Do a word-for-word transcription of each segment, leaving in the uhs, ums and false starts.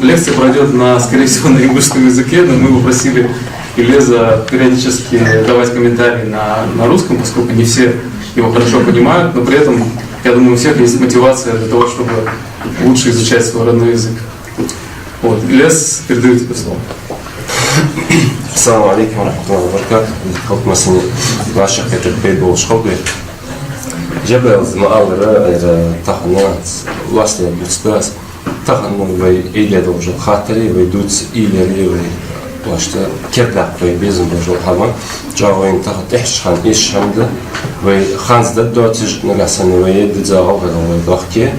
Лекция пройдёт, на, скорее всего, на ингушском языке, но мы попросили Илеза периодически давать комментарии на, на русском, поскольку не все его хорошо понимают, но при этом, я думаю, у всех есть мотивация для того, чтобы лучше изучать свой родной язык. Вот, Илез, передаю тебе слово. السلام عليكم ورحمة الله وبركاته. Халкъ массане вӀашагӀкхетар пайда болаш хилда. Джабраил, из ма аллара, ер тахан лоацца дувцаргда аз. Тахан вай Ӏуйре долаш дола хаттараш, вай дувца уйлари, вай вӀашта кердадаккха вай безам болаш дола хӀама. ЧӀоагӀа вайна тахан тӀехьашка хана эшаш хӀама да. Вай ханза дӀадоацаш, нагахьа санна вай дизза гӀалгӀай вай дохке,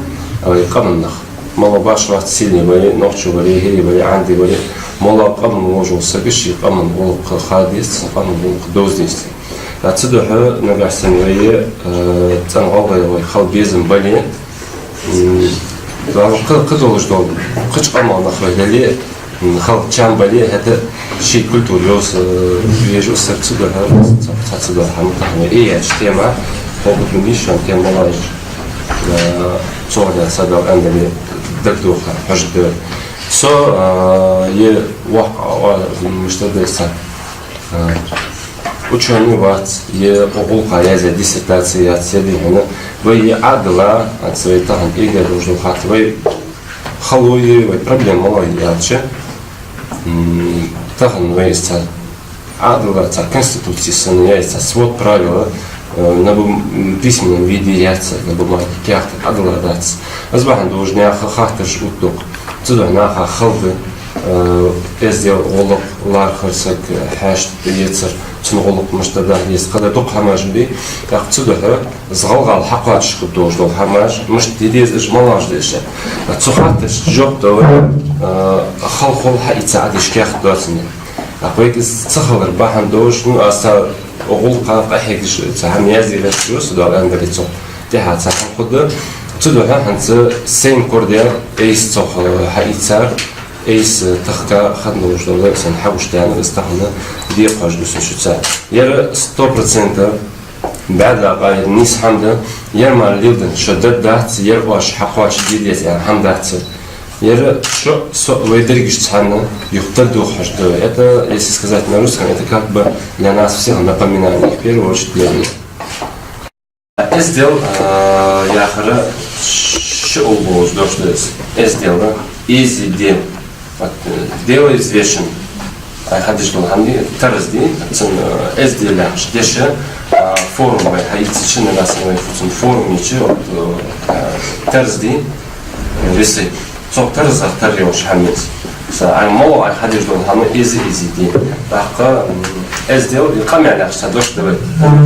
вай къаман нах. Мала башха вац сийле вале, нохчо вале, хӀирий вале, Ӏанди вале, мала къаман волаш вола саг ший къаман гӀулакх ха деза, къаман гӀулакх довза деза. ТӀаккха цудухьа нагахьа санна вай, э, цӀена гӀалгӀай вай хила безам бале, м, вай кхы, кхы долаш дола, кхыча къаман нах вай дале, м, хила чам бале, хӀаьта ший культура йовза, э, везаш ва саг. Цудухьа, цхьа, цхьа цудухьа хӀама тахан вай эшача тема, хӀаьта ма дий шоана тема малаш, э, цу гӀолла са Дала аьннадале дагадоха хьожаргда. Со, э, е воккха, э, мишта да из, э, учёный вац, е укх гӀулакха язъяь диссертаци яц, е дий хьона, вай е Ӏадала, хӀанз вай тахан Ӏуйре долаш дола хаттар, вай хало е, вай проблема мала я аьлча, м, тахан вай из цар Ӏадала, цар конституци санна я из цар свод правил, э, на бум-, м, письменном виде яц, на бумаге каьхата Ӏадала дац. Из бахьан долаш наьха хаттараш оттадоаккх. Цудухьа наха хала да, э, эздел, гӀулакх, лархӀар саг, хьаьшт ецар, цун гӀулакх мишта да, еза кхыдар дукха хӀамаш да. ТӀаккха цудухьа из гӀалгӀай хьакхоачаш хургдолаш дола хӀамаш, мишта де деза уж, малаш да уж. Цу хаттарашта жоп дала, э, хала хул хьаийца Ӏадеш каьхат доацандаь. ТӀаккха вайга из ца хилара бахьан долаш, ну, аз цу гӀулакха къахьегаш цхьа хӀама яздаь гӀерташ ва со, Дала аьннадале цох тӀехьа цхьа хӀама хургда. Цудухьа хӀанз сайна корадер айса цох, э, хьаийцар, айса тахка хинна долаш дола, сайна хьагуш даьннад из, тахан декхарийла дувц шуца. Ер сто процентов бӀаь дакъа ер нийса хӀама да, ер мара леладенна шо дергдац, ер оаш хьакхоачашде деза аьнна хӀама дац. Ер шо, со, вай дерригаш цхьана юха дӀадоха хьожаргда. Это, если сказать на русском, это как бы для нас всех напоминание, в первую очередь для меня. Эздел, а, яхар ши улл болаш дош да из. Эздел, easy deal. Вот, э, дело извешен. Ай хьадеш дола хӀама да, тараз да, цун, э, эздел яхаш деша, а, форма вай хьаийцача, нагахьа санна вай фу цун форма йича, вот, э, тараз да, э, весы. Цох таразах тара йолаш хӀама я из. Са, ай мала ай хьадеш дола хӀама easy, easy да. ТӀаккха, м, эздел, къамаьл яхаш цхьа дош да вай.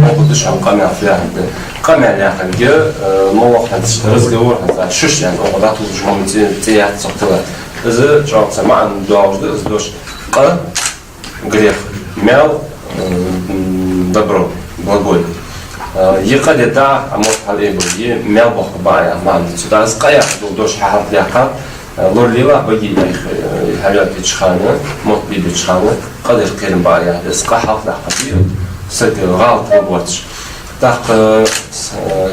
Моху душам къамаьл фу яхар да. Къамаьл яхарга, э, мала хӀанз разговор хӀанз, шуш аьнна, оаха дӀатуллаш хӀама цӀи, цӀи яц цох тилла. Из чӀоагӀа цхьа маӀан долаш да, из дош. Къа, грех, маьл, м, добро, благой. Э, е къа де дӀа, а мотт хьалъайбу, е маьл бохка баа яха маӀан да цун. ТӀаккха из къа яхаш дола дош хьахьалхадаьккха, э, лоралелахь баге, э, хьавелкача хана, мотт бийбача хана, къа дар кхерам баа яхар да из, къа хьалхадаккха дий, саг гӀалат ма боацаш. ТӀаккха, э,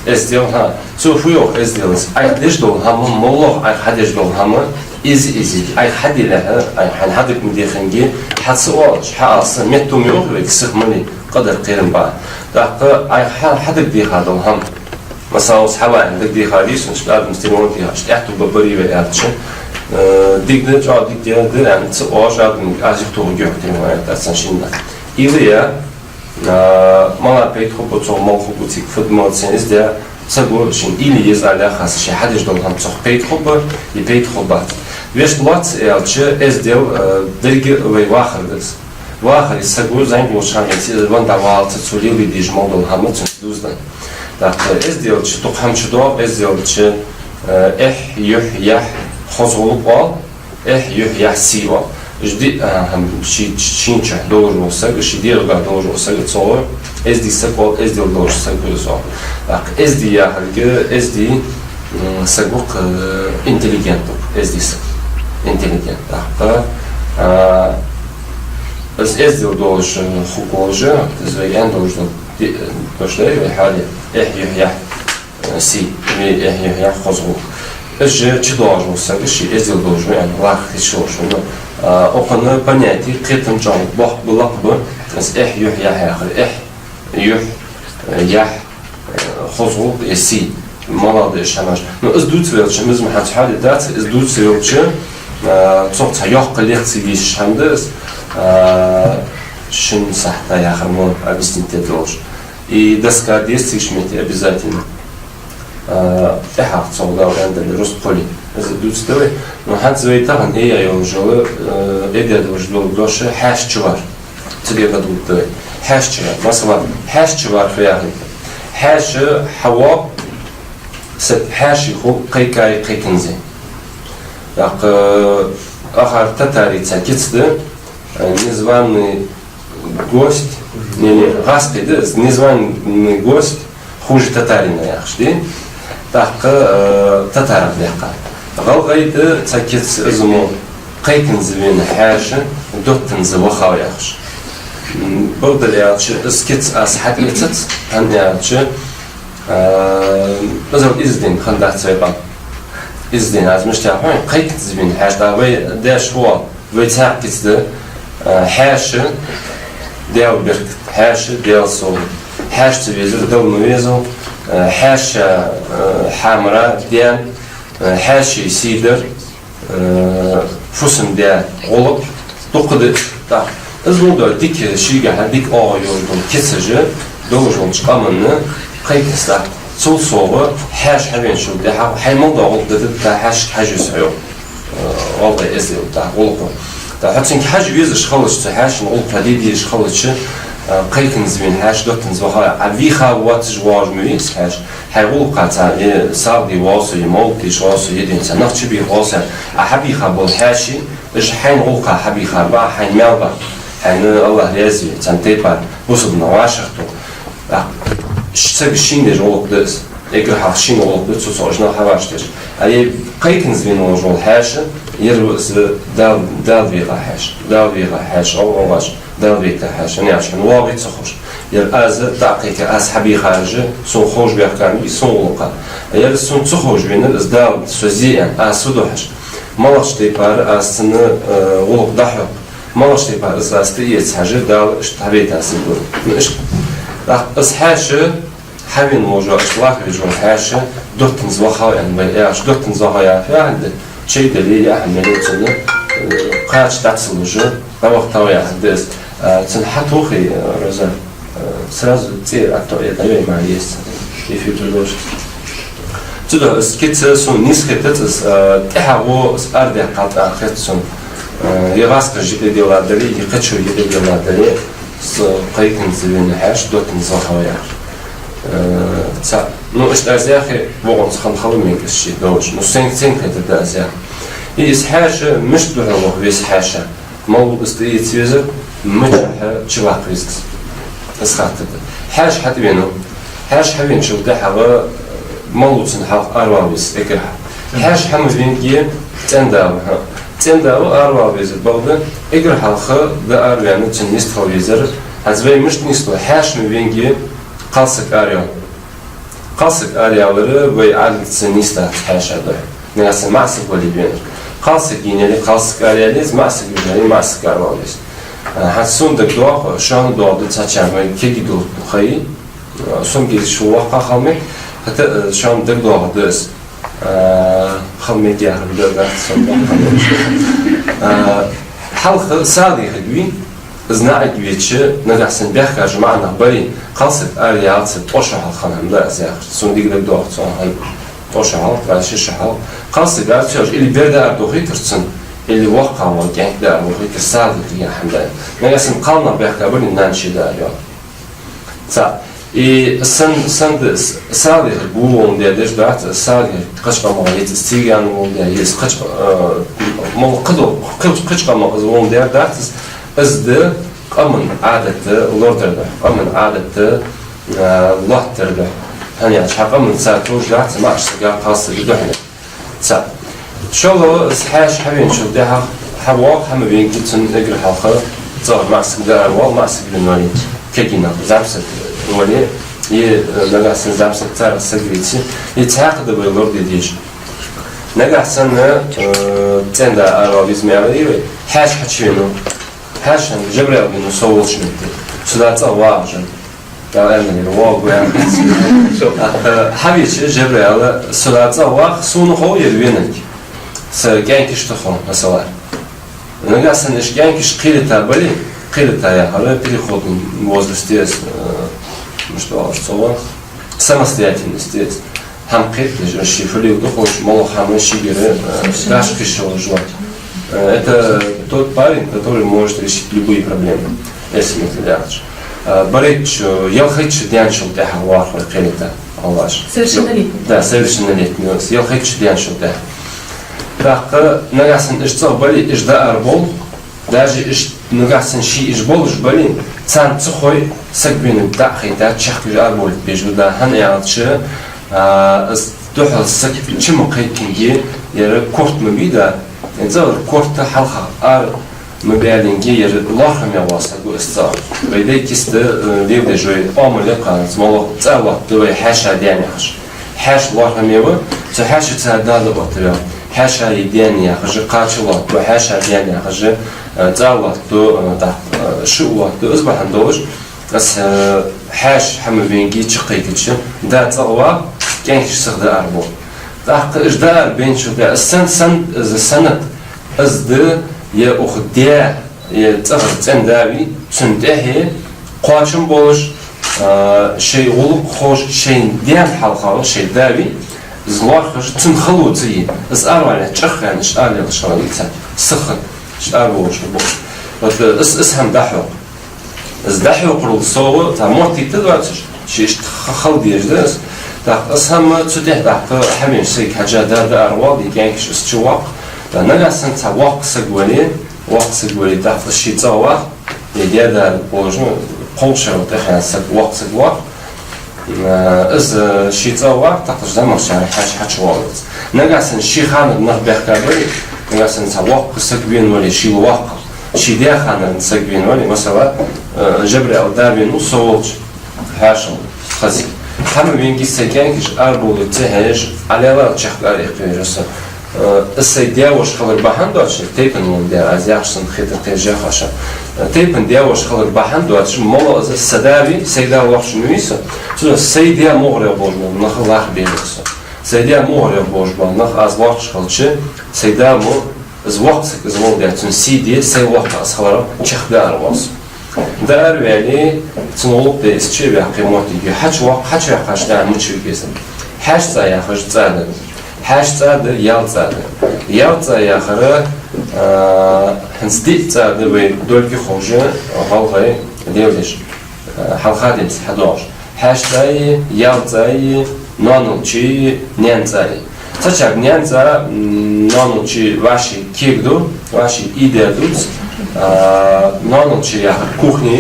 эздел, хӀа. Цо фу йоах эздела? Айхьа деш дола хӀама, моллагӀа айхьа хьадеш дола хӀама, easy, easy. Айхьа хьаделехьа, айхьа хьадагӀа ма деханге, хьа ца оалаш, хьа ала са, меттам йоах вайга, сиха ма ле, къа дар кхерам баа. ТӀаккха айхьа хьа-, хьадагадеха дола хӀама. Масала, укхаза хьаваьнна дагадеха дий сона, иштта адамас телефон техаш, иштта аьттув ба-, барий вай аьлча, э, дика да, чӀоагӀа дика да, да аьнна ца оалаш, адам аз юхатохаргья хьога телефон аьнна, аз цхьан шинна. Или я, а, мала пайда хургба цох, мала хургба цига, фуд ма цен из де, саго шийна уйла е еза аьлча, хӀанз ший хьадеш дола хӀама цох пайда хургба е пайда хургбац. Вешта лоацца аьлча, эздел, а, деррига вай вахар да из. Вахаре саго зӀамига волча хана венна, из венна дӀаваллалца цо леладе дезаш мел дола хӀама цунца дувзаденна. ТӀаккха эздел чу дукха хӀама чудоагӀа, эздел чу, а, эхь, юхь, яхь, хоза гӀулакх оал, эхь, юхь, яхь, сий оал. Уж диъ, а, хӀама ший, шийна чу долаш вола саг, ший дегӀага долаш вола саг, цох эздий саг оал, эздел долаш саг из оал. ТӀаккха эздий яхилга, эздий, м, саг ва-кх, э, интеллигент ва-кх, эздий саг. Интеллигент. ТӀаккха, а, из эздел долаш, э, хургволаш, из вай аьнна долаш дола, ди-, дош да вай хьале, эхь, юхь, яхь, сий, ве-, эхь, юхь, яхь, хоза гӀулакх. Из же чудоагӀаш вола саг ший эздел долаш ва аьнна, лакха хеташ волаш ва. А, укхун понятие кхетам чӀоагӀа боккха ба, лакха ба, из эхь, юхь, яхь яхар. Эхь, юхь, яхь, хоза гӀулакх е сий. Мел да уж хӀамаш. Ну, из дувцавелча, мизма хӀанз хьаде дац, из дувцавелча, а, цох цхьа йоккха лекци йийшача хӀама да из, а, шин сахьата яхар мо объяснить де долаш. И доска деза цига ший метте обязательно. А, тӀехьагӀа цох дала аьнна дале, рузкъа хуле. Из дувцаргда вай. Ну, хӀанз вай тахан эя йолаш йола, э, эдеда уж дола дош хьаьша чувар. Цига гӀадувларгда вай. Хьаьша чувар. Масала, хьаьша чувар фу яхилга да? Хьаьша хьавоагӀа, саг хьаьший хул кхайкай, кхайканза. ТӀаккха, э, ахар татарий цхьа кица да, э, незваный гость, не, не, гӀазкхий да, незваный гость хуже татарина яхаш, дий? ТӀаккха, э, татарах даьккха. ГӀалгӀай да цхьа кица из мо кхайканза вена хьаьша, доттанза вахав яхаш. М, бакъдар аьлча, из кица аз хьатӀаэцац, хӀана аьлча, э, из ала из дин хиннадац вай къам. Из дин аз мишта хой, кхайканза вена хьаьша, да вай деш хӀо, вай цхьаькха кица да, э, хьаьша, Даьла беркат, хьаьша, Даьла совгӀат. Хьаьша ца везар Дала ма везал, э, хьаьша, э, хьамара, даьна, э, хьаьший сий дар, э, фусам-даь гӀулакх, дукха да. ТӀаккха из мо дола дика, шийгахьа дика оагӀув йолаш дола кицаш долаш долча къаманна кхайканза. Цул совгӀа хьаьша хьавеначул тӀехьагӀа хьай мел дола гӀулакх да, да, хьаьшашка хьажа веза хьо, э, гӀалгӀай эздел да, гӀулакх. ТӀаккха хьо цунга хьажа везаш хилча, цу хьаьшан гӀулакх де дезаш хилча, э, кхайканза вена хьаьша, доттанза вахав. Ӏа вийха воацаш воагӀаш ма вий из хьаьша. Хьай гӀулакха цхьа, э, сагӀа де воал со, е мовлат деш воал со, е ден цхьа нах чубийха воал со. Ӏа хьабийха бола хьаьший, уж хьайна гӀулакха хьабийха ба, хьайна маьл ба, хьайна АллахӀ раьза ве, цхьан тайпара бусалба нах вӀашагӀтох. ТӀаккха ш-, сага шийна дезаш гӀулакх да из. Эггара хьалха шийна гӀулакх да цу, цу уж нах хьавӀашагӀтеш. А е кхайканза вена волаш вола хьаьша, ер ва из Дала, Дала вийха хьаьша, Дала вийха хьаьша, гӀалгӀа, гӀалгӀаша. Дала вийха хьаьша, хӀана аьлча хьона воагӀа вий ца ховш. Ер аз тӀакхайка, аз хьабийхараш, сона ховш баьхкараш, сона гӀулакха. Ер сона ца ховш венар, из Дала со зе аьнна, аз ца дохьаш. МалагӀча тайпара аз цунна, э, гӀулакх дӀахьокх. МалагӀча тайпара из аз тӀаэца хьажа, Дала иштта хьабайта саг вар. Ну, иштта. ТӀаккха из хьаьша, хьавена волаш, иштта лакха везаш вола хьаьша, доттанза вахав аьнна вай аьлча, доттанза вахав яхар фу яхилга да? Чай дале, яхьа меле цунна, э, кхача дӀа ца луш, дӀавахийтав яхилга да из. Э, цунна хьатохий, э, Роза, э, сразу цӀера атто е дӀавай ма еза, эфир продолжим. Цудухьа из кица сона нийса хетац, из, э, тӀехьагӀа из арадаьккхача тӀехьа хет сона. Э, е гӀазкхаша юкъе делла дале, е кхычо юкъе делла дале, из кхайканза вена хьаьша, доттанза вахав яхар. Э, цхьа, ну, иштта аз яхе, вокхунца хинна хила мег из ший долаш. Ну, сенга, сенга хетаргда аз яхар. И из хьаьша мишта духьал ваха веза хьаьша? Малав из тӀаэца везар, мичахьа чуваккха веза из? Из хаттар да. Хьаьша хьатӀавенав. Хьаьша хьавеначул тӀехьагӀа, э, малав цунна хьалха аравала веза, эггара хьалха? Хьаьша хьа ма венге, цӀен-да ва, хӀа. ЦӀен-да ва, аравала везар бакъда, эггара хьалха да араваьнна цунна йистхила везар. ХӀанз вай мишта нийслу, хьаьша ма венге, кхалсаг араялар. Кхалсаг араялар вай Ӏаьдалца нийсдац хьаьша духьа. Нагахьа санна маӀа саг вале венар. Кхалсаг венавале, кхалсаг араяле веза, маӀа саг венавале, маӀа саг аравала веза. А, хӀанз сона дагадоагӀа, шоана доагӀа да цхьачар вай кегий дола ха. А, сона кегий шо воккха хила мег, хӀаьта, а, шоана дагадоагӀаргда из. А, хила мег яхар да, да, сона воккха хила мег. А, хьалха сагӀа дехаргвий, из наӀарга веча, нагахьа санна баьхкача маӀа нах барий, кхалсаг араялац, ткъо шу хьалха хинна хӀама да из яхар. Сона дика дагадоагӀа цу хана. Ткъо шу хьалха, ткъаь ши шу хьалха. Кхалсаг ара ца йоалаш, или бер дӀаарадохийтар цунна, или воккхагӀа ваьнна кӀаьнк дӀаарадохийтар, сагӀа дехаргья хӀама да. Нагахьа санна кхалнах баьхка бале, нана ше дӀаараялар. Цхьа. И сенна, сенна да, с-, сагӀа дехарг во волга деш дац, сагӀа дехарг кхыча къамах ецар, из циган волга, е из кхыча, э, мол кхыдо, кхы-, кхыча къамах из волга дер дац, из, из да къаман Ӏадат лорадар духьа, къаман Ӏадат, э, лоаттадар духьа. ХӀана аьлча хьа къаман цар товш дац, маӀача сага, кхалсага духьале. Цхьа. ШоллагӀа, из хьаьша хьавеначул тӀехьагӀа, хьавоагӀа, хьа ма венге, цунна эггара хьалха цӀагӀара маӀа саг дӀааравала, маӀа саг венавале, кегий нах, зӀамсаг вале, е, э, нагахьа санна зӀамсаг царех саг веце, е цхьаькха да вай лораде дезаш. Нагахьа санна, э, цӀен-да аравала веза ма аьларий вай, хьаьша хьачувенав. Хьаьша Жабраил венав со волча метте. Со да цӀагӀа вагӀаш. Дала аьннадале, вагӀа гу аьнна. Э, хьавеча Жабраила, со да цӀагӀа вагӀа, сона хов ер венарг. Са кӀаьнкашта хов, масала. Нагахьа санна уж кӀаьнкаш кхелийтабале, кхелийта яхар переходный возраст я из, э, ну что, цо самостоятельность я из. ХӀама кхетадеш, ший фу леладу ховш, моллагӀа хӀама шийгара, э, даш кхиш йолаш вар. Э, это тот парень, который может решить любые проблемы, если мы это делаем. Э, барайтта шу, ялхайтта шу даьнначул тӀехьагӀа вагӀар кхелийта, Аллаш. Совершеннолетний. Да, совершеннолетний, ялхайтта шу даьнначул тӀехьагӀа. ТӀаккха нагахьа санна уж цӀагӀа бале, уж даар бола, даже уж нагахьа санна ший уж болаш бале, царна ца хой, саг венав дӀа а хайтад, чехка уж арабовлийта безаш ва, да, хӀана аьлча, а, из духхьал саг чу ма кхайкинге, ер корта ма бий, да, цӀагӀара корта хьалха ара ма баьлинге, ер лоархӀаме вола саг ва из цӀагӀа. Вай дай киста, э, леладеш вай Ӏамал я-кх из, моллагӀа цӀа лоаттаду вай хьаьша-даьна яхаш. Хьаьша лоархӀаме ва, цу хьаьшаца да-да оттаваьв. Хьаьшеи даьнеи яхаш, кхача лоаттаду, хьаьша-даьна яхаш, э, цӀа лоаттаду, э, тӀаккха, э, шу лоаттаду. Из бахьан долаш, из, э, хьаьша хьа ма венге чукхайкача, да цӀагӀа вагӀа, кӀаьнкаш сиха даар бола. ТӀаккха уж даар баьнначул тӀехьагӀа, из сен-, сен-, из санат, из да, е укх даь, е цӀагӀара цӀен-да вий, цун тӀехье кхоачам болаш, а, шоай гӀулакх ховш, шоай даьна хьалха вар шоай да вий, из лоархӀаш, цун хало ца е, из аравале чӀоагӀа хьаьнаш аралелаш хилар ийца. Сиха, иштта арабовлаш хургба. Вот, э, из, из хӀама дӀахьокх. Из дӀахьокхарал совгӀа, цхьа моттиг тӀа доацаш, ший иштта ха-, хала дезаш да из. ТӀаккха из хӀама цу тӀехьа тӀаккха хьавенача сайга хьежжа, да, да аравала, е кӀаьнкаш из чувоаккх. ТӀаккха нагахьа санна цхьа воккха саг вале, воккха саг вале, тӀаккха из ший цӀагӀа вагӀа, е даь-да волаш, ну, кхоачара тӀехьа саг, воккха саг вагӀа. Э, из, э, ший цӀагӀа вагӀа, тӀаккха уж замахчара хьаьша хьачувоалац. Нагахьа санна ший ханара нах баьхка бале, нагахьа санна цхьа воккха саг вена вале, шийла воккха, ший даь ханара саг вена вале, масала, э, Жабраила да венав со волча, хьаьшал, хазий. Хьа ма венге са кӀаьнкаш арабовлийта ца хьежаш, Ӏалелал чехка ара эккхавеш ва со. Э, из сай даь-воша хилар бахьан доацаш, тайпан волча даь, аз яхаш санна хетар кхераш яхаш. Э, тайпан даь-воша хилар бахьан доацаш, моллагӀа из са да вий, сай да лоархӀаш ма вий со. Цудухьа сай даь мугӀарера болаш бола нах лархӀа беза со. Сай даь мугӀарера болаш бола нах аз лоархӀаш хилча, сай да мо из воккха саг из волга, цун сий де, сай воккха из хиларах чехка даар воал со. Даар ваьле, цун гӀулакх де из чу а ваьккхе моттиг я. Хьачувоаккх, хьачуваьккхача дӀа мича виге из. Хьаьша-цӀа яхаш цӀа да. Хьаьша-цӀа да, яьла-цӀа да. Яьла-цӀа яхар, а, хӀанз диъ цӀа да вай долга ховш, гӀалгӀай леладеш, а, хьалха денз хьадоагӀаш. Хьаьша-цӀаи, яьла-цӀаи, ноанал-чуи, наьна-цӀаи. Цхьачарга наьна-цӀа, м, ноанал-чу вӀаший кегаду, вӀаший ийдеш дувц. А, ноанал-чу яхар кухня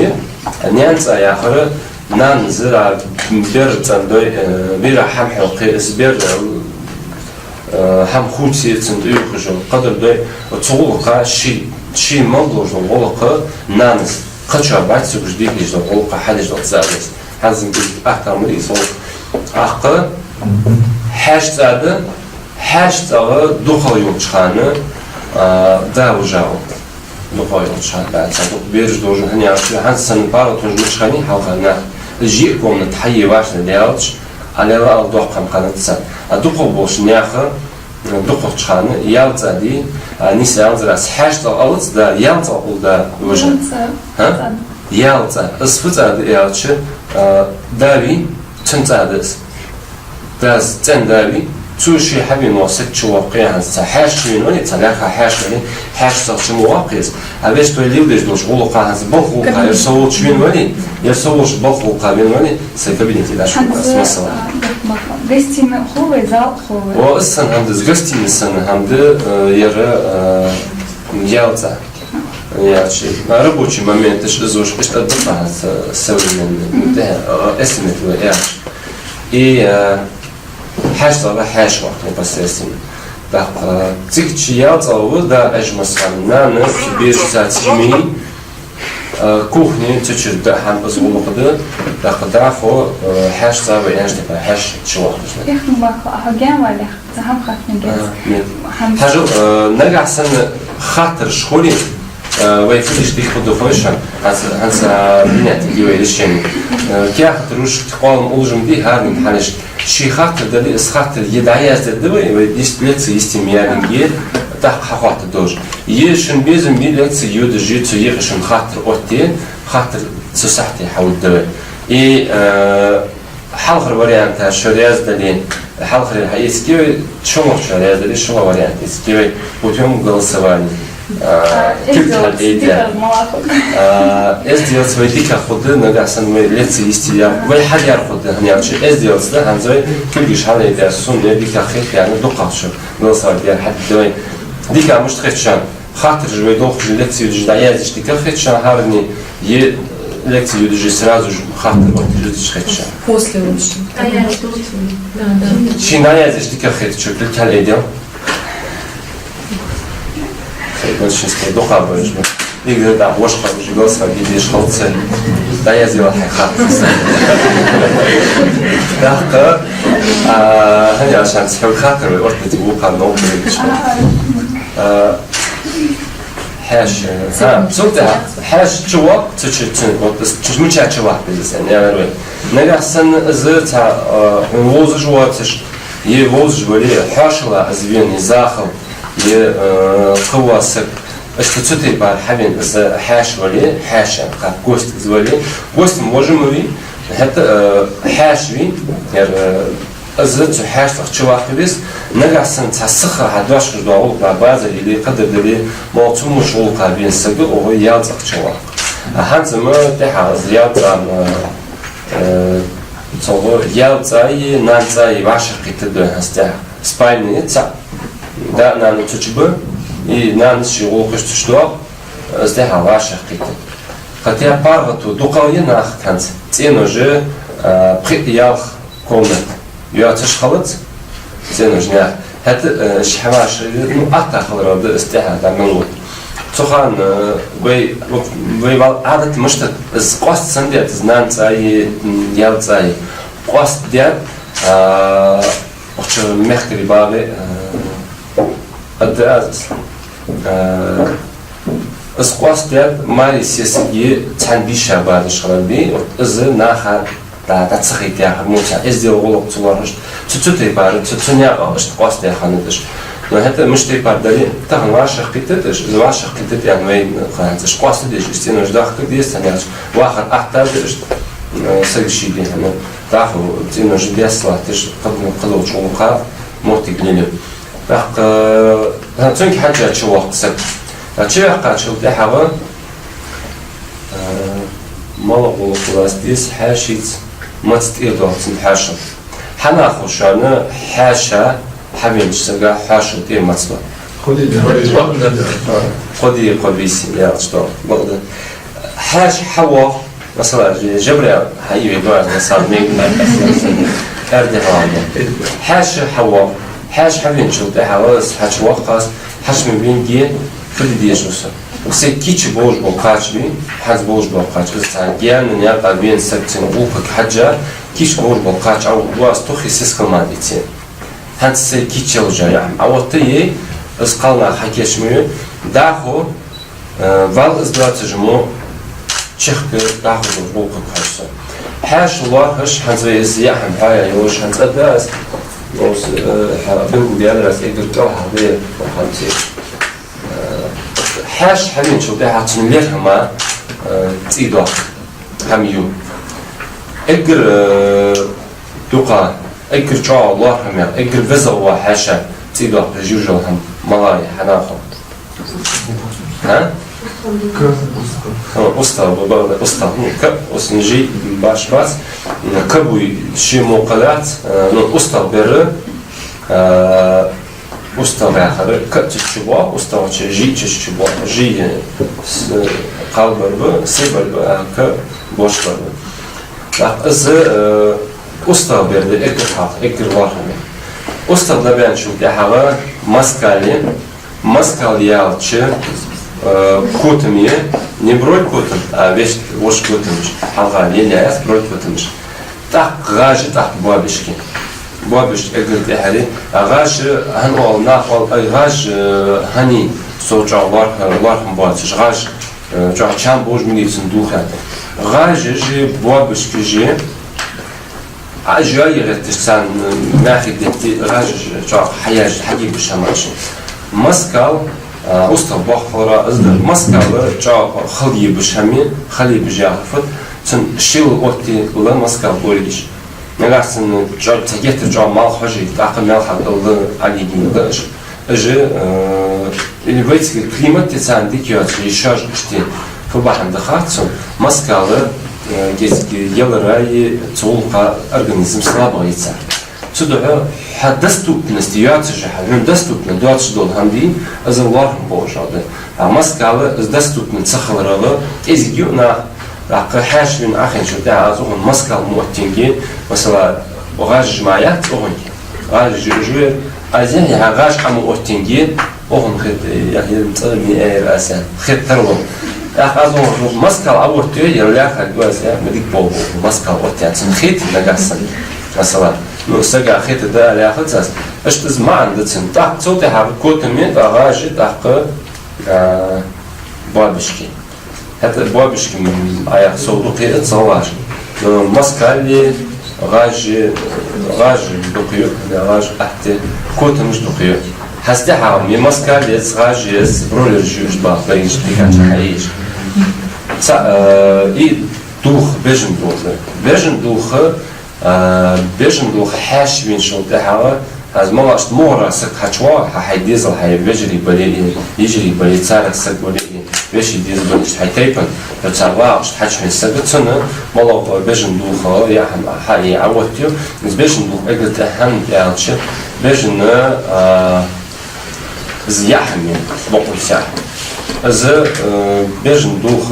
я, наьна-цӀа яхар нанас, а, бер цӀендой, э, бера хӀама хьокхе, из бер, э, хӀама хувце, цунна тӀаювхаш йола кхадар дой. Цу гӀулакха ший, ший мел долаш дола гӀулакх нанас кхача бац, цу гуш дикиш дола гӀулакх хьадеш дола цӀа да из. ХӀанз ма дий, ахтам ма дий из гӀулакх. ТӀаккха хьаьша-цӀа да, хьаьша-цӀагӀа дукхагӀа йолча хана, а, да вижа ва. ДукхагӀа йолча хана, да, цхьа дукха бераш долаш, хӀана аьлча, хӀанз санна паргӀато мичахьа хиннай хьалха наха, жиъ комната хьае вӀаши даьлча, Ӏалелал доккха хӀама хиннад царна. А дукхагӀа болча наьха, дукхагӀча хана яьла-цӀа дий, а, нийса аьлча, аз хьаьша-цӀагӀа алац, да, яьла-цӀагӀа къул да вижа. ХӀа? ЯьлцӀа. Из фу цӀа да аьлча, а, да вий, цун цӀа да из. Дас цӀен-да вий, цо ше хьавена вола саг чувоаккх, е хӀанз цхьа хьаьша чувена вале, цхьа лаьрххӀа хьаьша вале, хьаьша-цӀагӀа чу ма воаккх из. А вешта вай леладеш долча гӀулакха хӀанз балха гӀулакха, ер со волча вена вале, ер со волча балха гӀулакха вена вале, сай кабинете дӀачувоаккх аз, масала. Гостиная хов вай, зал хов вай? О, из санна хӀама да из, гостиная санна хӀама да, э, ер, э, яьла-цӀа. Яьлча, а, рабочий моменташ из уж иштта да-кх хӀанз современный, э, эсэмет вай яьлча. И, э, хьаьша-цӀагӀа хьаьша вахт непосредственно. ТӀаккха, э, цига чу яьла-цӀагӀа ва, да, Ӏеш, масала, нана, цу берашца цхьа имени, Э, кухне цу чура да хӀама, из гӀулакх да, тӀаккха дӀахо, э, хьаьша цӀа вай аьнна тӀехьа хьаьша чу вахташ да. Эхь, ну, бахо, а хьо гаьна вале, цхьа хӀама хаттаргья. А, нет. ХӀанз, э, нагахь санна хаттараш хуле, э, вай фу деш дика хургда хой шоана, хӀанз, хӀанз, а, принять е вай решени. Э, каьхат, ручка, къоалам, уллаш ма дий, хӀаране хьанаш. Ший хаттар дале, из хаттар е дӀаяздергда вай, вай дийс-, лекци йисте ма яьннадий, тӀаккха хьахоаттаргдолаш. Е шун безам бе лекци йодаш, е цу юкъе шун хаттар отте, хаттар цу сахьте хьалургда вай. И, э, хьалхара варианта шо раьза дале, хьалхаре хьаэцаргья вай, шоллагӀчоа раьза дале, шоллагӀа вариант эцаргья вай, путём голосования. А, а, кулг хьалъайдаь. Дика ма хургда. А, эздел вай дика хургда, нагахь санна вай лекци йисте я, вай хьадаьр хургда, хӀана аьлча эздел да, хӀанз вай кулгаш хьалъайдаь, сона дика хет яхаш, дукхагӀчоа голосовать даьр хьадергда вай. Дика мишта хет шоана, хаттараш вай долхаш лекци йодаш дӀаяздеш дика хет шоана хӀаране, е лекци йодаш сразу же хаттар оттаеш хет шоана? После лучше. Да, да. Шийна дӀаяздеш дика хет шоана, кулг хьалъайдаьд. Большинство дукха ба уж. Игра да, вошха уж голосовать де дезаш хилац. ДӀаязъяла хьай хаттар. ТӀаккха, а, хӀана аьлча шоана цхьа хаттар вай оттаде вукхар новкъа. А, хьаьша, хӀа, цул тӀехьа хьаьша чу ваккха, цу чу, цу, вот, из чу мича чу ваккха беза, аьнна, аьлар вай. Нагахь санна из цхьа, а, вовзаш воацаш, е вовзаш вале, хьоашалгӀа из вена, е захал, е, э, кхывола саг. Иштта цу тайпара хьавена из хьаьша вале, хьаьша, кхы гость из вале, гость-м вож ма вий, хӀаьта, э, хьаьша вий, ер, э, из цу хьаьша цӀагӀа чу ваккха веза, нагахь санна цхьа сиха хьадоашхаш дола гӀулакх ба, базар или кхыдар дале, мо цу муш гӀулакха вена саг, укхо ял цӀагӀа чу ваккха. А хӀанз ма тӀехьа из ял цӀа ма, э, цо ял цӀа е нана цӀа е вӀашагӀкхийттаргда вай хӀанз тӀехьа. Спальни цаӀ. Да, нана цу чу ба, и нанас ший гӀулакхаш цу чу доаккх, из тӀехьа вӀашагӀкхийттад. Хотя паргӀато дукхагӀа я нах хӀанз. ЦӀенош, а, пхиъ-ялх комнат йоацаш хилац цӀенош наьха. ХӀаьта, э, ши хьаваш, ну, атта хиларал да из тӀехьа, да, мел ву. Цу хана, э, вай, вай вал Ӏадат мишта, из къоаста санна даьд, из нана цӀа е, м, ял цӀа е. Къоаста даьд, а, укх чу мехкарий багӀе, э, адда аз, э, из къоаста даьд, маьре-сесаги цхьана бийша бадаш хилар бий, вот из наха дӀа, дӀа ца хийта яхар, мо цхьа эздел гӀулакх ца лоархӀаш, цу, цу тайпара, цу, цу наькъа иштта къоастадаь хиннад уж. Но хӀаьта мишта тайпара дале, тахан вӀашагӀкхийттад уж, из вӀашагӀкхийттад аьнна вай, хӀанз уж къоастадеш, из цӀенош дахка деза, хӀана аьлча вахар атта да уж, э, сага ший дехьа. ДӀахо цӀенош дес латташ, кхы, кхыдолча гӀулакха моттиг лелаю. ТӀаккха, э, цунга хьежжа чу ваккха саг. А чу ваьккхачул тӀехьагӀа, э, малагӀа гӀулакх лаца деза хьаьшийца, маца тӀера доал цун хьоашал. ХӀана хов шоана хьаьша хьавенача сага хьоашал тӀера маца доал? Кхо ди, кхо бийса яьлча доал. Бакъда. Хьаьша хьавоагӀа, масала, же-, жабра хьаийве, масала, мег-, аьрда хьавоагӀа. Хьаьша хьавоагӀа. Хьаьша хьавеначул тӀехьагӀа из хьачу воаккх аз, хьачу ма венге, фу де деза со. Сай кийча болаш бола кхача бий, хӀанз болаш бола кхача, из цхьа гаьна наькъа вена саг, цун гӀулакхага хьежжа, кийча болаш бола кхача, ау, вас тухий сискал ма дийце. ХӀанз сай кийча йолаш я хӀама. А вот тӀа е, из кхалнах хьакийча ма ве, дӀахо, э, вал из доацаш мо, чехка дӀахо долаш гӀулакхага хьежа со. Хьаьша лоархӀаш, хӀанз вай из яа хӀама хьаяь йолаш, хӀанз адда аз, ну, с-, э, хьа, белгалдаьлар аз, эггара кӀалхьа да ер, хӀанз. Э, хьаьша хьавеначул тӀехьагӀа цун лерхӀама, э, цӀий доаккх хӀама ю. Эггара, э, дукха, эггара чӀоагӀа лоархӀаме, эггара везагӀа вола хьаьша цӀий доаккх жув йола хӀама малагӀа я, хӀана хов? ХӀа? О, устагӀа, ба-, ба-, устагӀа. Ну, ка, устагӀа жий баш бац. Ка буй ший мукъа дац. Э, ну, устагӀа бер, э, устагӀа яхар, ка цу чу боагӀа, устагӀа чу, жий цу чу боагӀа, жий, э, с-, кхал бар ба, се бар ба, а ка борш бар ба. ТӀаккха из, э, устагӀа бер да эггара хьалха, эггара лоархӀаме. УстагӀа дӀабаьнначул тӀехьагӀа москал я, москал яьлча, Э, котам я, не бройль котам, а вешта вож котамаш. Хьалха лелаяь яц бройль котамаш. ТӀаккха гӀаж я, тӀаккха боабашка. Боабашка эггара тӀехьара. А гӀаж, хӀана оал наха, оал, ай, гӀаж, э, хӀана я, со чӀоагӀа лоархӀ-, лоархӀам боацаш, гӀаж, э, чӀоагӀа чам болаш ма дий цун дулх аьнна. ГӀажаш а, боабашкаш а, Ӏа жой гӀерташ царна мехка детта гӀажаш чӀоагӀа хьаяжа, хьагебаш хӀама ши. Москал, а, устагӀа боххалара из дар. Москал чӀоагӀа хала ебаш хӀама я, хала ебаш яхар фуд, цун шийла оттаяьй москал бӀаргаш. Нагахьа санна чӀоагӀа ца геттара чӀоагӀа малх хьожий, тӀаккха мел хьалдалла Ӏадийгийна да уж. Уж, э, или вайцига климат тӀа царна дика йоацаш, из шоаш гуш тӀа фу бахьан да хац сона, москал, э, гезги ялара е цу гӀулакха организм слабый я цар. Цудухьа хьа доступность йоацаш, хьа хьона доступно доацаш дола хӀама дий, из лоархӀам болаш да. А москал из доступно ца хиларах, кӀезига ю нах, тӀаккха хьаьша вена Ӏохайначул тӀехьагӀа аз укхунна москал ма оттаенге, масала, гӀажаш ма яц укхунга. ГӀажаш уж а, аз яхьа гӀаж Ӏо ма оттаенге, укхунна хет, яхьа цӀа ма яйра аз, хет тарлу. ТӀаккха аз укхунна москал Ӏооттаю, е лаьрхӀа гу аз, яхьа ма дика болба, москал оттаяь цун хет нагахьа санна. Масала, ну, сага хетаргда аьле яхац аз. Иштта из маӀан да цун. ТӀаккха цул тӀехьагӀа котам я, тӀаккха гӀаж я, тӀаккха, а, боабашка. ХӀаьта боабашка, м, Ӏа яхар сов дукха я, ца гӀалаш. Э, москал а, гӀаж а, гӀаж дукха я, гӀаж атта, котамаш дукха я. ХӀанз тӀехьа ма москал я из, гӀаж я из, бройлераш я уж, бах, бегаш, дикача хьаеш. Ца, э, и дулх, бежан дулх. Бежан дулх, А, бежан дулх хьаьша веначул тӀехьагӀа, аз мала ишта мугӀара саг хьачувоагӀа, хьа хьай дезал, хьай вежарий бале, йижарий бале, царех саг вале, веший дезал бале, ишта хьай тайпан, хьо цар вагӀаш хьачувена саг, цунна мала бежан дулх яхьа хьа е Ӏооттаю, из бежан дулх эггара тӀехьа хӀана аьлча, бежан, а, из яхьа ма я, бокъонца яхьа. Из, э, бежан дулх,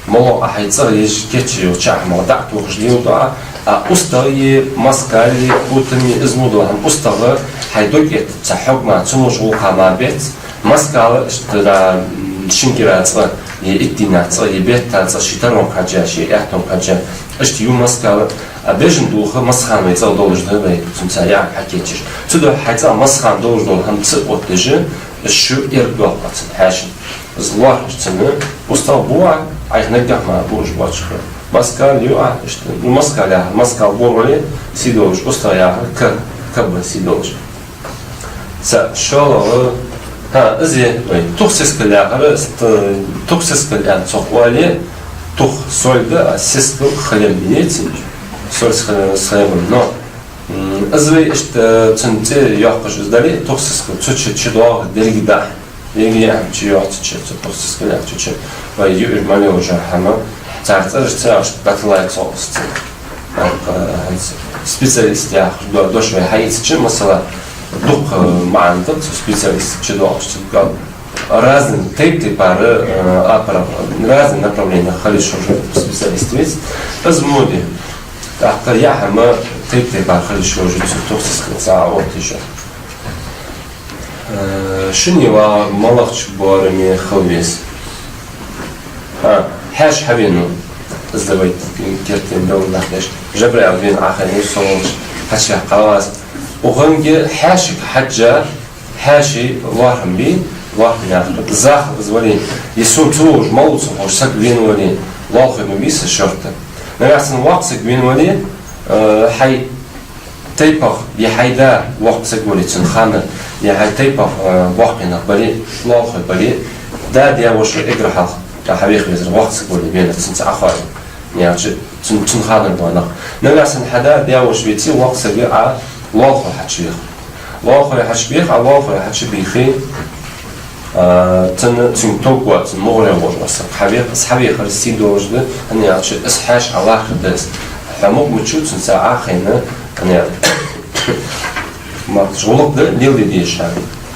Мала Ӏа хьай цӀагӀа еш кийча йолча хӀамах дӀа а тохаш леладу Ӏа, а устагӀа е, москал е, котам е, из мо дола хӀама устагӀа хьай дог этта ца хьогма, цу мо гӀулакха ма бац, москал ишта да, м, шин кӀира цӀагӀа, е итт дийнахьа цӀагӀа, е бетта цӀагӀа, ший таронга хьежжа, ший аьттонга хьежжа, ишта ю москал, а бежан дулх массахана вай цӀагӀа долаш да вай, цунца яхьа хьакийчаш. Цудухьа хьай цӀагӀа массахана долаш дола хӀама ца оттадеш, из шу эргадоаккх цун хьаьшан. Из лоархӀаш цунна, устагӀа бу Ӏа, Ӏайха наггахьа ма бу уж бочха. Москал ю Ӏа, ишта, ну, москал яхар, москал бор вале, сий долаш, устагӀа яхар, ка, кабба сий долаш. Ца, шоллагӀа, хӀа, из е, вай, тух сискал яхар, ст-, тух сискал аьнна цох оале, тух соль да, а сискал хлеб яц, соль с хле-, с хлебом, но М, из вай ишта цун цӀи йоаккхаш из дале, тух сискал, цу чу, чу доагӀа деррига дахь. Деррига яхьа чу йоагӀа цу чу, цу тух сискал яхача чу. Вай юаш мел йолча хӀама. Цар цӀераш ца яхаш, баталай цох ца. ТӀаккха, э, хӀанз специалист яхаш, до-, дош вай хьаийцача, масала, дукха маӀан да цу специалист чу доагӀаш, цу гал. Разный тайп-тайпара, э, аппара-, разный направлениях хила йиш йолаш специалист веце. Из мо да. ТӀаккха яхьа ма тайп-тайпара хила йиш йолаш цу тух сискал ца оттаеш. Э, шуни ва малагӀча боараме хила веза. ХӀа, хьаьша хьавенав. Из да вай керттера белгал дахьаш. Жабраил вена Ӏохайнав со волча, хьачуваьккхав аз. Укхунга хьаьшага хьежжа, хьаьший лоархӀам бий, лоархӀам яхар. Захал из вале, е сона ца вовзаш, малув ца ховш саг вена вале, лоалахой ма вий са шортта. Нагахьа санна воккха саг вена вале, э, хьай тайпах е хьай да воккха саг вале цун ханна, е хьай тайпах, э, боккхий нах бале, лоалахой бале, да, даь-воша эггара хьалха, а хьавеха везар воккха саг вале, венар цунца Ӏохоарий. Яхача, цун, цун ханна бола нах. Нагахьа санна хьа да, даь-воша веце, воккха саг а лоалахой хьачувеха. Лоалахой хьачубеха, а лоалахой хьачубийхе, а, цунна, цунга товргвоацаш, цун мугӀаре воагӀаш вола саг хьавех, из хьавехар сий долаш да, хӀана аьлча, из хьаьша ӀолархӀаргда из. Хьо мукъа ма чу цунца Ӏохайна, хӀана аьлча, марташ гӀулакх да, леладе дезаш хьа,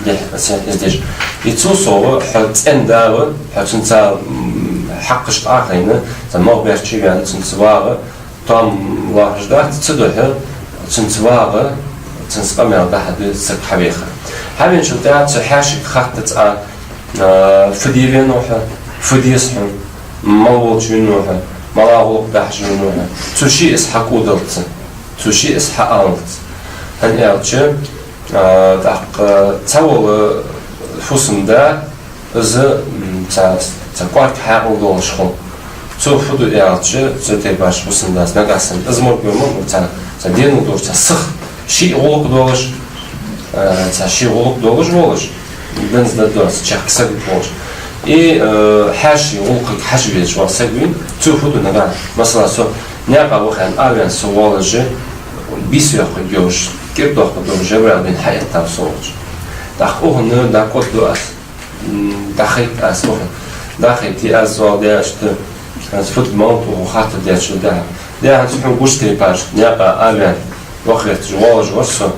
дехьа, сехьа из деш. И цул совгӀа, хьо цӀен-да ва, хьо цунца, м, хьакъашка Ӏохайна, цхьа могӀа баьрче ваьнна, цунца вагӀа, Тоам лоархӀаш дац, цудухьа цунца вагӀа, цунца къамаьл дӀахьадувца саг хьавеха. Хьавеначул тӀехьагӀа цу хьаьшага хатта цкъа, а, фу де венав хьо, фу деза хьона, мала волча венав хьо, малагӀа гӀулакх дахьаш венав хьо. Цо ший из хьакӀудалца, цо ший из хьаалалца. ХӀана аьлча, а, тӀаккха цхьавола фусам-да, из, м, цхьа, цхьа кӀоарга хьаькъал долаш хул. Цо фу ду аьлча, цу тайпара фусам-дас нагахьа санна, из мо гума, цхьа, цхьа денал долаш, цхьа сиха ший гӀулакх долаш, э, цхьа ший гӀулакх долаш волаш, данза да доаца чехка саг волаш. И, э, хьаьший гӀулакхага хьажа везаш вола саг вийна, цо фу ду нагахьа. Масала, со наькъа вахана, а ваьнна со воаллаш, бийса йоаккхаргйолаш, кӀира доаккхаргдолаш Жабраил вийна хьаэттав со волча. ТӀаккха укхунна дӀакхоачаргда аз. М, дӀахайт аз укхунна. ДӀахайта аз, оал, даьшта, аз фуд малт укхо хаттар дечул тӀехьа. Даьхьа цу хьона гуш тайпаш, наькъа а ваьнна, ваха гӀерташ воаллаш вар со,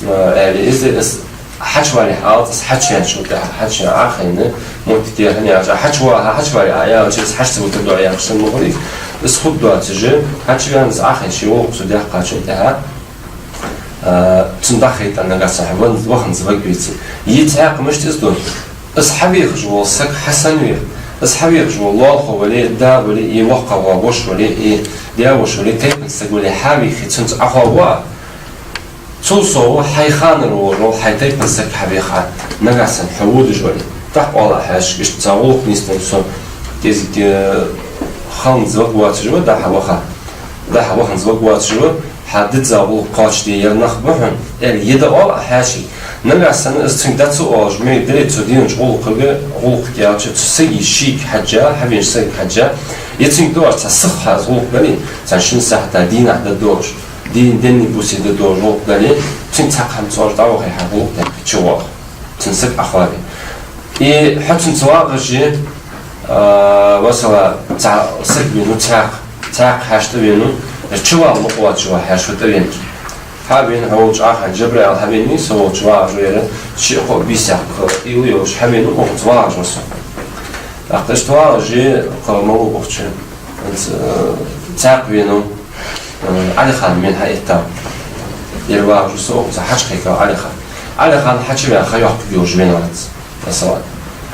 а, аьле, из, из хьачувалалехь, оал, аз хьачувеначул тӀехьа, хьачувена Ӏохайна, мотт тӀехьа яьлча, хьачува-, хьачувалалехь, а, аьлча, из хьачувутаргда аьлча санна ма хулий, из хургдоацаш, хьачувена из Ӏохайна ший гӀулакх цо даьккхачул тӀехьа, а, цунна дӀахайта нагахьа санна, ван-, ваханза ваг веце. Е цхьаькха мишта из ду? Из хьавехаш вола саг хьасанна вех. Из хьавехаш вола лоалахо вале, да вале, е воккхагӀа вола воша вале, е даь-воша вале, тайпан саг вале, хьавехе, цунца Ӏохоаву Ӏа. Цул совгӀа хьай ханара волаш вола хьай тайпан саг хьавех Ӏа, нагахьа санна хьо водаш вале. ТӀаккха оал Ӏа хьаьшашка, иштта цхьа гӀулакх нийсденна со, кӀезига, э, ханза ваг воацаш ва, дӀахо ваха. ДӀахо ваханза ваг воацаш ва, хьа дизза гӀулакх кхоачашде ер нах ба хьона, аьле, е дӀаоал Ӏа хьаьшийга. Нагахьа санна из цунга дӀа ца оалаш, мегаргдале цо денача гӀулакхага, гӀулакхага аьлча, цу сага шийга хьежжа, хьавенача сага хьежжа, е цунга доагӀаш цхьа сиха хьа из гӀулакх дале, цхьан шин сахьата дийнахьа да доагӀаш, дий-, денна бувце да доагӀаш гӀулакх дале, цунга цхьаккха хӀама ца оалаш дӀавахе, хьа гӀулакх тӀехьа чувоагӀа. Цун саг Ӏохоаве. И хьо цунца вагӀаш, а, масала, цхьа саг венав цхьаькха, цхьаькха хьаьша тӀавенав, ер чувала мукъа воацаш вола хьаьша тӀавенав. Хьавена, хьо волча Ӏохайна, Жабраил хьавенав, со волча вагӀаш ва ер, ши-кхо бийсех уйла йолаш хьавенав, укхунца вагӀаш ва со. ТӀаккха иштта вагӀаш, кхы малув укх чу, хӀанз, э, цхьаькха венав, э, Ӏалихан вийна хьаэттав. Ер вагӀаш ва со, укхунца хьачукхайкав Ӏалихан. Ӏалихан хьачувена ха йоаккхаргйолаш венавац, масала.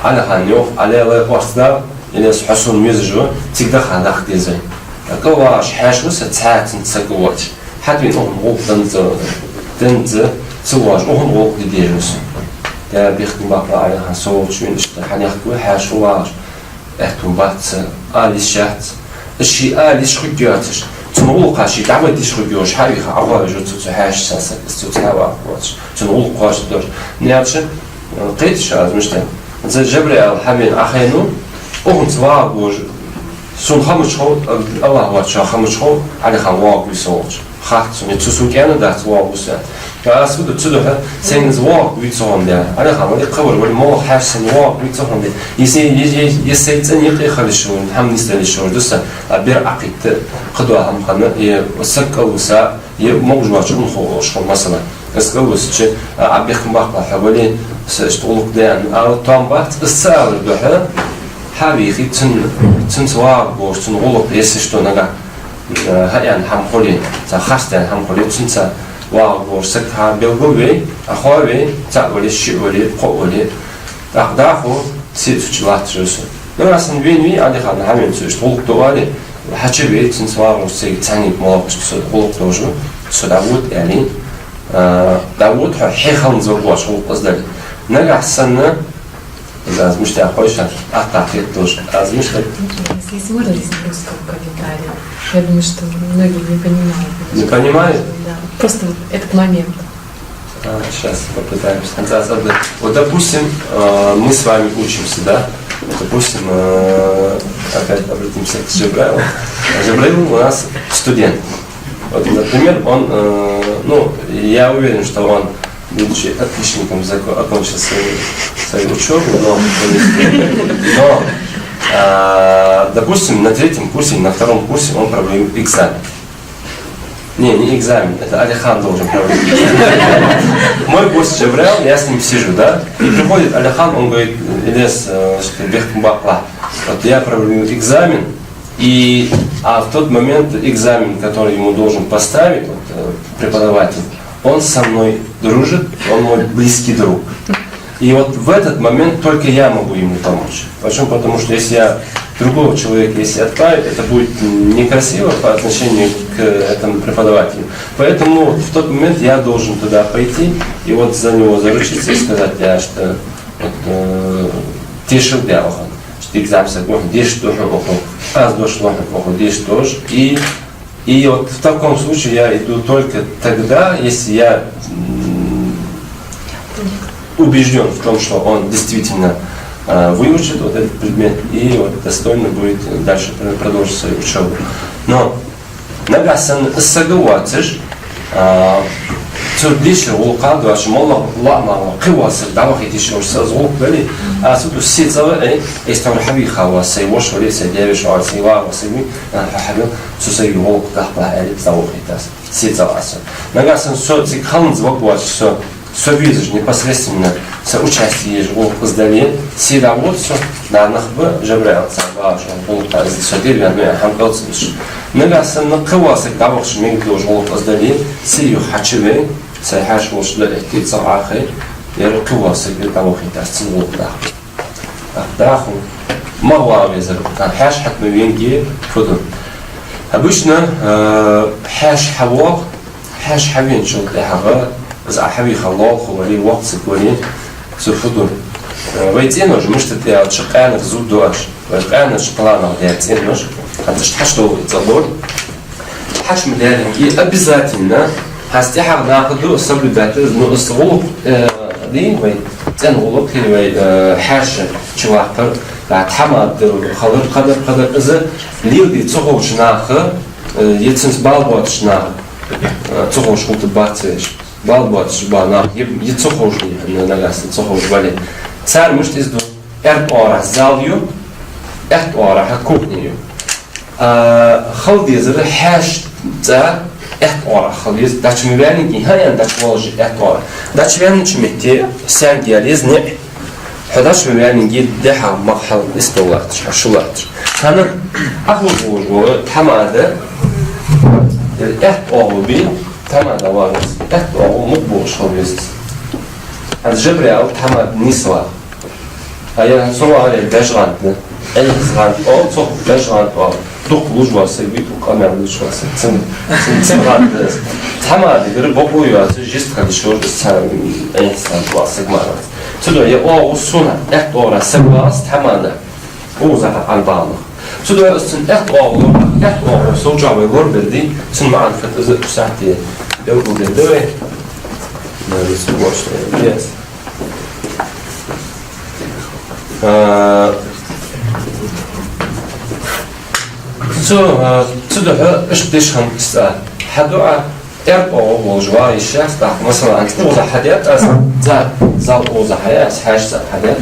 Ӏалихан йоах: Ӏалелай, орцдал, Илез, хьо сона везаш ва, цига даха дахка деза вай. ТӀаккха вагӀаш хьаьша ва са, цхьаь цунца саг воацаш. ХьатӀавена укхунна гӀулакх данза, данза ца воалаш, укхунна гӀулакх де дезаш ва со. Даьла бехкам баккхалахь, Ӏалихан, со волча вийна иштта хьанехк ва, хьаьша ва вагӀаш. Аьттув бац, ала йиш яц. Из ше ала йиш хургйоацаш, цун гӀулакха ше дӀавайта йиш хургйолаш хьавийха Ӏохоавеш ва цо, цу хьаьшача саг, из цо цхьаь вагӀа воацаш, цун гӀулакх кхоачашдеш. Наьрча, э, кхеташ аз мишта. Из Жабраил хьавена Ӏохайнав, укхунца вагӀаргволаш, сона ха мича хов, АллахӀ воацачоа ха мича хов, Ӏалихан воагӀаргвий со волча. Хац сона, цу сона кӀаьнк дац, воагӀаргва со. Аз фу ду, цудухьа сайна из воагӀаргвий цу хӀаман де. Ӏалихан вале, кхывар вале, моллагӀа хьаьша сайна воагӀаргвий цу хӀаман де. Е сай, е, е, е сай цӀен юкъе хила йиш йолаш, хӀама нийсдала йиш йолаш да са, а бер Ӏокхийтта, кхыдола хӀама хинна, е саг кӀалвиса, е могаш воацача хӀамах ховш хул, масала. Из кӀалвисача, а, Ӏа бехкам баккхалахь, хьо вале, са иштта гӀулакх даьннад ала тоам бац, из ца алар духьа, хьавийхе, цун, цунца вагӀаргволаш, цун гӀулакх, если что, нагахьа, э, хьааьнна хӀама хуле, цхьа харцдаьнна хӀама хуле, цунца вагӀаргволаш саг хьабелгалве, Ӏохоаве, цаӀ вале, шиъ вале, кхоъ вале. ТӀаккха дӀахо сий цу чу латташ ва со. Нагахьа санна венавий, Ӏалихан хьавена цо иштта гӀулакх ду оале, хьачуве, цунца вагӀаргволаш саг цхьаннега моллагӀа иштта со гӀулакх долаш ва, со дӀавода аьле, а, дӀавода хьо, хье ханза ваг воацаш гӀулакх из дале. Нагахьа санна, аз мишта хой ша, атта хет долаш, аз мишта. Если есть выразить русского комментария, я думаю, что многие не понимают. Не понимают? Да. Просто вот этот момент. А, щас попытаемся. Вот, допустим, э, мы с вами учимся, да? Допустим, э, опять обратимся к Джабраилу. Джабраил у нас студент. Вот, например, он, э, ну, я уверен, что он, будучи отличником, зако-, окончил свою, свою учёбу, но, но, а, допустим, на третьем курсе, на втором курсе он провалил экзамен. Не, не экзамен, это Алихан должен проводить. Мой гость Джабраил, я с ним сижу, да? И приходит Алихан, он говорит: «Илез, э, бехкам баккхалахь, вот я провалил экзамен, и, а в тот момент экзамен, который ему должен поставить, вот, э, преподаватель, он со мной дружит, он мой близкий друг». И вот в этот момент только я могу ему помочь. Почему? Потому что если я другого человека, если отправить, это будет некрасиво по отношению к этому преподавателю. Поэтому вот в тот момент я должен туда пойти и вот за него заручиться и сказать, я что вот, э, тешал я его, что экзамен сагух, деш тоже уху, аз дошло уху, деш тоже. И И вот в таком случае я иду только тогда, если я убежден в том, что он действительно выучит вот этот предмет и вот достойно будет дальше продолжить свою учебу. Но нагахь санна из саг воацаш, цо дийшача гӀулакха доацаш, моллагӀа лоӀамагӀа кхы вола саг дӀавахийта йиш йолаш саг гӀулакх дале, аз цу тӀа сецаваь, из товр хьавийха вола сай воша вале, сай даь-веший вале, сай ва вале, сай вий, хьахьавел, цу сай гӀулакх дахпа аьле, дӀавахийта аз. Сецал аз. Нагахь санна со цига ханза ваг воацаш со, со везаш непосредственно со участие еш гӀулакх из дале, седа вот со, нанах ба Жабраил цар бааш гӀулакха из со тӀера ваьнна хьан калцалуш. Нагахь санна кхы вола саг дӀавахаш мегаргдолаш гӀулакх из дале, се юха хьачуве, сай хьаьша волча да эттий цӀагӀа хьай, яра кхы вола саг дӀавахийта аз цун гӀулакх даха. Даху. МагӀа везар. Хьаьша хьатӀа ма венге фу ду. Обычно хьаьша хьавоагӀа, хьаьша хьавеначул тӀехьагӀа, из Ӏа хьавийха лоалахо вале, воккха саг вале, цо фу ду. Вай цӀенош мишта тӀа аьлча къаьнара зувргда оаш. Вай къаьнарча планах дар цӀенош. ХӀанз иштта хьачудовла цӀагӀа. Хьачу ма даьллинге обязательно хьа тӀехьагӀа нах да соблюдать, ну, из гӀулакх, э, дий вай, цӀена гӀулакх или вай, э, хьаьша чуваккхар, да, тхьамада хилар, кхыдар, кхыдар, из леладе ца ховча наха, э, е цунца бала боацача наха, э, ца ховш хул тӀабац веш. Бала боацаш ба нах, е, е ца ховш, нагахь санна ца ховш бале. Цар мишта из ду? Аьрда оагӀорахьа зал ю, аьтта оагӀорахьа кухня ю. А, хила дезар хьаьша цӀа аьтта оагӀорахьа хила деза, дӀачу ма ваьннинге, хӀа, ян дӀачу волаш аьтта оагӀорахьа. ДӀачу ваьннача метте саьнга яла еза ниӀ. Хьо дӀачу ма ваьннинге дехьа-махьа истола латташ, хьо шу латташ. ХӀана, Ӏа ховш волаш вола тхьамада, аьтта оагӀув бий, тхьамада вагӀаш, аьтта оагӀув мукъа бохаш хила веза. ХӀанз Жабраил тхьамада нийсваха. А я цо варе бежгӀант да. Ӏехас гӀант оал цох, бежгӀант оал. Дукха луш вола саг вий, дукха къамаьл луш вола саг. Цун, цун, цун гӀант да из. Тхьамадагара бокъо йоацаш, жист хадаш йолаш из цхьа Ӏехас гӀант оал саг мара вац. Цудухьа ер оагӀув сона, аьтта оагӀорахьа саг вагӀа тхьамада. Укхаза хьа Ӏан бала нах. Цудухьа из цун аьтта оагӀув, аьтта оагӀув сов чӀоагӀа вай лорабер дий, цун маӀан фу да из, цу сахьте белгалдергда вай. Yes. А, цу, а, цудухьа иштта деш хиннад из цӀа. Хьа дуӀа аьрда оагӀув волаш вагӀа йиш яц, тӀаккха, масала, хӀанз укхаза хьадаьд аз, цӀа, зал укхаза хьаяь, аз хьаьша цӀа хьадаьд,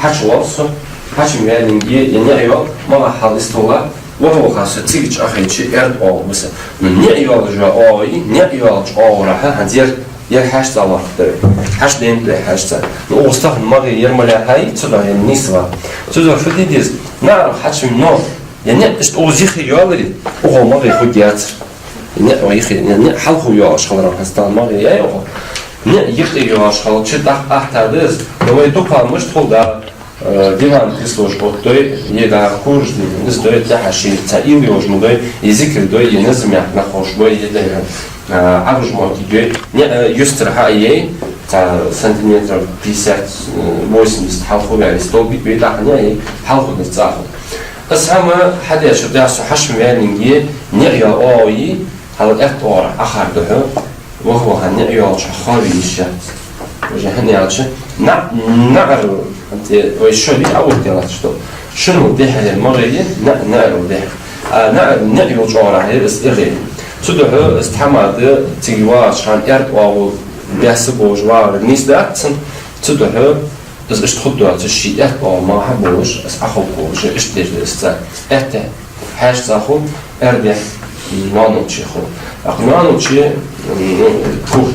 хьачувоал со, хьачу ма ваьннинге, е ниӀ йоал, магӀахьа хьал истола, ваха-ваха со цига чу Ӏохайча, аьрда оагӀув ба са. Ну, ниӀ йоалаш йола оагӀув, ниӀ йоалача оагӀорахьа, хӀанз ер, ер хьаьша цӀа лоархӀаргда вай. Хьаьша дайна тӀа хьаьша цӀа. Ну, укхаза тахан магӀа ер ма лаьхьай, цудухьа ер нийсваха. Цудухьа фу де деза? НаӀарга хьачу, но, е ниӀ иштта укхаза юхе йоаларе, укхо магӀа хургьяцар. НиӀ юхе, ниӀ, ниӀ хьалхо йоалаш хиларах хьастал магӀа яй укхо. НиӀ юкъе йоалаш хилча, тӀаккха атта да из. Но вай дукха мишта хул да, э, диван креслош оттадой, е да кураш дий, из дой, тӀехьа ший цхьа уйла йолаш ма дой, е зикар дой, е назам яхьа нах ховш бой, е да, э, Ӏовижа моттиг дой, ниӀ, э, юстара хьа а яй, цхьа сантиметров пятьдесят, э, восемьдесят хьалхо ваьле, столбик бе тӀаккха ниӀ яй, хьалхо да цӀа хул. Из хӀама хьадеш, дӀа со хьачу ма ваьннинге, ниӀ йола оагӀув, хьал аьтта оагӀорахьа Ӏохаргда хьо, ваха-ваха ниӀ йоалача хьо хове йиш яц. Уже хӀана аьлча, наӀ-, наӀар, хӀанз вай шо дий Ӏоттаялац, что шоана дехьара магӀа я, наӀ-, наӀара дехьара. А наӀар ниӀ йолча оагӀорахьа я из эгӀе. Цудухьа из тхьамада цига вагӀача хана аьрда оагӀув беса болаш вагӀар нийса дац цун, цудухьа из иштта хургдоацаш, ший аьтта оагӀув магӀа болаш, из Ӏоховргволаш, иштта деш да из цӀа. Аьттехьа хьаьша цӀа хул, аьрдехьа ноанолче хул. ТӀаккха ноанолче, ну, кухня.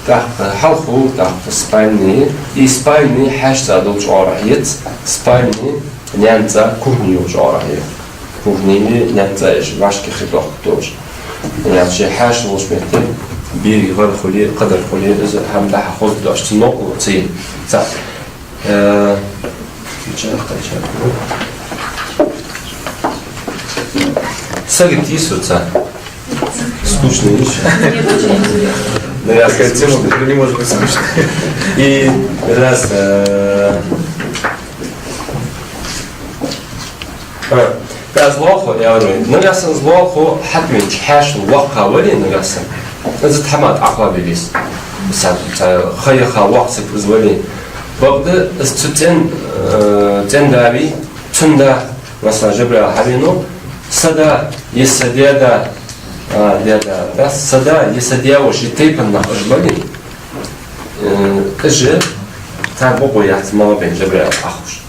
ТӀаккха хьалхо, тӀаккха спальня, и спальня хьаьша цӀа долча оагӀорахьа яц, спальня наьна цӀа, кухня йолча оагӀорахьа я. Кухня, наьна цӀа, уж вӀашка хи тохка долаш. Яц, ший хьаьша волча метте, Берий гӀар хуле, кхадар хуле, из хӀама дӀа-хьа хоза дош цу новкъа ца е. Цхьа. Э, сагота йисац цхьа. Скучно йиш? Нет, очень интересно. Да, я скажу, тема не может быть скучной. И раз, э, а, аз лоалахо, я говорю, нагахьсанна из лоалахо хьатӀавенача хьаьшал воккха вале нагахьсанна, из тхьамада Ӏохоабе веза. Са, са, ха яха воккха саг из вале. Бакъда из цу цӀен, э, цӀен да вий, цун да, масала, Жабраил хьавенав, са да, е са даь да, а, даь да, да, са да, е са даь-воша, е тайпан нах уж бале, э, уж цар бокъо яц магӀа бен Жабраил Ӏоховш.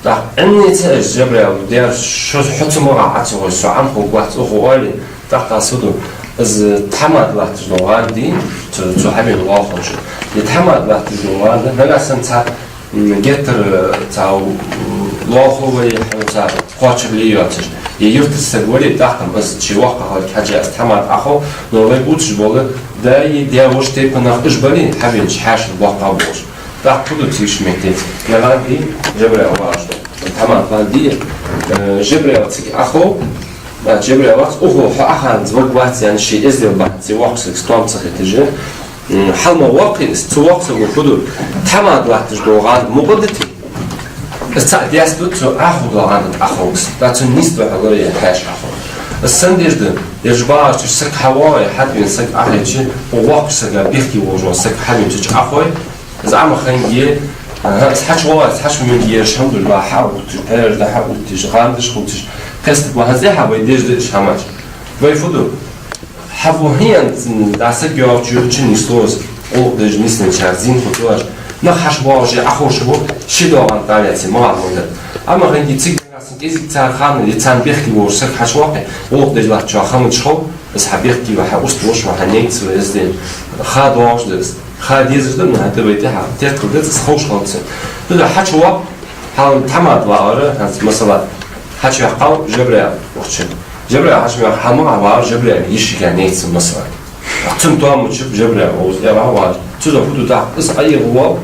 ТӀаккха Ӏинница уж Жабраила, дера, шо, хьо цу магӀа Ӏо ца гӀой, со Ӏомахургвац укхо оале, тӀаккха аз фу ду, из тхьамада латташ дола гӀанд дий, цу, цу хьавена лоалахочун. Из тхьамада латташ дола гӀанд, нагахьсанна цхьа, м, геттара, цхьа, м, лоалахо вале, хьона цхьа кхоачарал йоацаш, е юртара саг вале, тӀаккха-м из ший воккха хиларга хьежжа из тхьамада Ӏохов, но вай бувцаш бола, да е даь-воша тайпан нах уж бале, хьавенача хьаьшал воккха болаш. ТӀаккха фу ду цига ший метте? Е гӀанд дий, Жабраил вагӀаш да. Тхьамада гӀанд дий, э, Жабраил цига Ӏохов, а, Жабраил вац, укхо хьо Ӏохаьннза варгвац аьнна, ший эздел бахьан, цу воккхача сага тоам ца хеташ, м, хьалмагӀа воаккх из, цу воккхача саго фу ду, тхьамада латташ дола гӀанд мукъа да те. Из цхьа дес ду, цу Ӏоховш дола гӀанд Ӏохов из. ТӀаккха цунна нийса духьал лора е хьаьша Ӏохов. Из сенна деш да, ераш багӀача сага хьавоагӀе, хьатӀавена саг Ӏохайча, укх воккхача сага бехке волаш вола саг хьавена цу чу Ӏохой, из Ӏо ма хайнге, аха, из хьачувоагӀе, из хьачувенге ераш хӀама деш ба, хьа а увтташ, пхьераш дӀа-хьа увтташ, гӀандаш хувцаш, кхестаргва хӀанз тӀехьа вай деш да уж хӀамаш. Вай фу ду? Хьа бу хьаьнца дӀа саг йоагӀача юрта чу нийслу из, гӀулакх деш нийсденначар зийна хул цу уж. Нах хьачубоагӀаш е Ӏоховш бу, ший доагӀан тӀа лаьце, магӀа хӀама дар. Ӏо ма хайнге цига нагахьсанна кӀезига цар хана, е царна бехке волаш саг хьачувоаккхе, гӀулакх деш латтачоа хӀама чу хов, из хьа бехке ва, хьа уст вош ва, хьа нейц ва, из ден. Ха доагӀаш да из. Ха дезаш да, ну, хӀаьта вай тӀехьа теркал деза, из ховш хилац. Дуда хьачувоаккх, хьалха тхьамада вагӀар, хӀанз, масала, хьачувоаккхав Жабраил укх чу. Жабраил хьачувоаккхе, хьалмагӀа вагӀар Жабраила йишийга нейц, масала. Цун тоам чу Жабраил укхаза эгӀа вагӀаш. Цу заман фу ду тӀаккха, из ӀоэгӀавоал,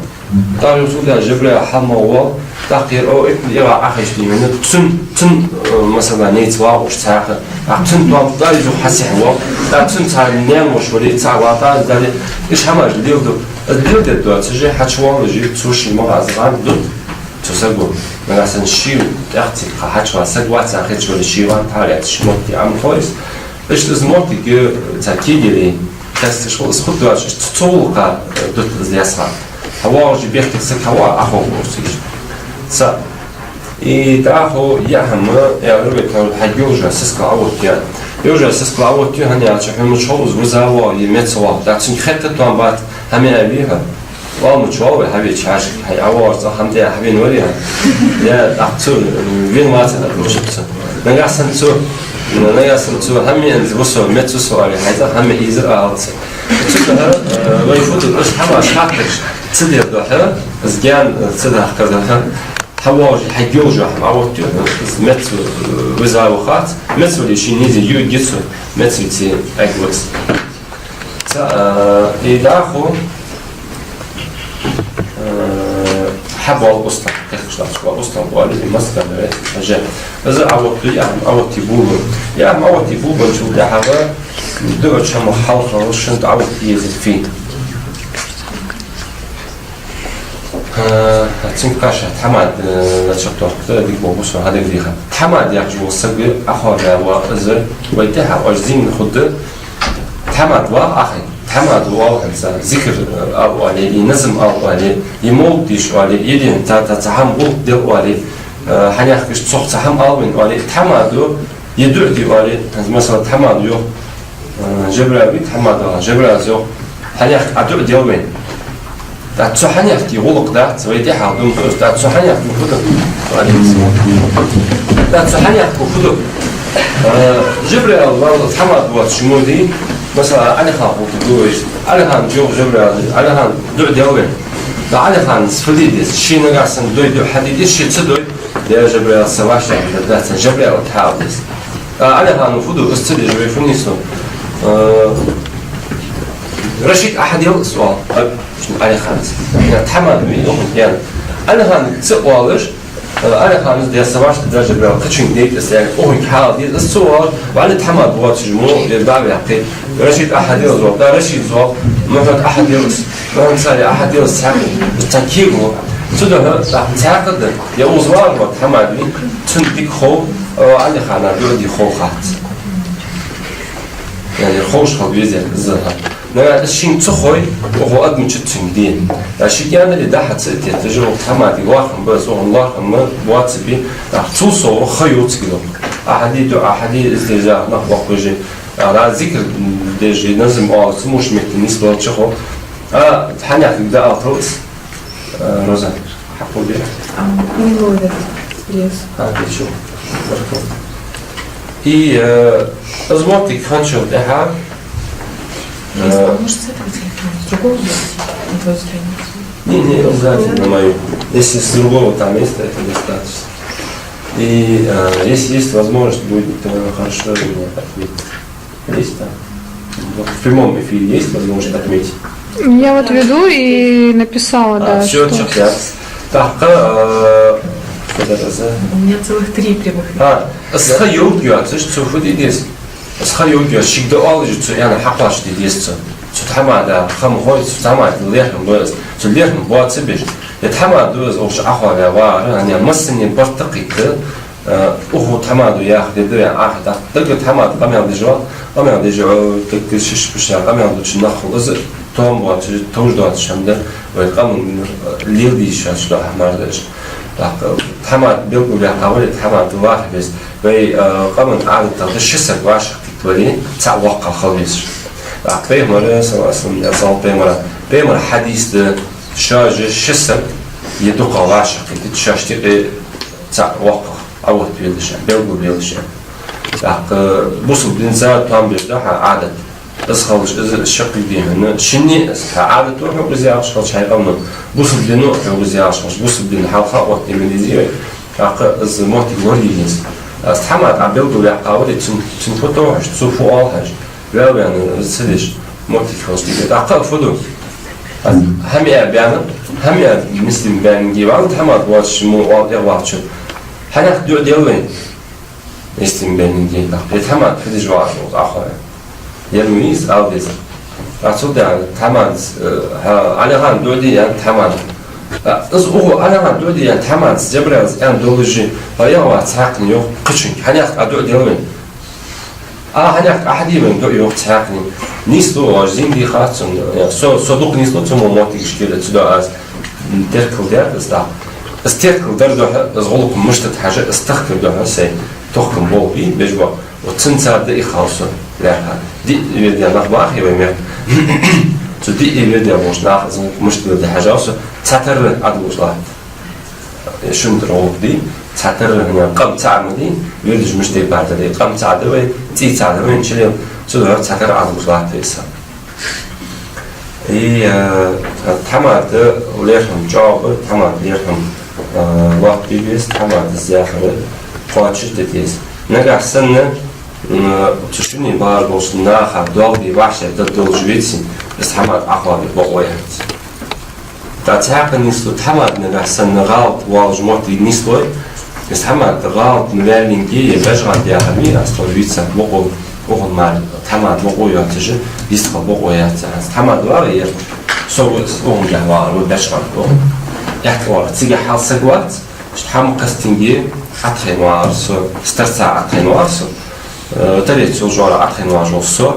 тӀаккха юха цул тӀехьа Жабраил хьалмагӀа воал, тӀаккха ер о иккхал эгӀа Ӏохайша дийна, цун, цун, э, масала, нейц вагӀаш цхьаькха, тӀаккха цун тоам чу дӀа из юха хьасехьавоал, тӀаккха цун цхьа наьна-воша вале, цхьа ватӀа из дале, уж хӀамаш леладу. Из леладергдоацаш, хьачувоалаш, цо ший магӀа из гӀанд дут. Цу саго, нагахьсанна ший тӀехьа цига хьачувоагӀа саг вац аьнна хеташ вале, ший гӀанд хьалаьцача, ший моттиг Ӏомахой из. Иштта из моттиг, э, цхьа кегий, кхесташ хул, из хургдоацаш, цу, цу гӀулакха, э, дут из лаьца хьа. ХьавоагӀаш бехке саг хьавоагӀа, Ӏохов укхаза. Цхьа. И тӀаккха яа хӀама, я вар вай тхьовра хьайга йолаш йола сискал Ӏооттае. Йолаш йола сискал Ӏооттае, хӀана аьлча, хьона чу хул из виза воагӀа е меца воагӀа. ТӀаккха цунга хетта тоам бац, хӀама яьй вий хьо. Вала ма чу вала вай, хьавеча хьаьшашка, хьай ӀовоагӀаш цӀагӀа хӀама даь хьавена вале хьо. Е тӀаккха цо вена вац аьнна дувцаш ва цо. Нагахьсанна цо, нагахьсанна цо хӀама яьнза ва со, меца ва со аьле, хьай цӀагӀа хӀама яь из ала цо. Цудухьа, э, вай фу ду, уж хӀамаш хаттараш ца дер духьа, из гаьна, э, ца дахкар духьа, хьавоагӀаш хьайга йолаш йола хӀама Ӏооттае, из меца, э, виза ва хац, меца вале ший низ юаргья цо, меца веце Ӏергва из. Цхьа, э, и дӀахо, э, хьабоал устагӀа, тӀехкаш латташ боал устагӀа боале, и массадола ваьча хьажа. Из Ӏооттаю, яа хӀама Ӏооттае болабу. Яа хӀама Ӏооттае болабенначул тӀехьагӀа дуа чу ма хьалхара шин тӀа Ӏооттае еза фий. Э, цунга кхаьча тхьамада, э, начертохка дика болабу со хьадагадеха. Тхьамада яхаш вола саг Ӏохоабаь ва из, вай тӀехьа оаш зийна хургда. Тхьамада ва ахьа, тхьамада ва оал хӀанз, зикр, э, ала оале, е назам ала оале, е мовлид деша оале, е дин цхьа, цхьа, цхьа хӀама гӀулакх де оале, э, хьанехкаш цох цхьа хӀама ала вайна оале, тхьамада, е дуӀа де оале, хӀанз, масала, тхьамада йоах, э, Жабраил вий тхьамада, Жабраила йоах, хьанехк Ӏа дуӀа дел вайна. ТӀаккха цу хьанехка гӀулакх дац, вай тӀехьа дум хӀуз, тӀаккха цу хьанехка фу ду? ТӀаккха цу хьанехка фу ду? Э, Жабраил валлалц тхьамада воацаш мо дий, масала, Ӏалихана хургда вай. Ӏалихана йоах Жабраила, Ӏалихана дуӀа дел вайна. ТӀаккха Ӏалихана фу де деза? Ше нагахьсанна дой дуӀа хьаде деза, ше ца дой, е Жабраил, са вӀашагӀкхетар дац, Жабраила тхьа ала деза. ТӀаккха Ӏалихан фу ду, из ца деш вай фу нийслу? Э, Рашид Ахьадел из оал, а, Ӏалиханас. Я, тхьамада вий, охуй, я. Ӏалиханга ца оалаш, э, Ӏалиханас дер са вашта даже брал, кхычунга дайта из, я, охуй, хьал дийца из ца оалаш, валли тхьамада воацаш мо, я, баьб яьккхе. Рашид Ахьадел из оал, да, Рашид из оал, Мухьаммад Ахьадел из, Мухьаммад Салих Ахьадел из, цхьа, цхьа киго. Цудухьа, да, цхьаькха да, я, укхаза вар ва тхьамада вий, цунна дика хов, э, Ӏалихана дуӀа де хов хац. Яъни ховш хила веза из. Нагахь из шийна ца хой, укх адамо чу цунга де. Я ший гаьнара дахьа ца тетташ, укх тхьамадага лоархӀам ба из, укхун лоархӀам боацаргбий, я цул совгӀа ха йоацаргйола. Ахьаде дуӀа, Ахьаде из деза, нах баккхажи. Ара зикр дежи, назам оалаш ца муш метте нийсбелча хов. А, хьанехк да алталц. Э, Роза, хьакхо бе? А, не ловит лес. А, ничего. И, э, из моттиг хинначул тӀехьагӀа, э, Может, с этого телефона, с другого взять? На твою страницу. Не, не обязательно на мою. Если с другого там есть, это достаточно. И, э, если есть возможность, будет, э, хорошо мне ответить. Есть, да. Вот в прямом эфире есть возможность отметить? Я вот веду и написала, а, да, всё, что чё, я. Так, э, что это за? У меня целых три прямых эфира. А, из ха йоагӀаш, цу фу де деза? Из ха йоагӀаш, шийга оалаш, цу яна хьакхоачаш де деза цу. Цу тхьамада ха ма хой, цу тхьамада лерхӀам ба из. Цу лерхӀам боацаргбий? Я тхьамада да из, укх чу Ӏохайна вагӀар, хӀана аьлча массане барт кхийтта, Э, укх тхьамада яхар да, я, Ӏохайна тӀаккха. Даггара тхьамада къамаьл деш ва, къамаьл деш ва, даггара шиш-пуш къамаьл дувцаш нах хул. Из тоам боацаш, товш доацаш хӀама да, вай къаман, э, леладе йиш йолаш дола хӀама да из. ТӀаккха тхьамада белгалдаьккха вале, тхьамада ваха веза. Вай, э, къаман ӀадатагӀа да ши саг вӀашагӀкхийтта вале, цаӀ воккхагӀа хила везаш. ТӀаккха Пайхамара, саллаллахӀу Ӏалайхи ва саллам, я, саллаллахӀу Пайхамара, Пайхамара хьадис да, шоаш ши саг е дукхагӀа вӀашагӀкхийтта, шоашта юкъе цаӀ воккхагӀа Ӏооттавелаш, белгалвелаш. ТӀаккха бусалба динца тоам беш да хьа Ӏадат. Из хилча, из шаккхе дехьа, шинне из хьа Ӏадато хьога из яхаш хилча, хьай къамано, бусалба дино хьога из яхаш хилча, бусалба дина хьалха оттаде ма дезий вай. ТӀаккха из моттиг лораде деза. Из тхьамада Ӏа белгалваьккха вале, цун, цун фу тохаш, цо фу оал хьажа. Ваьв-ваьнна ца деш, моттиг хилча дика. ТӀаккха фу ду? Аз хӀама аьнна баьнна, хӀама аьнна мислима баьннге ваьнна, тхьамада воацаш мо оал тӀехваьлча. Хьанехк дуӀа дел вайна? Мислима баьннге тӀаккха. Е тхьамада фу деш вагӀаш ва из Ӏохайна? Ер ма вий из ала дезар. Ӏа цул тӀехьагӀа тхьамада, э, хьа, Ӏалихана дуӀа де аьнна тхьамада. А, из укхо Ӏалихана дуӀа де аьнна тхьамада, Джабраила аьнна долаш, хьо яхавац цхьаккха йоах кхычунга. Хьанехк Ӏа дуӀа дел вайна? А, хьанехк Ӏа хьаде вайна дуӀа йоах цхьаккха. Нийслу оаш, зийна дийхац цунна. Со, со дукха нийслу цу мо моттигашкара, цудухьа аз, м, теркалдаьд из тӀаккха. Из теркалдар духьа, из гӀулакх мишта да хьажа, из тахкар духьа сай тохкам болх бе беш ба. Вот цунца да ихал со лаьрхӀа. Диъ вирде нах бахе вай мехка. Цу диъ вирде болча наха из гӀулакх мишта леладе хьажав со, цхьатарра Ӏадувлаш латт. Шун тӀара гӀулакх дий, цхьатарра, хӀана, къам цаӀ ма дий, вирдаш мишта тайпара да, къам цаӀ да вай, цӀий цаӀ да вай, чилел, цудухьа цхьатарра Ӏадувлаш латт вай са. И, э, тхьамада лерхӀам чӀоагӀа ба, тхьамада лерхӀам, э, лоаттабе беза, тхьамада из яхар кхоачашде деза. Нагахь санна, м, цу шуни бахаш болча наха доал бе вӀашагӀ дар долаш веце, из тхьамада Ӏохайна бокъо яц. ТӀаккха цхьаькха нийслу, тхьамада нагахь санна гӀалат воаллаш моттиг нийслой, из тхьамада гӀалат ма ваьллинге, е бежгӀант яхар вий, аз тхо вийца бокъо, укхун мара тхьамада бокъо йоацаш, йистхила бокъо яц аз. Тхьамада вагӀа ер, со укхун тӀа вагӀар ва бежгӀант ва. Эхь тӀа вагӀар, цигахь хьал саг вац, хӀама кхестинге Ӏотхайна вагӀар со, старца Ӏотхайна вагӀар со, э, таре цул жора Ӏотхайна вагӀаш вола со,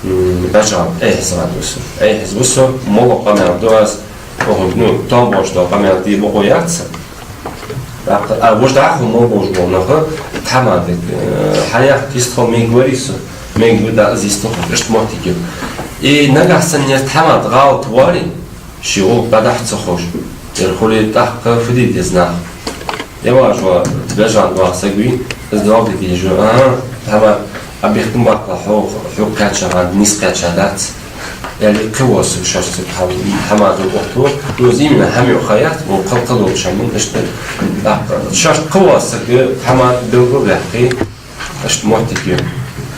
М, бежгӀант, Ӏехьа сагӀа ва со. Ӏехьа ва со, моллагӀа къамаьл ду аз, охур, ну, тоам боацаш дола къамаьл де бокъо яц са. ТӀаккха, а, вож дӀахо мел болаш бола нах, тхьамада, э, хьаяккха йистхила мегаргварий со, мегаргва, да, из йистхила, иштта моттиг я. И нагахь санна ер тхьамада гӀалат варе, ший гӀулакх дӀадахьа ца ховш, ер хуле тӀаккха фу де деза наха? Е важ ва, бежгӀант ваха саг вий, из доал де дезаш ва, а, тхьамада, а, бехкам баккхалахь, хьо, хьога кхаьча хӀама нийса кхаьчадац. Яли кхы вола саг шоаш цига хьал, тхьамада оттаву, из именно хӀама юха яц, мо кхы-кхы долча хӀаман иштта. ТӀаккха шоаш кхы вола саг тхьамада белгалваьккхе, иштта моттиг я.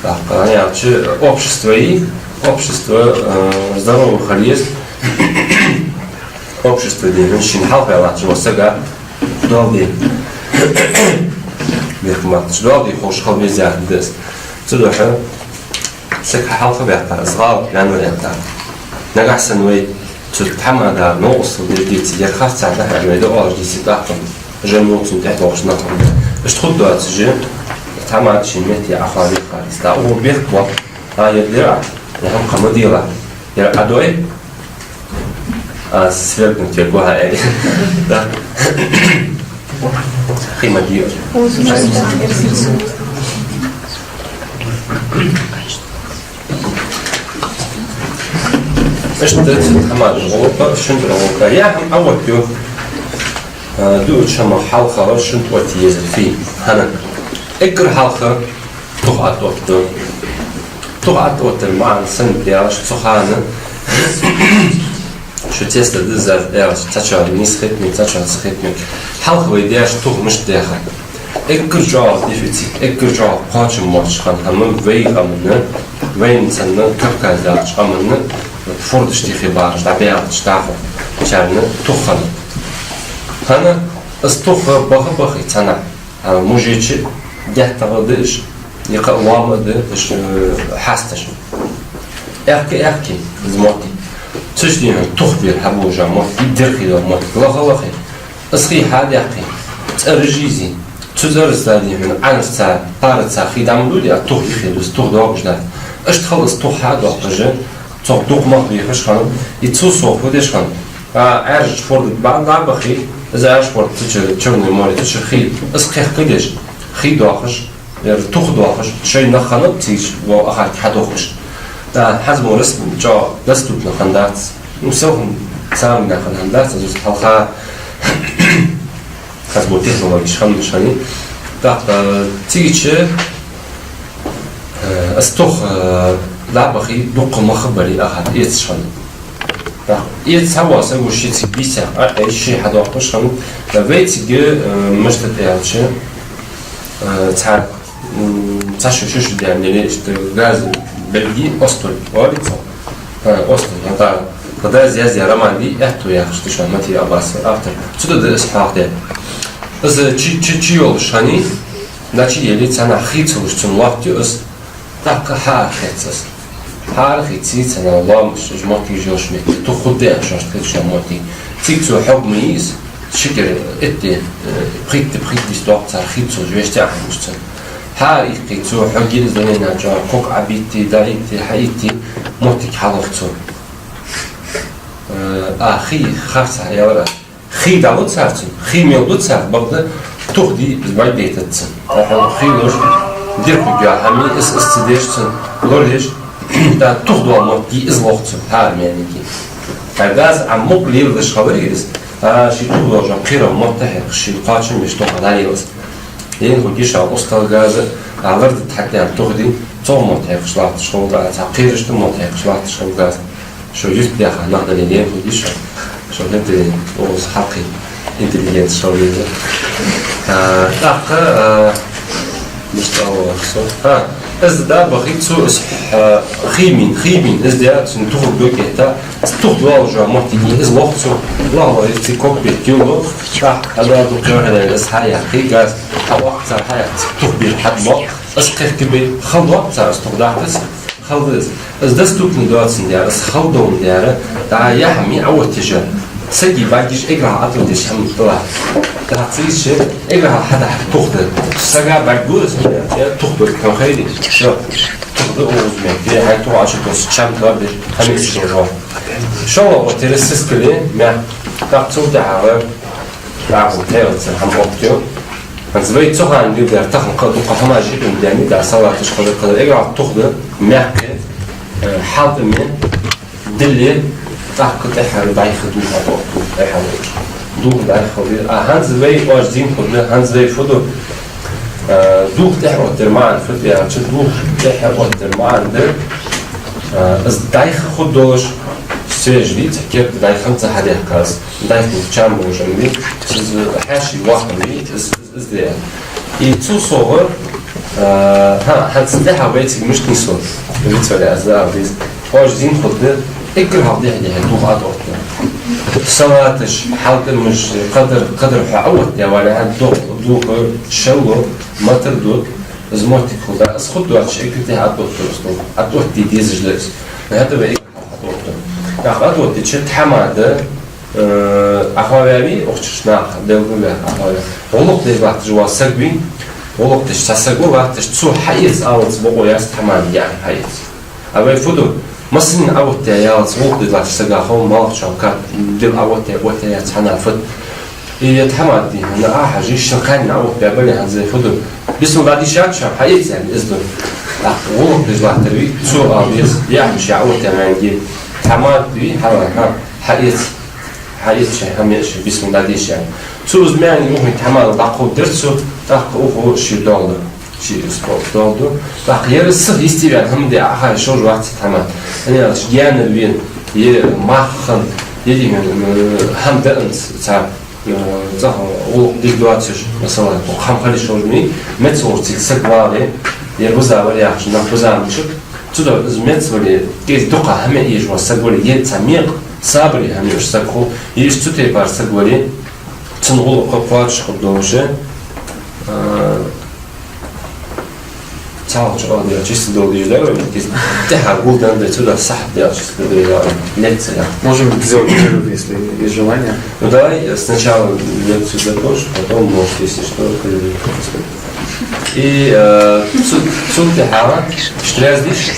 ТӀаккха, хӀана аьлча, общество и, Общество, э, здоровый хилар. Общество дийна шийна хьалха латтача сага доал де бехк ма бий, доал де ховш хила веза яхар да из. Цудухьа саг хьалха баьхкаб, из гӀалат январь яхтар. Нагахь санна вай цу тхьамада новкъостал деш деце, ер харцахьа дахьа вай да оалаш деце тӀаккха. Жа муцун тӀехьа вахаш нах. Иштта хургдоацаш, тхьамада ший метте Ӏохоаве хьарис. ТӀаккха укхо бехк бу, а, ер дера, яхьа кхама дела. Ер Ӏадой, а, свергнуть век ваха, э. Да. Кхима дела. Иштта да цу тхьамада гӀулакх, шун гӀулакх. Я хӀама Ӏооттаю. Э, дуача хӀамах хьалха шун тӀа оттае езар фу я? ХӀана? Эггара хьалха тух тӀаоттаю. Тух тӀаоттара маӀан сенна да аьлча, цу хана шо тесто дизза аьлча, цхьачоа нийса хет мег, цхьачоа ца хет мег. Хьалха вай даьша тух мишта даьхар? Эггара чӀоагӀа дефицит, эггара чӀоагӀа кхоачам боацаш хинна хӀама вай къаманна, вайна санна Кавказе даьхача къаманна, фордаш тӀехьа бахаш, дӀабаьлча тӀаккха, царна тух хиннад. ХӀана? Из тух баха-бахе цхьаннахьа, а, мужича деттагӀа да уж, е кхы лоам а да уж, э, хьасташ. Аьхке-аьхке из моттиг. Цу чу дийна тух бер хьабожа моттиг, дерхий дола моттиг, лаха-лахе. Из хий хьадаьккхе, цӀераш ийзе. Цу цӀерашца дийна Ӏанарца, параца хий дӀа ма дувде, а тух юхе дувз, тух доагӀаш дац. Иштта хила из тух хьадоаккхаш, цох дукха мах бехаш хиннаб, и цул совгӀа фу деш хиннаб. А, Ӏаьржача форда бан дӀабахе, из Ӏаьржа форд цу чура, Чёрное море, цу чура хий, из кхехкадеш, хий доахаш, ер тух доахаш, шоай нах хиннаб цига чу, во ахарг хьадохаш. ТӀаккха хӀанз мо рас-, чӀоагӀа доступно хиннадац. Ну, селхан самый нах хиннадац, аз уж хьалха хӀанз мо технологеш хиннаб шоана. ТӀаккха цига чу, э, из тух, э, дӀабахе, дукха мах а баре, ахарг эцаш хиннад. ТӀаккха эца хьавоал саг, шийца бийса, а, э, ший хьадоаккхаш хиннад. ТӀаккха вайцига, э, мишта да аьлча, э, цхьа, м, цхьа шу, шу, шу даьннад, иштта газа белги, остоль оалий цох. ХӀа, остоль, хӀа, да. Когда зязя роман ди, аьттув яхаш да шоана Матвей Аббасов, автор. Цу тӀа да из хьоахадаь. Из чу, чу, чу йолаш хиннай, значит, ели цхьаннахьа хий ца луш цунна лоаттаю из. ТӀаккха хьаарахеций из. Хьаарахеце, цхьаннахьа лоамаш, уж моттигаш йолаш метте, тух хургда яхаш, шоашта хеташ йола моттиг. Цига цо хьогма йий из, ши кӀира итт, э, пхийтта, пхийтта йист доаккх цар хий ца луш, вешта а хьамуш цунна. Хьаара иккхе, цо хьогий из, дунен чу ког Ӏобитте, дӀаитте, хьаитте, моттиг хьалох цо. Э, а, хий харцахьа аьлар аз. Хий дӀалу цар цунна, хий мел ду цар, бакъда тух де из бӀаргадайтац цунна. ТӀаккха хий луш, дирхуг я хьами, из, из ца деш цунна, лораш, тӀаккха тух дола мотт де из лох цунна, хьаара маьнеги. ТӀаккха газа Ӏа мукъа леладеш хиларий из, а, ший тух долча кхерам мотт хьекхаш, ший кхоачам беш тоха дӀалелаз. Ен хӀу гиша устал газа, а, ларда тхьатӀа тух де, цо мотт хьекхаш латташ хул, а, цхьа кхерашта мотт хьекхаш латташ хул газа. Шо юрт баьха нах дале, лен хӀу гиша. Шо хӀанз оаз хьалкхе интеллигент шо веза. А, тӀаккха, а, мишта оал со? А, из дӀабахе цо из, а, хий мин, хий мин, из де цун тухуг докета, из тух доаллаш моттиге, из лох цо, лох лох, из ци ког бетте лох, а, а да дукха хьадаьнна, из хьаяьккхе, газ, хьаваккха цар хьаяьккха, тух бир хьадбо, из кхехкабе, хала доаккх цар, из тух дахкас. Хала да из. Из доступный доацандаь, из хала доландаь, дӀа яхьа миъ а оттаеш. Сага бӀаргаш эггара хьалха Ӏототтадеш хӀама хилар. ДӀа цига чу эггара хьалха хьадахьар тух да. Сага бӀаргагу из, е тух бӀарг хьона хайри. Шо. Тух да оаз мег. Е хьай тух Ӏочутосс чам дордеш, хӀама ийца шо жо. ШоллагӀа оттаяр сискали мег. ТӀаккха цул тӀехьагӀа ТӀаккха тӀехьа цхьа хӀама оттаю. ХӀанз вай цу хана дилдер тахан кхы дукха хӀамаш хӀитун дени, да, салаташ кхы, кхы, эггара тух да, мягкий, э, хьалтӀаме, дилли, тӀаккха тӀехьара дӀайха духьа отту, тӀехьара. Духьа дӀайха хилар. А хӀанз вай оаш зин хургда, хӀанз вай фу ду, э, духьа тӀехьа оттар маӀан фу да аьлча, духьа тӀехьа оттар маӀан да, э, из дӀайха хургдолаш, свежий, цхьа керда дӀайха ца хьадаьккха из. Дайхнув чам божам ви, из хьаьший вахам ви, из, из, из де. И цул совгӀа, а, хӀа, хӀанз тӀехьа вайцига мишта нийслу, вицвале аз да, а, виз. Хьожа зин хургда, эггара хьалха дехьа-дехьа духьа Ӏооттар. Салаташ, хьалтӀамаш, кхыдар, кхыдар хьо Ӏооттавале, хьа духьа, духьа шелло, матар ду, из моттиг хул да. Из хургдоацаш эггара тӀехьа Ӏооттар из духьа. Ӏооттаде дезаш да из. ХӀаьта вай эггара хьалха Ӏооттар. ТӀаккха Ӏооттача тхьамада, э, Ӏохаваьвий, укх чу наха, белгалваь, Ӏохаваьв. ГӀулакх деш латташ вола саг вий, гӀулакх деш цхьа саг ва латташ, цо хьаэца алац бокъо яц тхьамада яьнна хьаэца. А вай фу ду? Массанена Ӏооттаяь ялац гӀулакх деш латташ сага хов, малхчоа кад дил Ӏооттаяь, оттаяь яц хьанна фуд. И е тхьамада дий, хьона а хьажий, шин кхаьнна Ӏооттабаь бале хӀанз вай фу ду? Бисмилла дийшача, хьаэца аьнна из ду. ТӀаккха гӀулакх деш латтар вий, цо ала деза, яхьаш Ӏооттаяь ваьннге. Тхьамада вий, хьала, хьа, хьаэца. Хьаэца шоай хӀама, шоай бисмилла дийша. Цо из маьнга ухий тхьамада дӀакховдадир цо, тӀаккха ухо ший доал ду. Ший из доал ду. ТӀаккха ер сиха йистеваьнна хӀама да, Ӏохайша шовзткъа вац тхьамада. Ана аьлча, гаьнара вена, е марха хинна, е дий хьона, э, хӀама даанца цар, э, цӀагӀа гӀулакх дика доацаш, масала, укх хӀама хила йиш йолаш ма йий, меца волча цига саг вале, е биза вале яхаш, нах биза мича, цудухьа из меца вале, кӀезига дукха хӀама эш вола саг вале, е цхьа мекъа, сабаре хӀама эш саг хул, е иштта цу тайпара саг вале, цун гӀулакх кхоачаш хургдолаш, а, цхьалха чӀоагӀа дера чиста дола дезаш дар вай, кӀезига тӀехьа гулдан да, цудухьа сахьат дела чиста дола лекция. Можем сделать перерыв, если есть желание. Ну, давай, э, сначала лекцию закончишь, потом, может, если что, перерыв. И, э, цу-, цул тӀехьагӀа, иштта раьза дий шо?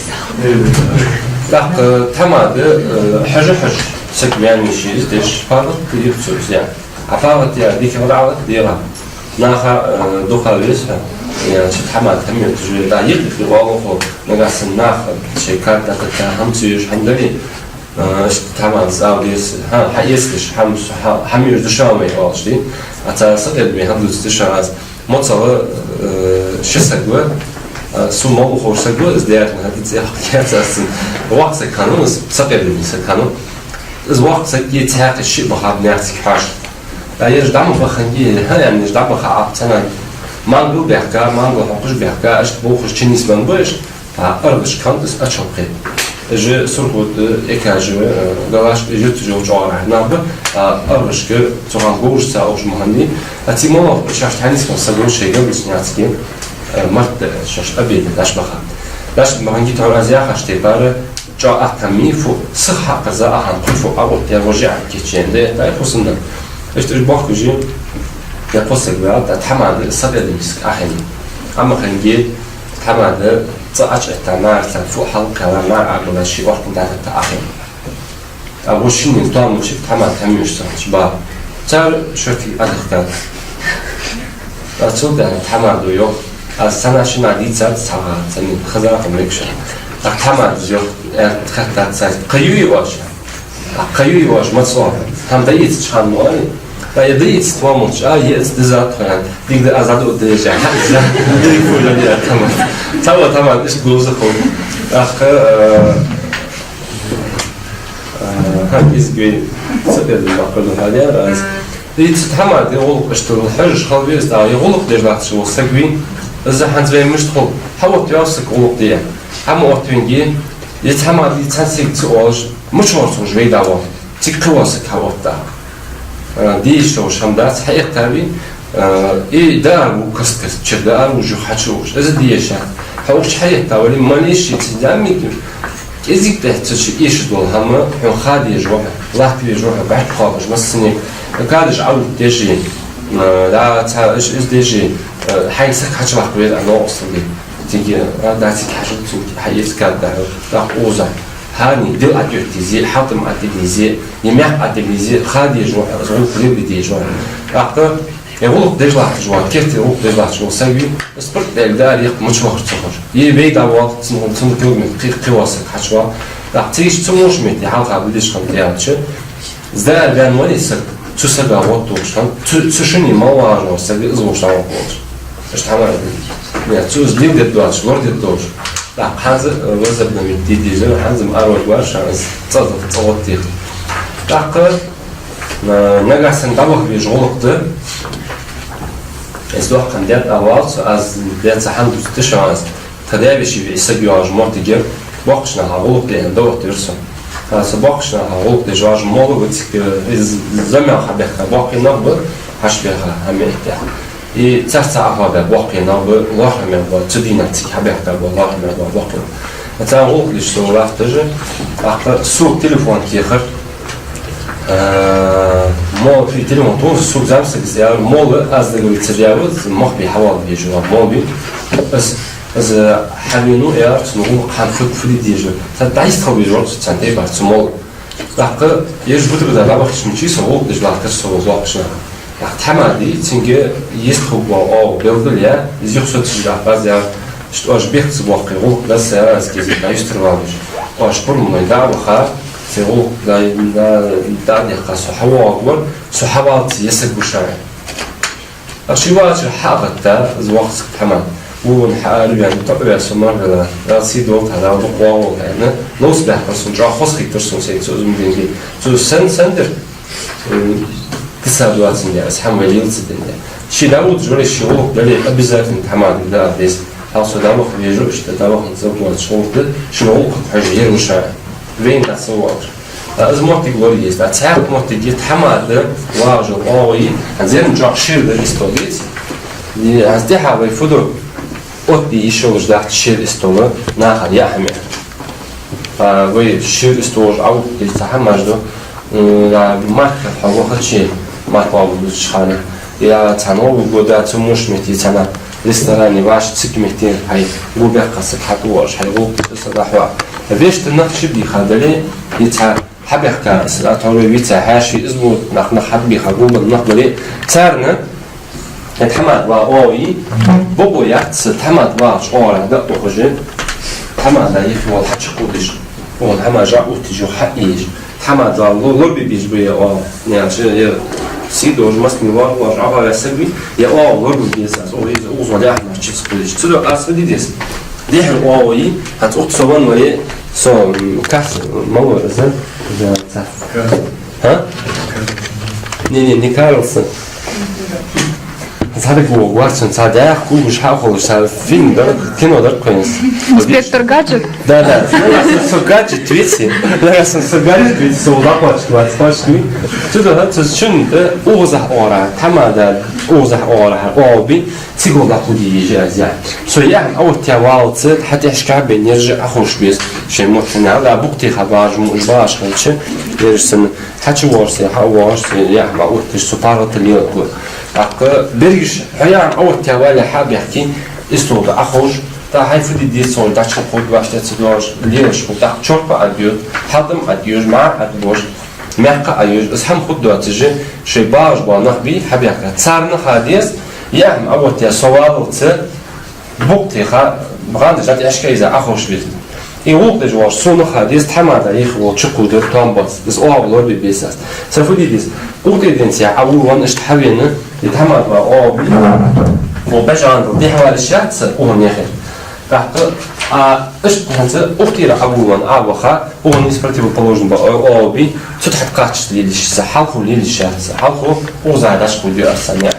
ТӀаккха, э, тхьамада, э, хьажа-хьажа, саг ваьнна йиш я из деш, фаргӀат дир цо из, яьнна. А фаргӀат яр дикагӀа дӀалатт дегӀа. Наха, э, дукха веза хьо, е, цу тхьамада хӀама йотташ ве, да, юкъе-юкъе оал хьо, нагахьа санна наха шоай кад дӀатетта, хӀама ца еш хӀама дале, а, иштта тхьамада из ала деза, хьа, хьаэцалаш, хӀама, хьа, хӀама еш да шоана вай оалаш дий. А цар сакъердаме хӀама дувцаргда шоана аз. Моцала, э, ши саг ва, а, сона мел ухаш саг ва, из даьра хӀанз цӀи хьакхаьчац аз цун. Воккха саг хиннав из, сакъердаме саг хиннав. Из воккха саг е цхьаькха шиъ бахаб наьха цига хьоаш. ТӀаккха ераш дӀа ма баханге, хӀа, аьнна, ераш дӀабаха Ӏа цхьанне. Мангал баьхка, мангал хьокхаш баьхка, иштта болхаш чинис ман ба иштта. ТӀаккха аргӀашка хиннад из Ачалкхе. Уж Сурхот, э, Экажево, э, Галашка, уж юрташ йолча оагӀорахьара нах ба, тӀаккха аргӀашка цу хана говрашца ухаш ма хиннадий. ТӀаккха цига моллагӀа шоашта хьанийсмала саг вар шоай габнаш нацке, э, март, э, шоаш обеде дӀачубаха. ДӀачубаханге тхьовра аз яхача тайпара, чӀоагӀа атта хӀама я фу, сиха хьакхарза а хӀама, кхы фу Ӏооттаяь, вож яхьа кийчъяьнна да, тӀаккха фусамда. Иштта уж бохкаш я, е кхо саг ваьлла, тӀаккха тхьамада сакъердаме саг Ӏохайна. Ӏомаханге, тхьамада цӀа Ӏочуэтта, мара царна фу хьалкхелла, мара Ӏобилла, ший оркан дӀатетта Ӏохайна. ТӀаккха вож шиннена тоам луча тхьамада хӀама еш ца хилча бала. Цар шортига Ӏодахийтад. ТӀаккха цул тӀехьагӀа тхьамада йоах: аз цхьанне-шинне дийцад цхьа хӀама, царна хезар-кх мегаш. ТӀаккха тхьамада йоах, аьнна, хаьттад цар: кхы юй оаш? ТӀаккха кхы юй оаш, маца оал? ХӀама дӀаэцача хана ма оалий. ТӀаккха е дӀаэцад тхо молча, а, е эца дизад тхо, аьнна. Дика да, аз дӀадода деза, аьнна. Дика хул, аьнна, тхьамада. Цхьа ва тхьамада иштта говза хул. ТӀаккха, э, А, хӀанз из гой ца деза бакъ да хьадер аз. И цу тхьамада гӀулакх иштта хьожаш хила веза, тӀаккха е гӀулакх деш латташ вола саг вий, из хӀанз вай мишта хул. Хьаоттаваьв саг гӀулакх де. Хьа ма оттавенге, е тхьамада цхьан сага ца оалаш, мичахьара цо уж вайдавал. Цига кхы вола саг хьаотта. А, дийша уж хӀама дац, хьаэттавий, а, и даар ву каст-каста чура, даар ву юха хьачувугаш. Из дийша. Хьо укх чу хьаэттавале, малейший цхьа зама ма йий. КӀезига тӀехьа цу чу эшаш дола хӀама, хьона ха дезаш ва хьо, латта везаш ва хьо, бӀарг кхоабаш массане, кадаш Ӏоувттадеш, а, да, цхьа, из, из деш, а, хьайна саг хьачуваха веза, а, новкъостал де. Цига, а, да, цига хьажал, цунга хьаэца кад да, тӀаккха укхаза. ХӀаране дил ӀотӀаоттаде еза, хьалтӀам ӀотӀаде еза, е мекх ӀотӀаде еза, ха дезаш ва хьо, из гӀулакх леладе дезаш ва хьо. ТӀаккха е гӀулакх деш латташ вола, керте гӀулакх деш латташ вола саг вий, из пурт даьлча даар яккха мича вахар ца ховш. Е вайдавал, цун, цун километр кхы, кхы вола саг хьачувоал. ТӀаккха цига иштта цу вокх метте хьалха дудиш хиннад аьлча, из даар ваьнна вале саг, цу сага гӀоттавугаш хиннад, цу, цу шинне мел вагӀаш вола саг, из вокхо дӀавоаккхаш. Иштта хӀама да. Е, цо из леладе доацаш, лораде доацаш. ТӀаккха хӀанз, э, возобновить де деза, хӀанз-м араваргвар шоана из цӀа, цӀа гӀоттаде. ТӀаккха, э, нагахьа санна дӀабаха везаш гӀулакх да. Из доккха хӀама да аьнна вац со, аз даьца хӀама дувцаргда шоана аз. Тха даь-веший виӀий саг йоагӀаш моттиг я. Боккхийча наха гӀулакх де аьнна, да, оттавир со. А, со боккхийча наха гӀулакх деш важ мола ва цига, из замел хьабаьхка боккхий нах ба, хьаш баьха, хьа меттехь. И царца Ӏахьода боккхий нах ба, лоархӀаме ба, цу дийнахьа цига хьабаьхка ба, лоархӀаме ба боккхий нах. А царна гӀулакх деш со латташ, тӀаккха сога телефон кехар, а, мола фи телефон тоже сога замсагас яр, мола аз договориться яр, мохби хьавал вижу, мола би. Аз Из хьавену, яр, цун гӀулакх хьан фуд, фуди деза. Цхьа дӀайистхал веза вар цу цхьан тайпара цу мол. ТӀаккха ераш бутаргда дӀабахача мичи со гӀулакх деш латтар со боккхийча наха. Тхьамада, цунга йистхургва оаха белгалъяь, из юхасоцаш дӀакъаза яр, иштта оаш бехк ца боаккхе, гӀулакх да са, аз кӀезига дӀаюстарвалаш. Оаш пурам вай дӀа а ваха, цу гӀулакх дӀа, дӀа, дӀадехка со хьавоагӀаргвар, со хьаваллалца я саг гуш вар. Аш ши вача хьагӀатта, из воккха саг тхьамада. Вуван хьаарваьнна, тоъаваь со мара вела. Дала сий долда хьа, Дала дукха воагӀалва хьайна. Новс баьхкар сона, чӀоагӀа хоза хийттар сона сайга цу из ма динге. Цу сен-сен дир, м, киса доацандаь, аз хьама вай лелаца дендаь. Ши дӀаводаш вале, ши гӀулакх дале, обязательно тхьамада да а деза. Хьал со дӀаваха веза, иштта дӀаваханца гӀулакх да, ши гӀулакх хьажа ер вуша. Вайна дӀа ца воалаш. А, из моттиг лораде деза. Цхьаькха моттиг я тхьамада вагӀаш вола оагӀув, хӀанз ер чӀоагӀа шера да истол деций. Е, хӀанз тӀехьа вай фу ду? Оттаде йиш йолаш дац шера истола, наха яа хӀама. А, вай шера истолаш Ӏовдал цхьа хӀамаш ду. М, а, марка хьо вахача, марка валлалца хана. Я цхьан новый года, цу муш метте цхьана ресторане ваш цига метте хьай гу баьккха саг хьатӀавоагӀаш, хьай гу са дӀахьоа. Вешта нах ши биха дале, и цхьа хьабаьхка са дӀатохаве вица хьаьший из бу, нах, нах хьабиха гу бан нах бале, царна, э, тхьамада ва ои, бобо яц, тхьамада вагӀача оагӀорахьа дӀа а ухаш, тхьамада йихи вол хьачукхувдаш, вол хӀама жа уттижу хьаийш. Тхьамада ло-, лорабе беза ба е оагӀув. Е, е сий долаш, массане вагӀаш, ӀаваӀа саг вий, е оагӀув лорабе беза аз, оагӀув из, оагӀув золяхьа мара чицкхуйдаш. Цудухьа аз фу де деза? Дехьа оагӀув, хӀанз укх со ван варе, со, м, кас мало из, из цац. ХӀа? Не, не, не Карлсон. Цхьа дика вогӀу варцан, цхьа дӀаьха кугаш хьахулаш, цхьа фильм дар, кино дар кхоьнас. Инспектор Гаджет? Да, да. Со Гаджет вици. Да, со, со Гаджет вици, со лапочки, лапочки. Цудухьа, цу чун, э, укхазахьа оагӀорахьа, тхьамада укхазахьа оагӀорахьа, оагӀув бий, цига вол дӀакхувде еза аз яхь. Со яхь Ӏооттаваллалца, хьатӀехьашка бен ераш Ӏоховша беза, шоай мотт хьанал, а букъ теха багӀаш, мо уж багӀаш хилча, ераш санна, хьачувоагӀаш, хьавоагӀаш, яхь ма отташ, со паргӀата леларгва. ТӀаккха берригаш хьо яхь Ӏооттавале хьабаьхке, истол тӀа Ӏоховш, тӀаккха хьай фу де деза, цунга дӀачакхувда, вӀаштӀехьа ца доагӀаш, лелаш хул, тӀаккха чорпа Ӏадйода, хьалтӀам Ӏадйода, маӀа Ӏадбода, маькх Ӏайода, из хӀама хургдоацаш, шоай багӀаш бола нах бий, хьабаьхка. Царна ха деза, яхь ма Ӏооттаве со валлалца, букъ теха, гӀандаш дӀатӀехьашка из Ӏоховша беза. И гӀулакх деш воагӀаш сона ха деза, тхьамада йихи вол чукхувдар, тоам бац. Из оагӀув лорабе беза аз. Са фу де деза? Укх тӀа денз яхь Ӏовувлавенна, иштта хьавена, и тхьамада ва оагӀув бий, вол бежан дал дехьавала йиш яц са, укхун яхе. ТӀаккха, а, иштта хӀанз укх тӀера Ӏовувлавенна Ӏоваха, укхун из противоположный ба оагӀув бий, цу тӀа хьакхаччалца лелаш са, хьалхо лелаш яц са, хьалхо укхазахьа дӀачакхувдаю аз са яхь.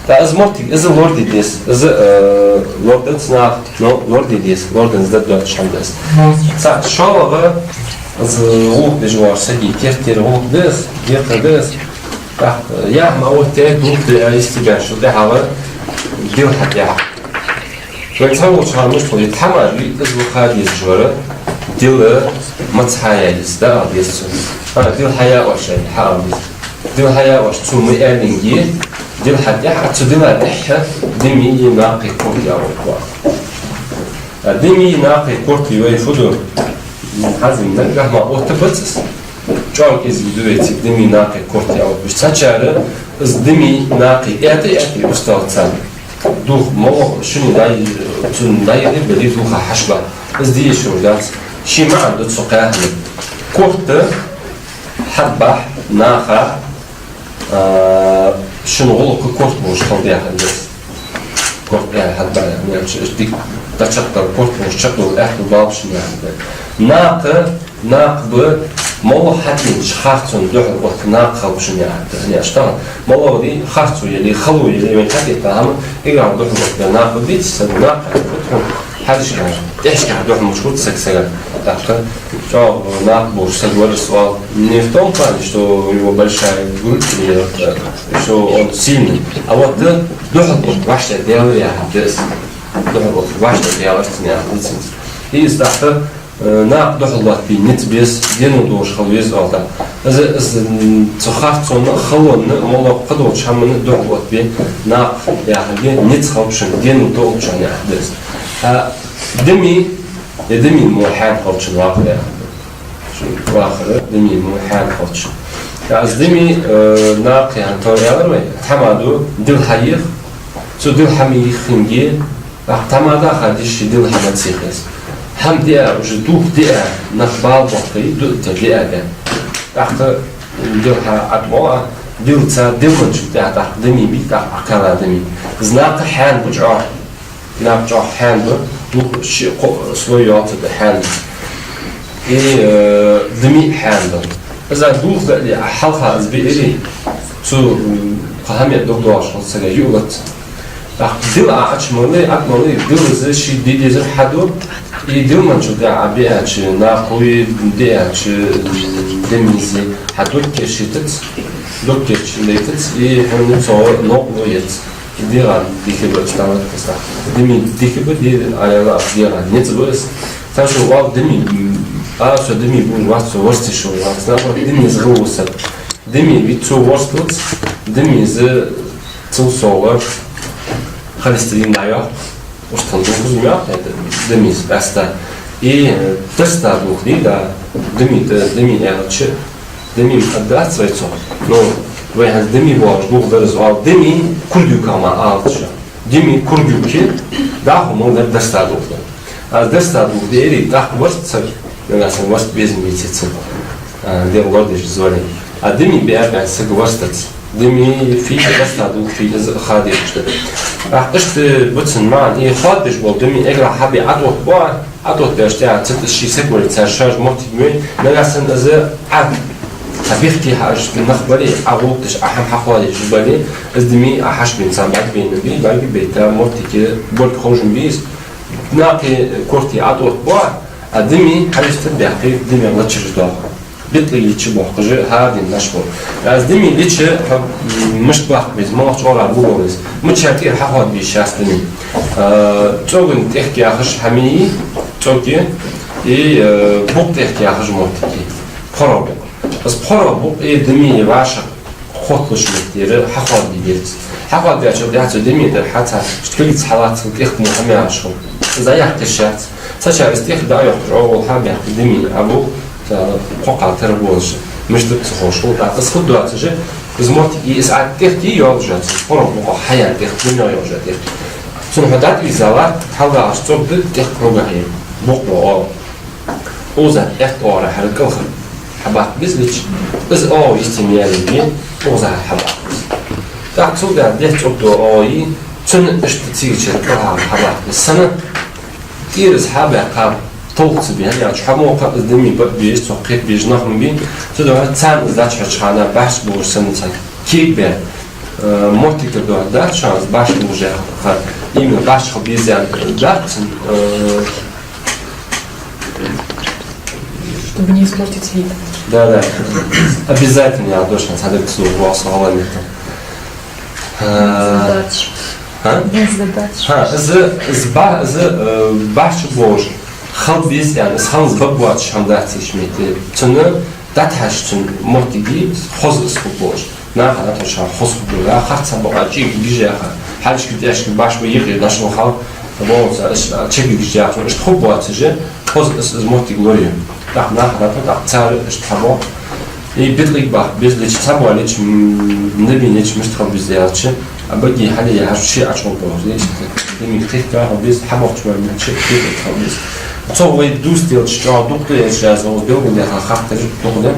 ТӀаккха из моттиг, из лораде деза, из, э, лорадац наха, но лораде деза, лорадан из дӀадоацаш хӀама да из. Цхьа шоллагӀа, из гӀулакх деш воагӀаш сага керттера гӀулакх да из, декхар да из. ТӀаккха, э, яхь ма оттаве, гӀулакх де а йисте бен, шу тӀехьагӀа дил хьатӀехьа. Вай цхьаволча хана мишта хул, тхьамада вий, из ва ха дезаш вар, дил маца хьаяь йиса, да, ала деза цунна. А, дил хьаяь оаш, аьнна, хьаала деза. Дил хьаяь оаш, цо ма аьллинге, дил хьатӀехьа, а цу дила тӀехьа дими накхи корта яьлар. А дими накхи корта вай фу ду? Хьазим, нагахьа ма оттабац из. ЧӀоагӀа кӀезига ду вай цига дими накхи корта яьлар. Цхьачар из дими накхи аьтта-аьтта устал царна. Дулх моллагӀа шуна дай, цунна дай а бери дулха хьашба. Из де йиш йолаш дац. Ший маӀан да цу кхаь хӀаман. Корта хьатӀабахьа наха, а, шун гӀулакха корта болаш хила деза. Корта аьле хьатӀабахьа, яхаш, иштта дика дӀачакхдала корта болаш чакхдола аьттув балба шун яхар да. Накха, накха ба, моллагӀа хьатӀаденнача харцонна духьал отта накха хилба шун яхар да. Яхаш тахан, моллагӀа дий, харцо яле, хало яле, вайна хьатӀаэтта хӀама, эггара духьал отта накха ба, диций са накха, Хьажача, тӀехьашка духьал мушкут саг сага. ТӀаккха чӀоагӀа накъабоалаш саг вар из оал. Не в том плане, что у него большая грудь, или, э, что он сильный. А вот, э, духьал вот вӀаштӀехьа даьлар яхар да из. Духьал вот вӀаштӀехьа даьлар цун яхар да цун. И из тӀаккха, э, накъа духьал лоаттабе низ беза, денал долаш хила веза оал тӀаккха. Из, из, м, цу харцонна, халонна, моллагӀа кхыдолча хӀаманна духьал лоаттабе, накъа яхарга низ хилба шун, денал долча яхар да из. А дами, е дами мо хьаьна хилча накъа яхар да. Вахара дами мо хьаьна хилча. ТӀаккха из дами, э, накъа яхар тӀа аьлар вай, тхьамада дил хьаех, цу дил хьа ма йиххинге, тӀаккха тхьамада ха деш ший дил хьа ма ца йиххес. ХӀама диа, уже дулх диа, нах бала боаккхе, ду-, диа бе. ТӀаккха дил хьа ӀотӀавоагӀа, дилца, дилманчул тӀехьа тӀаккха дами бий, тӀаккха Ӏокхалла дами. Из накъа хьаьна ба чӀоагӀа. Накъа чӀоагӀа хьаьна ба, дулх ши-кхо слой йоал цу тӀа хьаьна ба. И, э, дами хьаьна ба. Из а дулх дале, а хьалха из биъри, цу, м, кхы хӀама дог доагӀаш хул сага юалац. ТӀаккха дил а Ӏочумале, ӀотӀамале, дил из ший де дезар хьаду, и дилманчул тӀехьа Ӏобиача, накъо диача, м, дами из хьа дог кийчдац, дог кийчлайтац, и хьона цо новкъа лу яц. ДегӀа дика ба, стамат каса. Дами дика ба, де аьлча, дегӀа низ ба из. Цхьа шу оал дами, м, а, со дами бувш вац, со ворсте шу вац. Наоборот, дами из гӀалгӀа саг. Дами вий цо ворстлуц, дами из цул совгӀа холестерин дӀайоаккх. Устал дулх из ма йоаккх, это дами из къаьста. И, э, дарста дулх дий, да, дами, да, дами аьлча, дами ма аргдац вай цох. Но вай хӀанз дами боагӀаш дулх дар из оал. Дами курдюк ма алац шо. Дами курдюк я, дӀахо мел дар дарста дулх да. А дарста дулх диари, тӀаккха ворст саг, нагахьа санна ворст безам беций цун, а, дегӀ лорадеш из вале. А дами биа баьнна саг ворстац. Дами фу я, дарста дулх фу я, из ха дезаш да. ТӀаккха иштта ба цун маӀан, и хоададеш бола дами эггара хьабе ӀотӀаоттабу, ӀотӀаоттабаьчул тӀехьа цу тӀа ший саг вале, цар шоаш моттиг ма йой, нагахьа санна из Ӏа, Ӏа бехке хьажа нах бале, Ӏа гӀулакх деш, Ӏа хӀама хьахоададеш бале, из дами Ӏа хьаьша бена царна бӀаргабайна бий, бӀаргабайта моттиге болга ховш ма бий из. Накъа корте ӀотӀаоттабу, а дами хьаьшашта баьккхе, дами лачараш доагӀа. БитӀакъиг лича боаккхаш хӀара дийнахьа бола. Из дами лича, хьо, м, мишта баккха беза, малагӀча оагӀорахьа бувла беза. Мичара тӀера хьахоадабе йиш я из дами. А, цӀоган тӀехк яхаш хӀама я, цӀог я, и, а, букъ тӀехк яхаш моттиг я. ПхьорагӀа букъ. Из пхьорагӀа букъ, и дами вӀашагӀ хотталуш моттигера хьахоадабе деза. Хьахоадабаьчул тӀехьа цу дами тӀера хьа ца, иштта кулгаца хьалаца тӀехк мо хӀама яхаш хул. Из дӀаяккха йиш яц. Цхьачар из тӀехк дӀа а йоаккхаш, оагӀув хьабаьккха дами Ӏобу, цхьа кхокхал тара болаш, мишта да ца ховш хул. ТӀаккха из хургдоацаш, из моттиг, и из Ӏа тӀехк йоаллаш яц, из пхьорагӀа букъа хьаяь тӀехк, дунен йоаллаш тӀехк. Цунна хьо дӀатӀавийрзале, хьалгӀаш цӀог да, тӀехк круга хье, букъ мо оал. Укхаза тӀехк оагӀорахьара кӀалхара хьабаккха беза лича, из оагӀув йисте ма яьллинге, укхаза хьабаккха беза. ТӀаккха цул тӀехьа дехьа цӀог дола оагӀув я, цунна иштта цигачара кӀалхара хьабаккха беза. Сенна тӀера из хьабаьккхаб, толхаца бе, хӀана аьлча хьа мохк из дами ба безаш, цох кхетабе безаш нах ма бий, цудухьа царна из дӀачухьача хана баьхьаш болаш санна цхьа кег бе, э, моттиг тӀера доагӀа дац шоана из баьхьаш болаш яхар, именно баьхьаш хила беза аьнна дац цун, э, Чтобы не испортить вид. Да, да. Обязательно я должен садак службу асхалами. А, Задача. А? Задача. Ха, из, из ба-, из, э, баьхьаш болаш хила беза аьнна, из хӀанз бакъ боацаш хӀама дац из моттиг. Цунна дӀатӀахьажача цун моттиге хоза из хургболаш. Наха дӀатӀахьажача хоза хургболаш. Харц хьабоагӀа, чӀег гиж яха, хьалхашка, тӀехьашка баш ба йикъе дошо хьал, бонца, аш, чӀег гиж яха, иштта хургбоацаш, хоза из, из моттиг лорае. ТӀаккха наха дӀатӀа, тӀаккха цар иштта хьабоагӀа. И битӀакъиг баккха беза лича, цхьабола лича, м, набий лича, мишта хила беза аьлча, а баге хьале яхьаш, ше Ӏочу хургболаш. Деми хих кахал беза, хьабоагӀача ма мича, битӀакъиг хила беза. Цо вай дувцаделча чӀоагӀа дукха да, яц аз оз белгалдаьха хаттараш дукха да.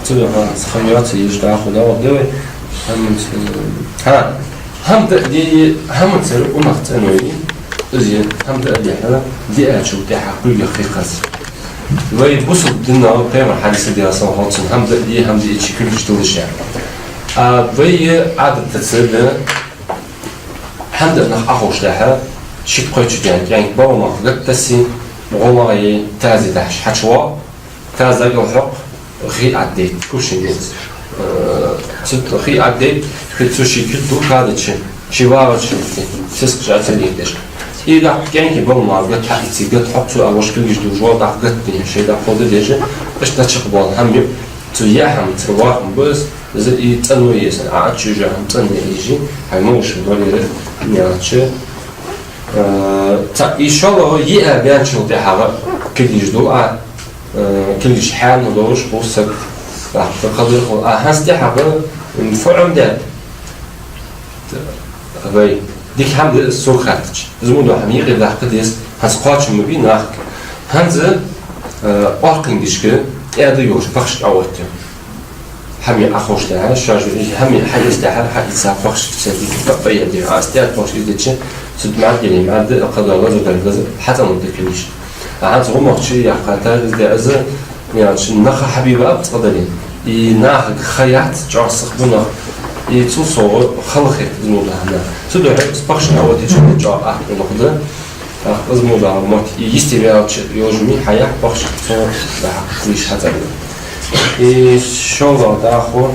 Цудухьа схайоца еш дӀахо дӀаоттаде вай. ХӀама ца-, хӀа, хӀама да а де, хӀама цар унах цӀеной, из хӀама да а дехьа, диачул тӀехьа кулгах хихкхаз. Вай бусалба динал пайхамара хьадиса дегӀа сан холцун хӀама да а де, хӀама диача кулгаш дулаш я. А вай Ӏадатаца да, хӀама да нах Ӏоховшалехьа, Ши-кхо чу даьнна кӀаьнк баламах гатта тассе, гӀо ма е, тазе дахьаш хьачувоагӀа, таза дагал хьокх, хий Ӏаддайта, кувшин низ. Э, цу хий Ӏаддайта, хи цу ший куьд ду кадача, ший вагӀача, сискаш а ца леташ. И дӀахо кӀаьнка баламах гатта хьаийце, гатта хьокх цо, а вож кулгаш дувш вола, дӀахо гатта дийна, ший дӀахо да дежа, иштта чакхбоал хӀама ю. Цу яа хӀама, цу вахам баз, из и цӀено еза, а чужа хӀама цӀено еза, хьай могаш валера, нелча. Э, ца и шоллагӀа йиа баьнначул тӀехьагӀа кулгаш ду а, э, кулгаш хьаьна долаш хул саг, тӀаккха кхалдир хул. А хӀанз тӀехьагӀа, м, фу Ӏомадаьд? Вай, дика хӀама да из сога хаьттача. Из мо дола хӀама юкъе даккха деза, хӀанз кхоачам ма бий нахага. ХӀанз, э, оркхингашка тӀаьда йолаш пахашка Ӏооттаю. ХӀама Ӏоховш тӀехьа, шоаш хӀама хьаэца тӀехьа, хьаийца пахашка ца дика, паппа я дика, аз тӀаьда пахашка из дича, цу мӀаьргали, мӀаьрда, кхадола, лазар дали, лазар, хьацӀенлургда кулгаш. А хӀанз гӀумагӀча яхкхатар из да, из, яьннача наха хьабийба аб цкъа дале. И нахага ха яц, чӀоагӀа сиха ба нах. И цул совгӀа хала хет из мо дола хӀама. Цудухьа из пахашка Ӏооттача чӀоагӀа атта гӀулакх да. ТӀаккха из мо дола мотт, и йисте ваьлча йожми хьаяхь пахашка цо дахьа, виш хьацӀагӀа. И шоллагӀа дӀахо.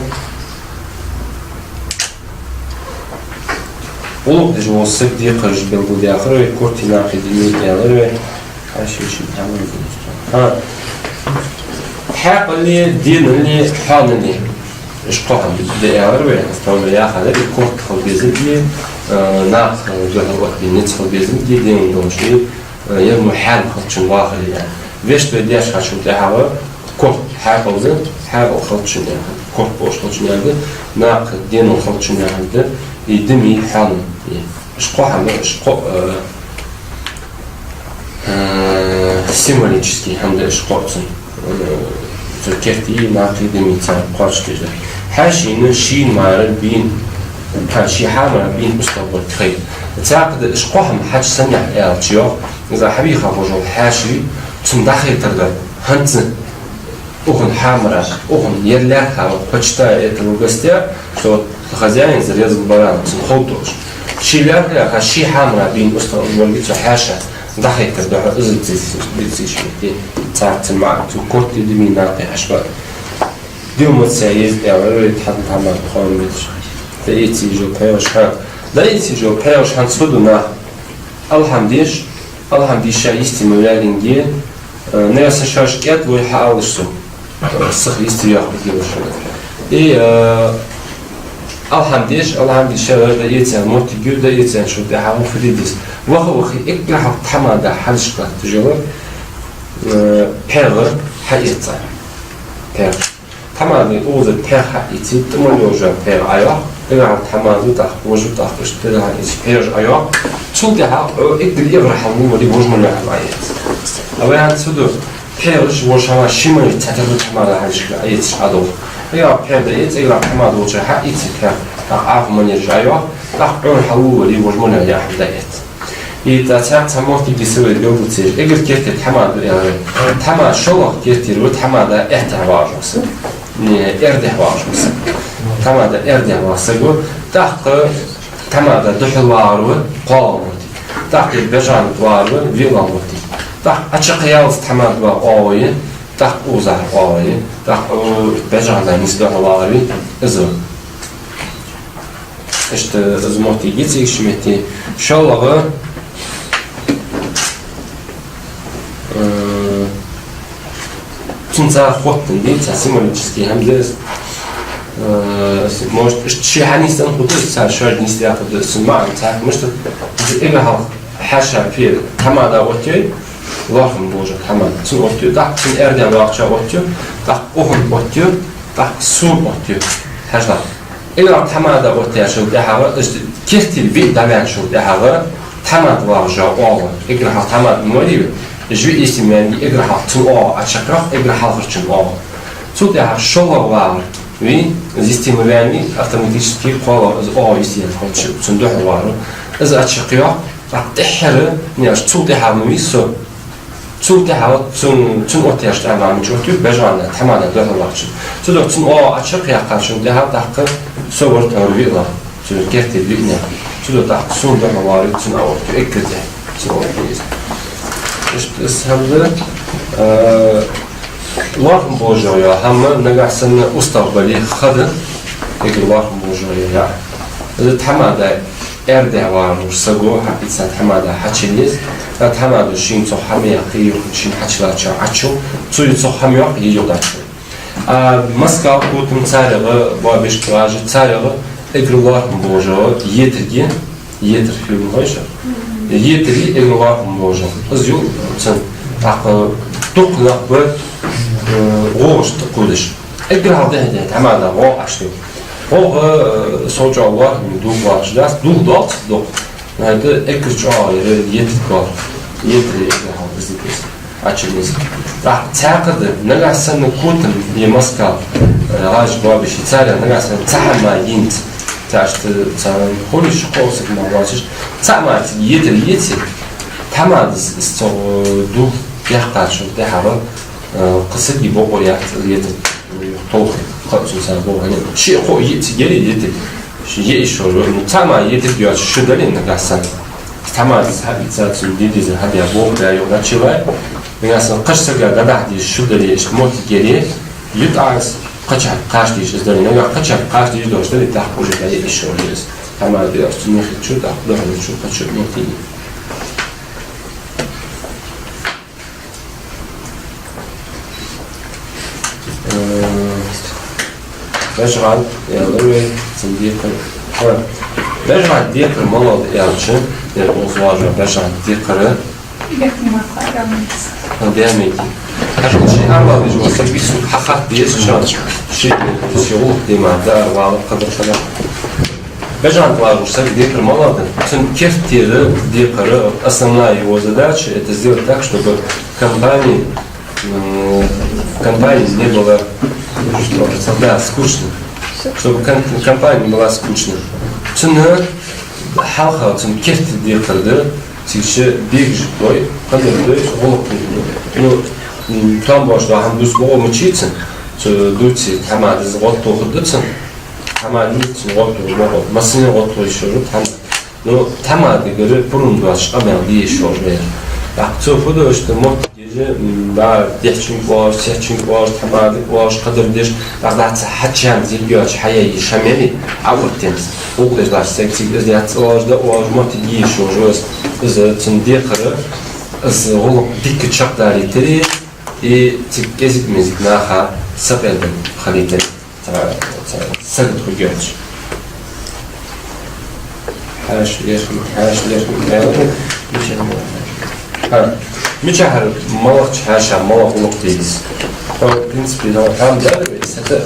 ГӀулакх деш вола саг декхараш белгалдаьхар вай, корта, накха, дими аьлар вай. Хьаьший шин хӀама. ХӀа. Хьаькъали, денали, хьоанали. Уж кхо хӀама да аьлар вай, хӀанз тхона яхар, и корта хила беза, и, э, накха духьал отта низ хила беза, и ден долаш, и, э, ер мо хьаьна хилча вахар я. Вешта вай деш хьачул тӀехьагӀа, корта хьаькъал да, хьаькъал хилча яхар, корта беш хилча яхар да, накха денал хилча яхар да, и дими хьоанал. И уж кхо хӀама, уж кхо, э, э, символически хӀама да уж кхо цун. Э, цу керти, накхи, дими цар кхоачашдеш да. Хьаьшийна шийна мара бийна, хьа, ший хьа мара бийна устагӀа бар тхай. Цхьаькха да уж кхо хӀама хьачу санна аьлча йоах, из хьавийха хожал хьаьший, цунна дӀахайтар дар. ХӀанз укхун хьа мара, укхун ер лаьрхӀа, вот, почитая этого гостя, что вот хозяин зарезал барана, цун хов долаш. Ший лаьрхӀа, ха, ший хьа мара бийна устагӀа уж варги цу хьаьша дӀахайтар духьа из дициш, дициш метте, цар цун маӀа, цу корта, дими, накхи хьаьша бар. Дилмаца еза аьлар вай, тхьамада тхона биташ. ДӀаэцийжо пхьегӀаш хьа. ДӀаэцийжо пхьегӀаш хьа цхьа ду нах. Алхьамдеш, алхьамдийша йисте ма ваьлинге, э, наьса шоаш кӀаьд лой хьаалаш сога. Э, сиха йисте йоахаргья шоана. И, э, алхьамдеш, алхьамдийша вар дӀаэцаяь моттиг ю, дӀаэцаяьчул тӀехьагӀа фу де деза. Ваха-ваха эггара хьалха тхьамада хьалхашка латташ йола, э, пхьегӀа хьаэца. ПхьегӀа. Тхьамада укхаза пхьегӀа хьаийце, тӀа мел йола пхьегӀа Ӏойоаккх, эггара хьалха тхьамада, тӀаккха вож, тӀаккха иштта хьаийце, пхьегӀаш Ӏойоаккх. Цул тӀехьагӀа, э, эггара эггара хьалвале вож ма лоархӀа Ӏоэц. Ава ян цу ду, пхьегӀаш вож хьама ши мел цхьатарра тхьамада хьалхашка Ӏоэцаш Ӏодолх. Эггара пхьегӀа дӀаэц, эггара тхьамада волча хьаийце пхьегӀа, тӀаккха Ӏаьха манежаш Ӏойоаккх, тӀаккха Ӏуйран хьалвале вож ма лоархӀа Ӏа дӀаэц. И цхьа, цхьа моттиг дисар вай белгалдеш, эггара керттера тхьамада ду аьлар вай. Тхьамада шоллагӀа керттера ва тхьамада аьттехьа вагӀаш вола саг. Не, эрдехьа вагӀаш вола саг. Тхьамада эрдехьа вагӀа саг ва. ТӀаккха тхьамада духьал вагӀар ва кхоалагӀа моттиг. ТӀаккха бежана тӀа вагӀар ва виълагӀа моттиг. ТӀаккха Ӏочакхъяллалца тхьамада вагӀа оагӀув я. ТӀаккха укхазахьара оагӀув я. ТӀаккха, э, бежана нийсса духьал вагӀар ва из ва. Иштта из моттиг я цига ши метте. ШоллагӀа, э, цунца хоттаденна да, цхьа символически хӀама да из. Э, может, иштта ше хьанийсденна хургда из, цар шоаш нийсденна хургда из, цун маӀан цхьаькха, мишта, эггара хьалха хьаьша пхьегӀа тхьамада оттаю, лоархӀам болаш тхьамада цунна оттаю, тӀаккха цун аьрдехьа вагӀачоа оттаю, тӀаккха укхунна оттаю, тӀаккха сона оттаю. Хьажал. Эггара тхьамада оттаяьчул тӀехьагӀа, иштта керттера виъ дӀаваьнначул тӀехьагӀа, тхьамада вагӀаш йола оагӀув. Эггара хьалха тхьамада ма варий вай. Уж виъ йисте ма ваьннинге, эггара хьалха цун оагӀув Ӏочакхъйоаккх, эггара хьалхарчун оагӀув. Цул тӀехьагӀа шоллагӀа вагӀар ва, из йисте ма ваьннинге, автоматически кхоалагӀа из оагӀув йисте яьнна хилча, цунна духьал вагӀар ва. Из Ӏочакхъйоаккх, тӀаккха тӀеххьара, не, цул тӀехьагӀа ма вий со. Цул тӀехьагӀа цун, цун оттаяьча тӀехьагӀа ма чу оттаю, бежана, тхьамада духьал вагӀачун. Цудухьа цун оагӀув Ӏочакхъяьккхачул тӀехьагӀа тӀаккха со вар тхьовра виълагӀа, цу керттера виъ наькъа. Цудухьа тӀаккха сона духьалвалар цун аорта, эггара тӀехьа цун аорта из. Иштта из хӀама да, э, лоархӀам болаш йола хӀама, нагахьа санна устагӀа бале, ха да, эггара лоархӀам болаш йола яа. Из тхьамада аьрдехьа вагӀаш вола саго, хьаийца тхьамада хьачуенна еза, а тхьамада шийна цох хӀама яккха, е юха шийна хьачулаттача Ӏочу, цо е цох хӀама йоаккх, е юха Ӏочу. А маскал, котам, царех, боабеш, гӀаж, царех эггара лоархӀам болаш йола етарг я, етар хилма хойша. Етар я эггара лоархӀам болаш йола. Из ю цун, тӀаккха дукха нах ба, э, гӀовгӀаш тӀакхувдаш. Эггара хьалха дехьа-дехьа тхьамада гӀовгӀа Ӏочу. ГӀовгӀа, э, сов чӀоагӀа лоархӀаме дулх лоархӀаш дац, дулх доаллац дукха. Но хӀаьта эггара чӀоагӀа яр етарг я. Етар я эггара хьалха беза деза. Ӏочуенна еза. ТӀаккха цхьаькха да, нагахьа санна котам е маскал, э, гӀаж, боабеш, царех нагахьа санна цхьа хӀама еннай. Цхьаькха да, цхьа хулаш, кхоъ саг мара воацаш, цхьа хӀама цига етар еце, тхьамада из, из цох, э, дулх яьккхачул тӀехьагӀа, э, кхы сага бокъо яц, етар толхе, кхы цун цхьа бокъо хӀана. Шиъ-кхоъ е цига яр етар. Ши е ишо, ну, цхьа хӀама етарг йоацаш шу дале нагахьа санна. Тхьамада из хьаийца цун де дезар хьадаь, бокъо даь, юха Ӏочувай. Нагахьа санна кхыча сага дӀадахьа дезаш шу дале, иштта моттиг яре, ютӀа из, кхычахьа кхача дезаш из дале, нагахьа кхычахьа кхача дезаш дош дале, тӀаккха уже дӀа е ишо из. Тхьамада йоацаш цун нихи чу, тӀаккха духьала чу, кхыча моттиг. Э, бежгӀалд, аьлар вай, цун декхар. Ха. БежгӀалд декхар малагӀа да аьлча, ер укхаза вожа бежгӀалд декхар. Бехке мара кхаъ меца. Ха, бехке. Хьажал, ши арвала вижа ва саг вису хьахатта деза, ши, ши гӀулакх де мара да, арвала кхадар хана. БежгӀалд лоархӀаш саг декхар малагӀа да? Цун керттера декхар, основная его задача — это сделать так, чтобы компании, м, компании не было, да, скучно. Чтобы ком-, компания не была скучной. Цун хьалха, цун керттера декхар да, цига бегаш дой, кхадар дой, гӀулакх дой. Ну, м, там баш да хӀама дус богӀо мичай цун, цу дувце тхьамада из гӀод тохаргда цун. Тхьамада из цун гӀод тохаргда, массане гӀод тохаргда шоаш тхьамада. Ну, тхьамадагара пурам доацаш къамаьл де йиш йолаш ба ер. ТӀаккха цо фу ду, иштта моттиг еш, м, да, дехчунга оалаш, сехчунга оалаш, тхьамадага оалаш, кхадар деш, тӀаккха дӀа цхьа хьачам зилгача хьаяй йиш хӀама яле, Ӏооттаенна. Гулдеш латташ саг цига из яц оалаш, да оалаш, моттиг е йиш йолаш ва из. Из цун декхар, из гӀулакх дика чакхдалийтари, и цига кӀезига-мезига наха сакъердам хилийтари. Цхьа, цхьа сагота хургйоацаш. Хьаьша лерхӀам, хьаьша лерхӀам, аьлар. Мичахьара, хьа, мичахьара малагӀча хьаьша малагӀа гӀулакх де деза? Хьо, в принципе, хьо хӀама дар вай, сата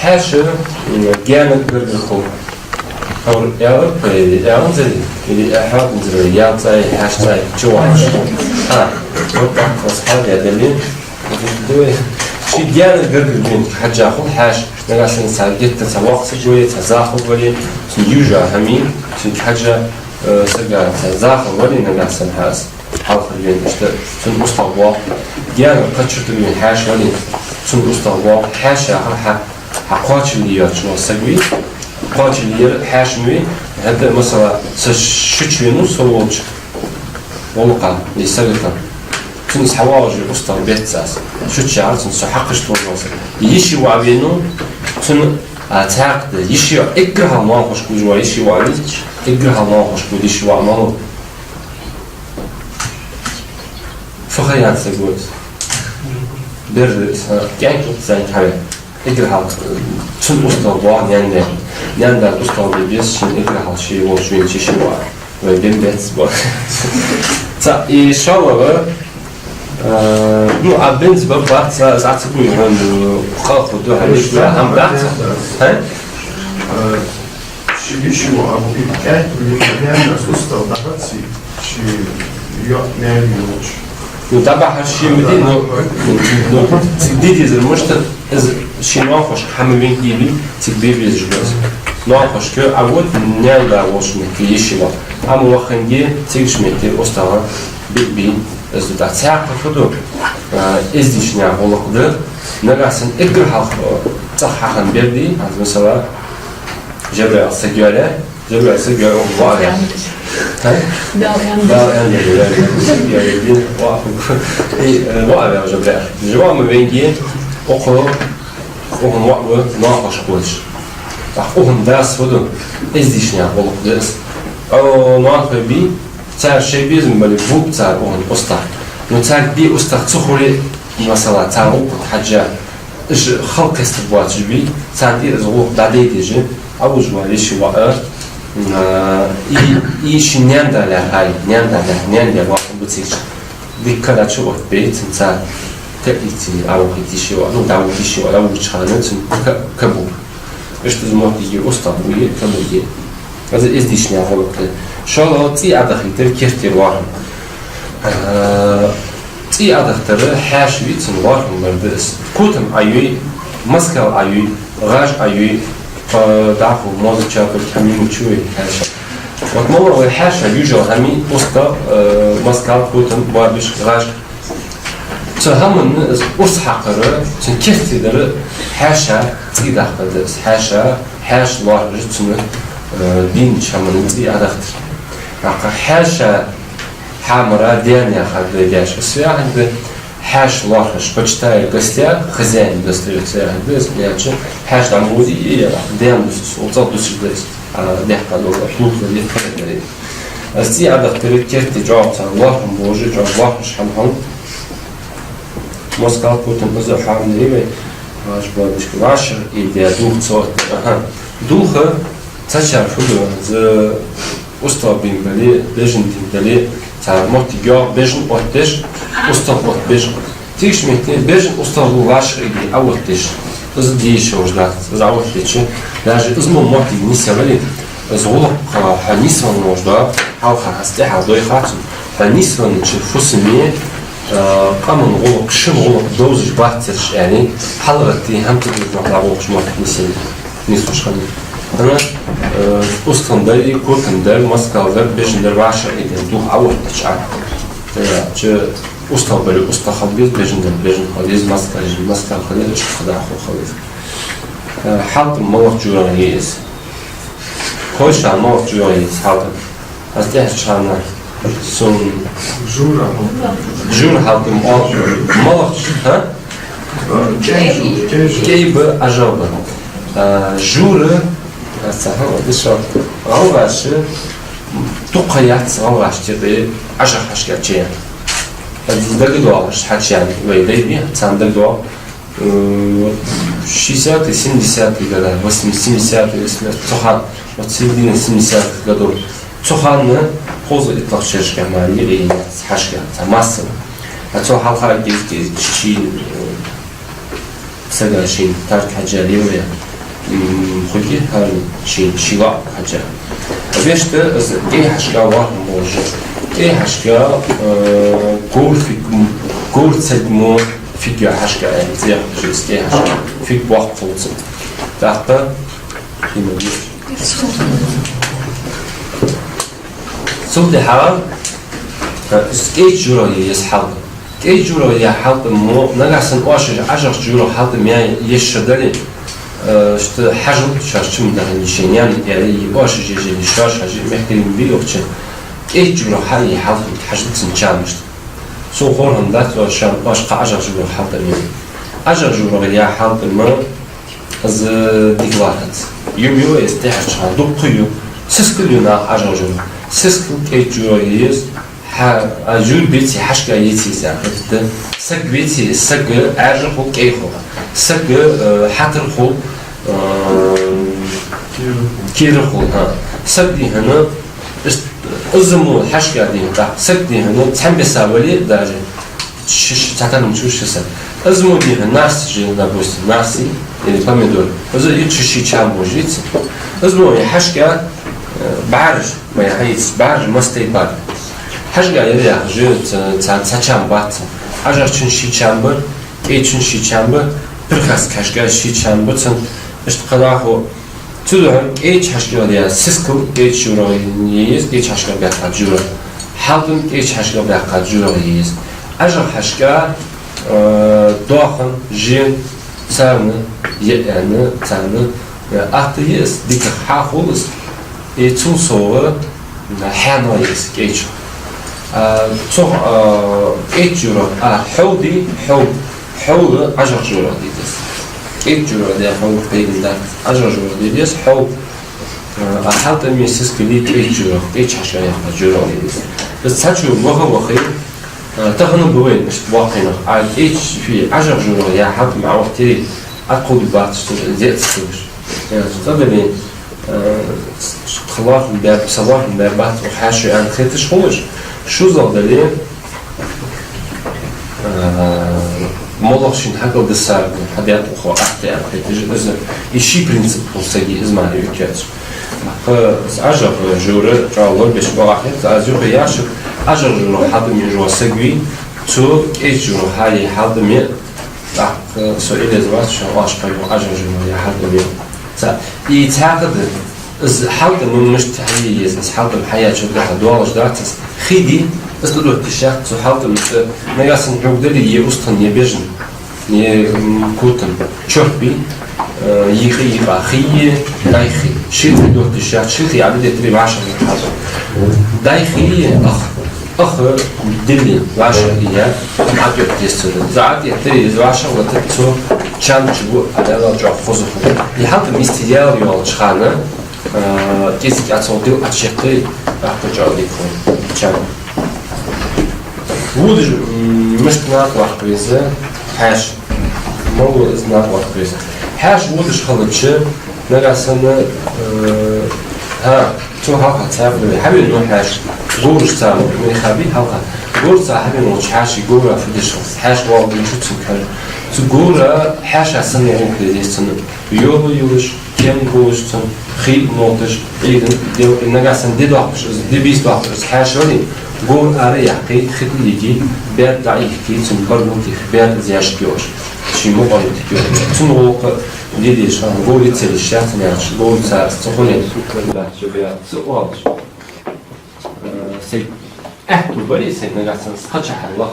хьаьша, м, гаьнага гаргара хул. Хьо аьлар, э, аьланзар, или хьоадинзар, ял цӀа, хьаьша цӀа, чу вахаш. Хьа, вот так, вот, хьа, я дали. Ший гаьнага гаргара вена хьежжа хул хьаьша. Нагахьа санна цхьа геттара цхьа воккха саг вале, цхьа захар вале, цун южа хӀама, цунга хьежжа, э, сага цхьа захар вале, нагахьа санна хьа из хьалхара вена, иштта цун устагӀа воагӀа. Гаьнага кхыча тӀа вена хьаьша вале, цун устагӀа воагӀа. Хьаьша хьа, хьа, хьа кхоачалле йоацаш вола саг вий, кхоачалле яр хьаьша ма вий, хӀаьта, масала, са шу чу венав со волча гӀулакха, е сагота. Цунца хьавоагӀаш устагӀа беццас. Шу чу яхар цунца со хьакхаш тхо венав. Йиший воӀ венав, цун, а, цхьаькха да. Йиший воӀ, эггара хьалха ноанахошка гуш вола йиший воӀ вий, эггара хьалха ноанахошка гуш йиший воӀ малув? Фу ха яц саг войс. Бер, а, кӀаьнк, кӀаьнк хьаве. Эггара хьалха, э, цун устагӀа воагӀа наьна-даь. Наьна-дас устагӀа бе беза шийна эггара хьалха ше волча веннача йиший воӀа. Вай бен бецбо. Цхьа, и шоллагӀа, э, ну, а бенз ба бац, а, из Ӏа ца гуй хьона, э, кхалху ду хьона, иш гуй, ам бац. Хьа? Э, ши йиший воӀ, а, кӀаьнк, наьна-дас устагӀа дӀабац. Ший йоӀ-наьна йолча. Ну, дӀабахьар ше ма дий, но, но цига де дезар мишта, из ший ноанахошка хӀама венга дий, цига бе безаш ба из. Ноанахошка, а вот наьна-да волча метте йиший воӀ. Амма вахханге цигача метте устагӀа бе, бе, из да. Цхьаькха фу ду, а, эздийча наьха гӀулакх да, нагахьа санна эггара хьалха цӀагӀа хьахинна бер дий, хӀанз, масала, Жабраил саг йоалаяьй, Жабрахь саг я, укхун воӀ ваьв. ХӀа? Дала аьннад. Дала аьннад, я, я, я, я, я, воӀ. И, э, воӀ ваьв Жабрахь. Жабрахь ма венге, укхо, укхун воӀ ва нахаш кхош. ТӀаккха укхун дас фу ду? Эздийча наьха гӀулакх да из. О, нахой бий, цар шоай безам бале, бу цар укхун устагӀа. Но цар бе устагӀа ца хуле, масала, цар гӀулакх хьежжа, уж халкъ кхестаргбоацаш бий, царна тӀера из гӀулакх дӀадайдеш, Ӏовужа вар йиший воӀ, а, и, и ший наьна-да лаьрхӀа, наьна-да лаьрхӀа, наьна-да лаьрхӀа бацийча, дика кара чу оттабе, цунца каийце, Ӏовахийта йиший воӀ, ну, дӀавахийта йиший воӀ, дӀавахача хана цун ка-, кабу. Иштта из моттиге устагӀа буе, кабуе. Из эздийча наьха гӀулакх да. ШоллагӀа цӀий Ӏодахийтар керттера лоархӀам. Э, цӀий Ӏодахийтар хьаьша вий цун лоархӀам бар да из. Котам Ӏойой, москал Ӏойой, гӀаж Ӏойой, э, дӀахо мозача пурт хьамим чуй хьаьша. Вот мала вай хьаьша южал хьами, устагӀа, э, москал, котам, боарбишка, гӀаж. Цу хӀаманна из урс хьакхар, цун керттера дар хьаьша цӀий дахкар да из. Хьаьша, хьаьша лоархӀаш цунна, э, дийнача хӀаманна цӀий Ӏодахийтар. ТӀаккха хьаьша хьамара даьна яхар да деш. Из яхар да, хьаьша лоархӀаш, почитая гостя, хозяин достаётся яхар да из, яьлча, хьаьша дӀа ма воде, и, даьна дусаш, цӀагӀа дусаш да из, а, дехка дола, лув ца дехка да из. Из цӀий Ӏодахийтар керттера чӀоагӀа цар лоархӀам болаш, чӀоагӀа лоархӀаш хӀама хиннад. Москал, котам, из хьамнери вай, гӀаж, боарбишка, вӀашагӀ ийде дулх ца оттаде. Аха. Дулх цхьачар фу ду, из устагӀа бийна бале, бежан дийна дале, цар моттиг йоагӀа бежан оттадеш, устагӀа оттабеш. Тешаш метте бежан, устагӀа вӀашагӀ ийде Ӏооттадеш. Из дешаш дац, из Ӏооттадича, даже из мо моттиг нийса вале, из гӀулакх хьо нийсвенна волаш да, хьалха хьа тӀехьа дой хац, хьо нийсвеннача фусаме, э, къаман гӀулакх, шин гӀулакх довзаш бац цараш аьнна, хьалгӀатта хӀама ца дувцаш дӀагӀоргволаш моттиг нийсъенна. Нийслуш хиннай. ХӀана, э, устагӀа дар, котам дар, москал дар, бежан дар вӀашагӀ ийде дулх Ӏооттадича. Э, чу устагӀа бале, устагӀа хила беза, бежан бале, бежан хила беза, москал, москал хила беза, иштта дӀахо хила беза. Э, хьалтӀам малагӀча жураха я из? Хой шоана, малагӀча жураха я из хьалтӀам? Аз тӀехьарча хана сона жура. Жура хьалтӀам оал. МалагӀча, хӀа? КӀай ба, ӀажагӀа ба. А, жура, аз цхьа хӀама дешал. ГӀалгӀаша, дукха яц гӀалгӀашта юкъе ӀажагӀа хьашка чуяьнна. Аз дагадоагӀаш хьачуяьнна вай дай бий, царна дагадоагӀа. Э, шестидесятые, семидесятые года, восемь-, семидесятые, восемьдесят, цу хана, вот середина семидесятых годов. Цу хана хоза иттлагӀча шерашка мара юкъе яц хьашка, цхьа массово. А цул хьалха кӀезига-кӀезига ший, э, сага шийна тарка хьежжа лелае, м, хургья хӀаране шийна, ший воӀ хьежжа. Вешта, из кӀай хьашка лоархӀам болаш. КӀай хьашка, э, говр фиг м-, говр царга мо фиг я хьашка аьнна, цӀи яхаш из кӀай хьашка. Фиг боккха хул цун. ТӀаккха, хӀама дий. Цул тӀехьагӀа, э, из кӀайча жураха я из хьалтӀам. КӀайча жураха я хьалтӀам мо, нагахьа санна оаш ӀажагӀча жураха хьалтӀам яь еш шо дале, э, иштта хьажал шоаш чу ма даханде шоай наьна, яьле, и оаш еш, еш шоаш хьажа, мехкарий ма бий укх чу. КӀайча жураха хьае хьалтӀам, хьажал цун чамашта. Сона ховр хӀама дац оаш, шоана оаш кхы ӀажагӀча жураха хьалтӀам яь. ӀажагӀча жураха я хьалтӀам, из дика латтац. Юм ю из тӀехьарча хана, дукха ю. Сискал ю наха ӀажагӀча жураха. Сискал кӀайча жураха я из, хьа-, а жура беце, хьашка еце из, яхар да. Саг веце, саг Ӏаьржа хул, кӀай хул. Саг, э, хьатар хул, э, кера хул, хӀа. Саг дий хьона, из, из мо хьашка дий хьона, саг дий хьона, цхьан беса вале даже, ши-, ши-, цхьатарра чу ши саг. Из мо дий хьона, нарций жил, допустим, нарций или помидор. Из ю ши-ши чам божица. Из мо я хьашка, э, бӀараш, ма я хьаийца, бӀараш мастай бар. Хьашка яр яхаш, ца-, ца-, цхьа чам бац. ӀажагӀчун ший чам ба, кӀайчун ший чам ба, прихаска хьашка ший чам ба, цун иштта кхы дӀахо. Цудухьа кӀайча хьашка я сискал, кӀайча жураха я из, кӀайча хьашка баьккха жураха. ХьалтӀам кӀайча хьашка баьккха жураха я из. ӀажагӀа хьашка, э, доахан, жен, царна, е-, яьнна, царна, э, атта я из, дикагӀа хьахул из. Из цул совгӀа хьаьнал я из кӀайча. А, цу, а, кӀайча журах, а, хьол дий, хьол, хьол Ӏажах журах дийдес. КӀайча журах де хьол пайдана дац, Ӏажах журах дийдес, хьол, а, хьалтӀаме, сискали кӀайча журах, кӀайча хьаьша яха журах дийдес. Из цхьа чура ваха-вахе, а, тахан ба вайна иштта боккхий нах, а, кӀайча фи Ӏажах журах я хьалтӀам Ӏовахийтаре, Ӏокхувда бац цу зеца цугаш. Э, цу тӀадаме, э, с-, с-, кхалахам бер-, салахам бер бац, укх хьаьший аьнна хеташ хулаш, шозлагӀа дале, э, моллагӀа шийна хьакъал дисарга хьадет укхо ахта аьнна хеташ, из, из ший принцип хул сага, из ма юкъяц. Э, с-, Ӏажах жура чӀоагӀа лорабеш бакъахьа хет, аз юха яшар, Ӏажах жура хьалтӀаме жура саг вий, цу кӀайча жура хьае хьалтӀаме, тӀаккха со илез вац, шо оаш кхайо Ӏажах жура я хьалтӀаме. Ца, и цхьаькха да, из хьалтӀам мишта хьае еза, из хьалтӀам хьаяьчул тӀехьа доалаш дац из. Хий дий, из тӀадотташ яц цу хьалтӀамца, нагахь санна хьога дале е устагӀа, е бежан, е, м, котан чорпий, э, йикъа-йикъа хий, даьй хий. Ший хий дотташ яц, ший хий Ӏодеттаре вӀашагӀ хьажа. Даьй хий, ах, ах дилли вӀашагӀ я, Ӏодетта еза цунна. Из Ӏодеттаре, из вӀашагӀ латта цу чам чу бу, Ӏадала чӀоагӀа хоза хул. И хьалтӀам мисте ял йолча хана, э, кӀезига цо дил Ӏочуеттай, тӀаккха чӀоагӀа дика хул чам. Водаш, м, мишта накъаваккха веза хьаьша. Мала ва из накъаваккха веза? Хьаьша водаш хилча, нагахь санна, э, хӀа, цу хьалха цхьа хӀама хьавена хьаьша, говрашца ма хабий хьалха. Говрашца хьавена волча хьаьший говра фу деш хилац, хьаьша вала динчу цунга хьажа. Цу говра хьаьша санна гӀулакх де деза цунна. Йола йолаш, кем болаш цун, хий ноташ, Ӏуйран, дел, нагахь санна ди доаккхаш, из ди бийса доаккхаш, из хьаьша вале, говр ара яьккхе, хи тӀа йиге, бер дӀа а йихке, цун баргул тӀехьа бер из яшка йолаш. Ший мукъа тӀа йолаш. Цун гӀулакх де деза, говр ца лиш яц, яхаш, говр цар ца хуле, ца оалаш. Э, сай аьттув баре, сай нагахь санна кхача хьалах.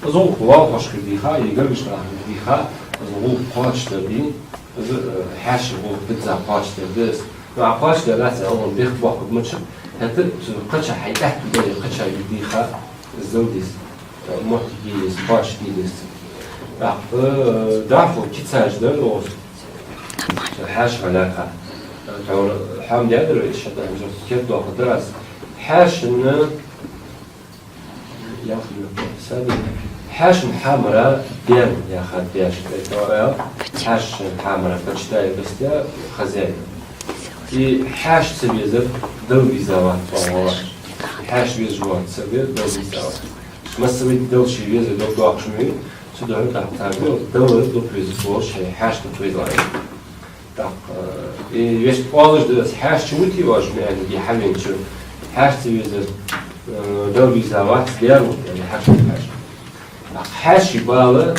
Из гӀулакх валхашка дийха, е гаргашка дийха, из гӀулакх кхоачашдар дий, из, э, хьаьший гӀулакх дизза кхоачашдар да из. Ну, а кхоачашдар дац, алгӀа бехк боаккхаргбац, хӀаьта цу кхача хьай аьттув баре, кхача дийха, из дала деза. Э, моттиг е деза, кхоачашде деза. ТӀаккха, э, дӀахо кицаш дар оз. Хьаьша хьалаьха. Тхьовра хьоам даьдар вай, иштта хьаьша кердадоахаргдар аз. Хьаьшанна Ялх минут саби. Хьаьшан хьамара бен яхар беш, тӀаккха хьаьшан хьамара почитает достойный хозяин. И хьаьша ца везар Далла веза вац, оалаш. Хьаьша везаш вола саг Далла веза вац. Массавай Далла ше везар дог доаккхаш ма вий, цудухьа тӀаккха царга Далла дукха веза волаш, хьаьша дукха веза вац. ТӀаккха, э, вешта оалаш да из, хьаьша чу вутий оаш, ма аьннадий хьавеначо. Хьаьша ца везар, э, Далла веза вац, Даьла ва, аьнна, хьаьша, хьаьша. ТӀаккха хьаьший бала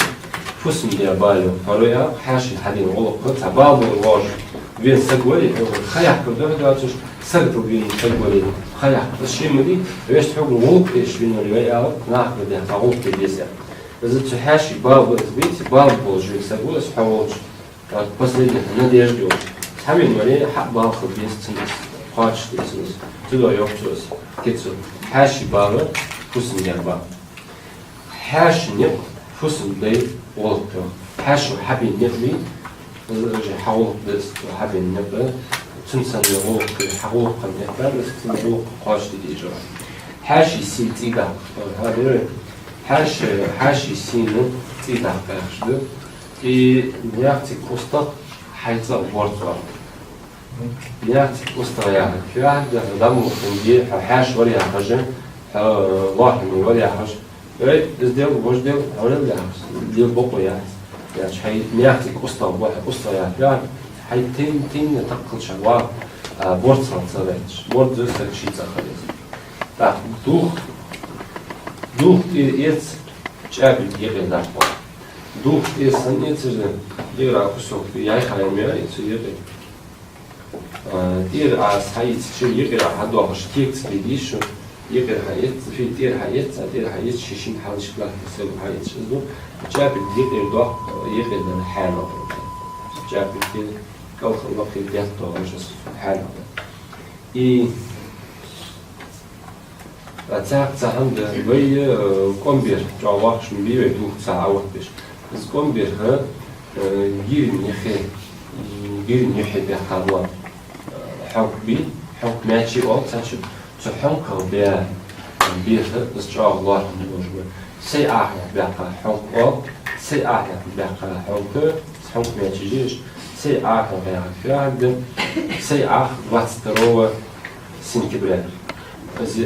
фусам-даь бала я. Парой а хьаьший хьадена гӀулакх, цхьа бала бола воаш вена саг вале, ха яхкар духьа доацаш, саготал вена саг вале, ха яхкар. Из ше ма дий, вешта хьогара гӀулакх эшаш вена вале, вай ала, нахага даьха гӀулакх де деза. Из цу хьаьший бала ба, из бийца, бала болаш вена саг ва из хьо волча. Тхьовра последняя надежда йолаш. Хьавена вале, хьа бала хила беза цунна из, кхоачашде деза цунна из. Цудухьа йоах цо из, кицо. Хьаьший бала фусам-даь бала. Хьаьша никъ фусам-дай гӀулакх я. Хьаьшо хьабена никъ бий, из хьа гӀулакх да из, хьабена никъ. Цун санна гӀулакх, хьа гӀулакха никъ да из, цун гӀулакх кхоачашде деза. Хьаьший сий цӀий даккха. Хьа дера? Хьаьша, хьаьший сийна цӀий даккха яхаш да. И наьха цига устагӀа хьай цӀагӀа борз вар. Наьха цига устагӀа яхар фу яхар да, хьо дӀа ма ваханге, хьо хьаьша вар яхаш, хьо лоархӀаме вар яхаш. Эй, из дел, вож дел, хьо дел яхаш, дел бокъо яц. Яхаш, хьай наьха цига устагӀа ба, хьай устагӀа яхар фу яхар, хьай тайна, тайна такхалча вар, а, борз хила ца ваьлча. Борз саг ший цӀагӀа хила веза. ТӀаккха дулх, дулх тӀера эца, чӀаьпилг юкъера даккха. Дулх тӀера санна эцаш да, юкъера кусок яйхай ма яй, цу юкъе. А, тӀера аз хьаийца, ший юкъера хьадоахаш, кегаца кхийдий шо, юкъера хьаэц, фий тӀера хьаэц, а тӀера хьаэц, ший шин хьалхашка латта саг хьаэц, из ду, чӀаьпилг юкъера доаккха, юкъера дар хьаьнал да. ЧӀаьпилг тӀера кӀалха лакхе детта доагӀаш из хьаьнал да. И а цхьаькха цхьа хӀама да, вай, э, къоам бер, чӀоагӀа вахаш ма бий вай, дулх цхьа Ӏооттабеш. Из къоам бер, э, гирин юхе, гирин юхе баьккха бола, э, хьонк бий, хьонк маьчи оал цхьачча, цу хьонках баь бер, из чӀоагӀа лоархӀам долаш ба. Сай Ӏахьа баьккха хьонк оал, сай Ӏахьа баьккха хьонк, хьонк маьчи жеш, сай Ӏахьа баьккха хьонк, сай Ӏахьа двадцать второго сентября. Из,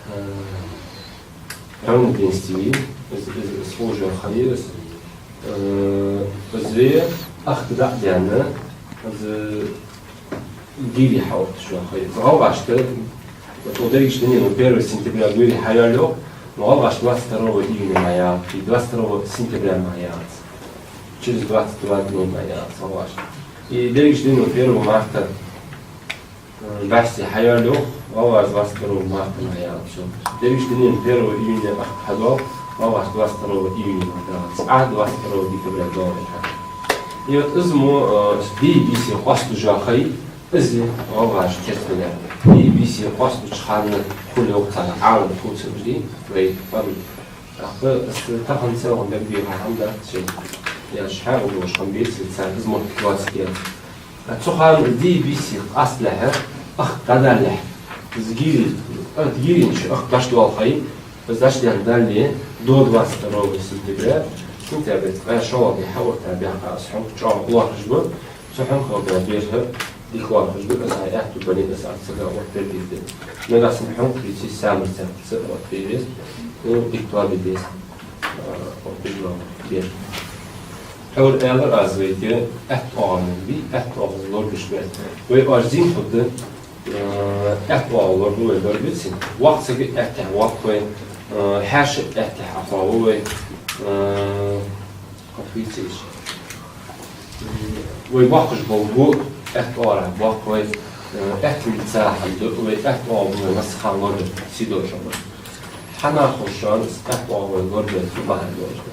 э, равноденствие, из, из, из служа хайрас, э, из ве ахка дӀа а даьнна, из гири хьаотташ йола хай. ГӀалгӀашта, вот, дерригача дийнахьа первого сентября гири хьайоал йоах, но гӀалгӀашта двадцать второго июня ма яц, и двадцать второго сентября ма яц. Через двадцать два дня ма яц гӀалгӀашта. И дерригача дийнахьа первого марта, э, бӀаьсти хьайоал йоах, гӀалгӀашта двадцать второго марта ма яц. Дерригача дийнахьа первого июня ахка хьадоал, гӀалгӀашта двадцать второго июня ма яц. А двадцать второго декабря доагӀа. И вот из мо, э, дий-бийса къоасталуш йола хай, из гӀалгӀаша теркалдаьд. Дий-бийса къоасталуча хана хул йоах цар Ӏалам тхоца уж дий, вай память. ТӀаккха из тахан селхан дагадеха хӀама дац шоай. Яш хьагӀ долаш хӀама беций цар, из мотт вацкият. А цу хана дий-бийса къоасталехьа, ахка дӀадалалехьа, из гири, а, гирин чу ахка дӀачудоал хай, из дӀачуденна дале, до двадцать второго сентября, сентябрь ткъаь шоллагӀа ди хьаотта баьккха из хьонк чӀоагӀа лоархӀаш ба, цу хьонках баь бер дика лоархӀаш ба, из хьа аьттув бале, из ар сага оттабергда. Нагахьа санна хьонк хийций, саьмар цаьрца оттабе веза, ну, дика тоабе деза. Хьора аьлар аз вайга, аьтта оагӀорахьа бий, аьтта оагӀорахьа лорабеш ба. Вай оаш зийна хургда, э, аьтта оагӀорахьа лорабу вай, лорабеций? Воккха саг аьттехьа воаккх вай, э, хьаьша аьттехьа Ӏохоаву вай, э, кхы фу йиций уж. Вай боаккхаш бола го аьтта оагӀорахьа боаккх вай, э, аьттонца хӀама да, вай аьтта оагӀорахьа бу вай массахана лорабе, сий долаш хӀама. Хьанахуш шоана из аьтта оагӀорахьа лорабе, фу бахьан долаш да?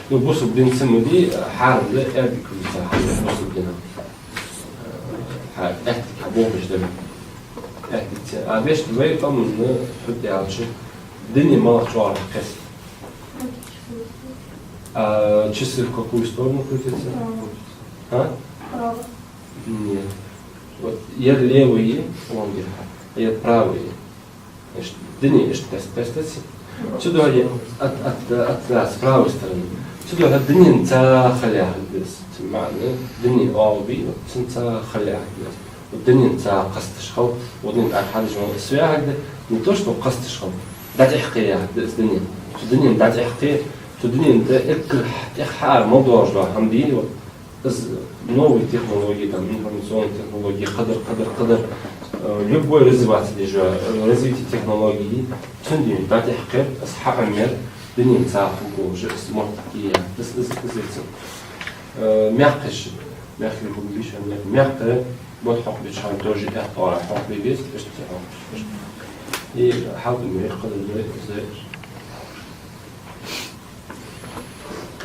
Ну, бусалба динца ма дий, хьарам да, аьрдиг кулица хьарам да бусалба дина. Хьа аьттиг хьабохаш дар. Аьттигца. А вешта вай къаман хӀуд аьлча, дини малх чӀоагӀа кхес. А часы в какую сторону крутятся? А? Нет. Вот ер левый, он где? Ер правый. Иштта, дини иштта къаьст-, къаьстац. Цудухьа от, от, от, да, с правой стороны. Цудухьа динин цхьа хала яхилга да из. Цун маӀан, дини оагӀув бий, цун цхьа хала яхилга да из. Вот динин цхьа кхесташ хила, вот динин тӀа хьадеш вала из яхилга да, не то, что кхесташ хила, дӀатӀехьакхе яхилга да из дини. Цу динин дӀатӀехьакхе, цу динин тӀа эггара тӀех хьаара мел долаш дола хӀама дий, вот, из новые технологии, там, информационные технологии, кхыдар, кхыдар, кхыдар, э, любой развиваться деш, э, развитие технологий, цундела дӀатӀехьакхе, из хьаӀомаер, динин цхьа хургволаш, из мотт кхе, из, из, из, из. Э, мехкаш, мехкарий хургбий шоана, мехкара мотт хьокхабеча хана тоже аьтта оагӀорахьа хьокхабе беза, иштта хьокхаш. И хьалтӀамера кхыдар да из.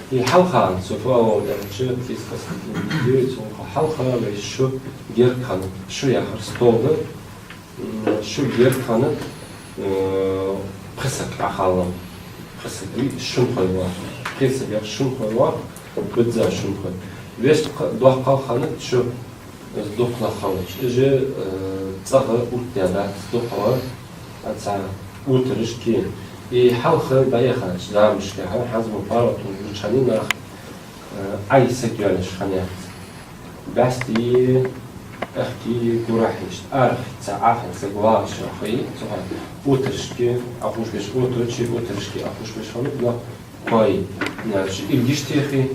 И хьалха, со фу оал аьлча, из къаьстта дийцар, цунах хьалха вай шу герга хиннад, шу яхар стол да, м, шу герга хиннад, э, пхи саг Ӏохаллал. Пхи саг, и шин хой вар. Пхи саг яхар шин хой вар, бизза шин хой. Вешта кха-, доккхал хиннад шу, из дукха нах хилча. Уж, э, цӀагӀа оттадаьдац дукхагӀа, а цхьа отарашка. И хьалха дӀаяхача замашка, хьа-, хӀанз мо паргӀато луча хана нах, э, Ӏай саг йоалаеш хиннаяц. БӀаьсти, аьхки, гурахьи, иштта арахьа цхьа Ӏахьа саг вагӀаш хиннай, цу хана отарашка Ӏохувшабеш, отараши, отарашки Ӏохувшабеш хиннаб, но кхоай, наьрчи, илгиш техе,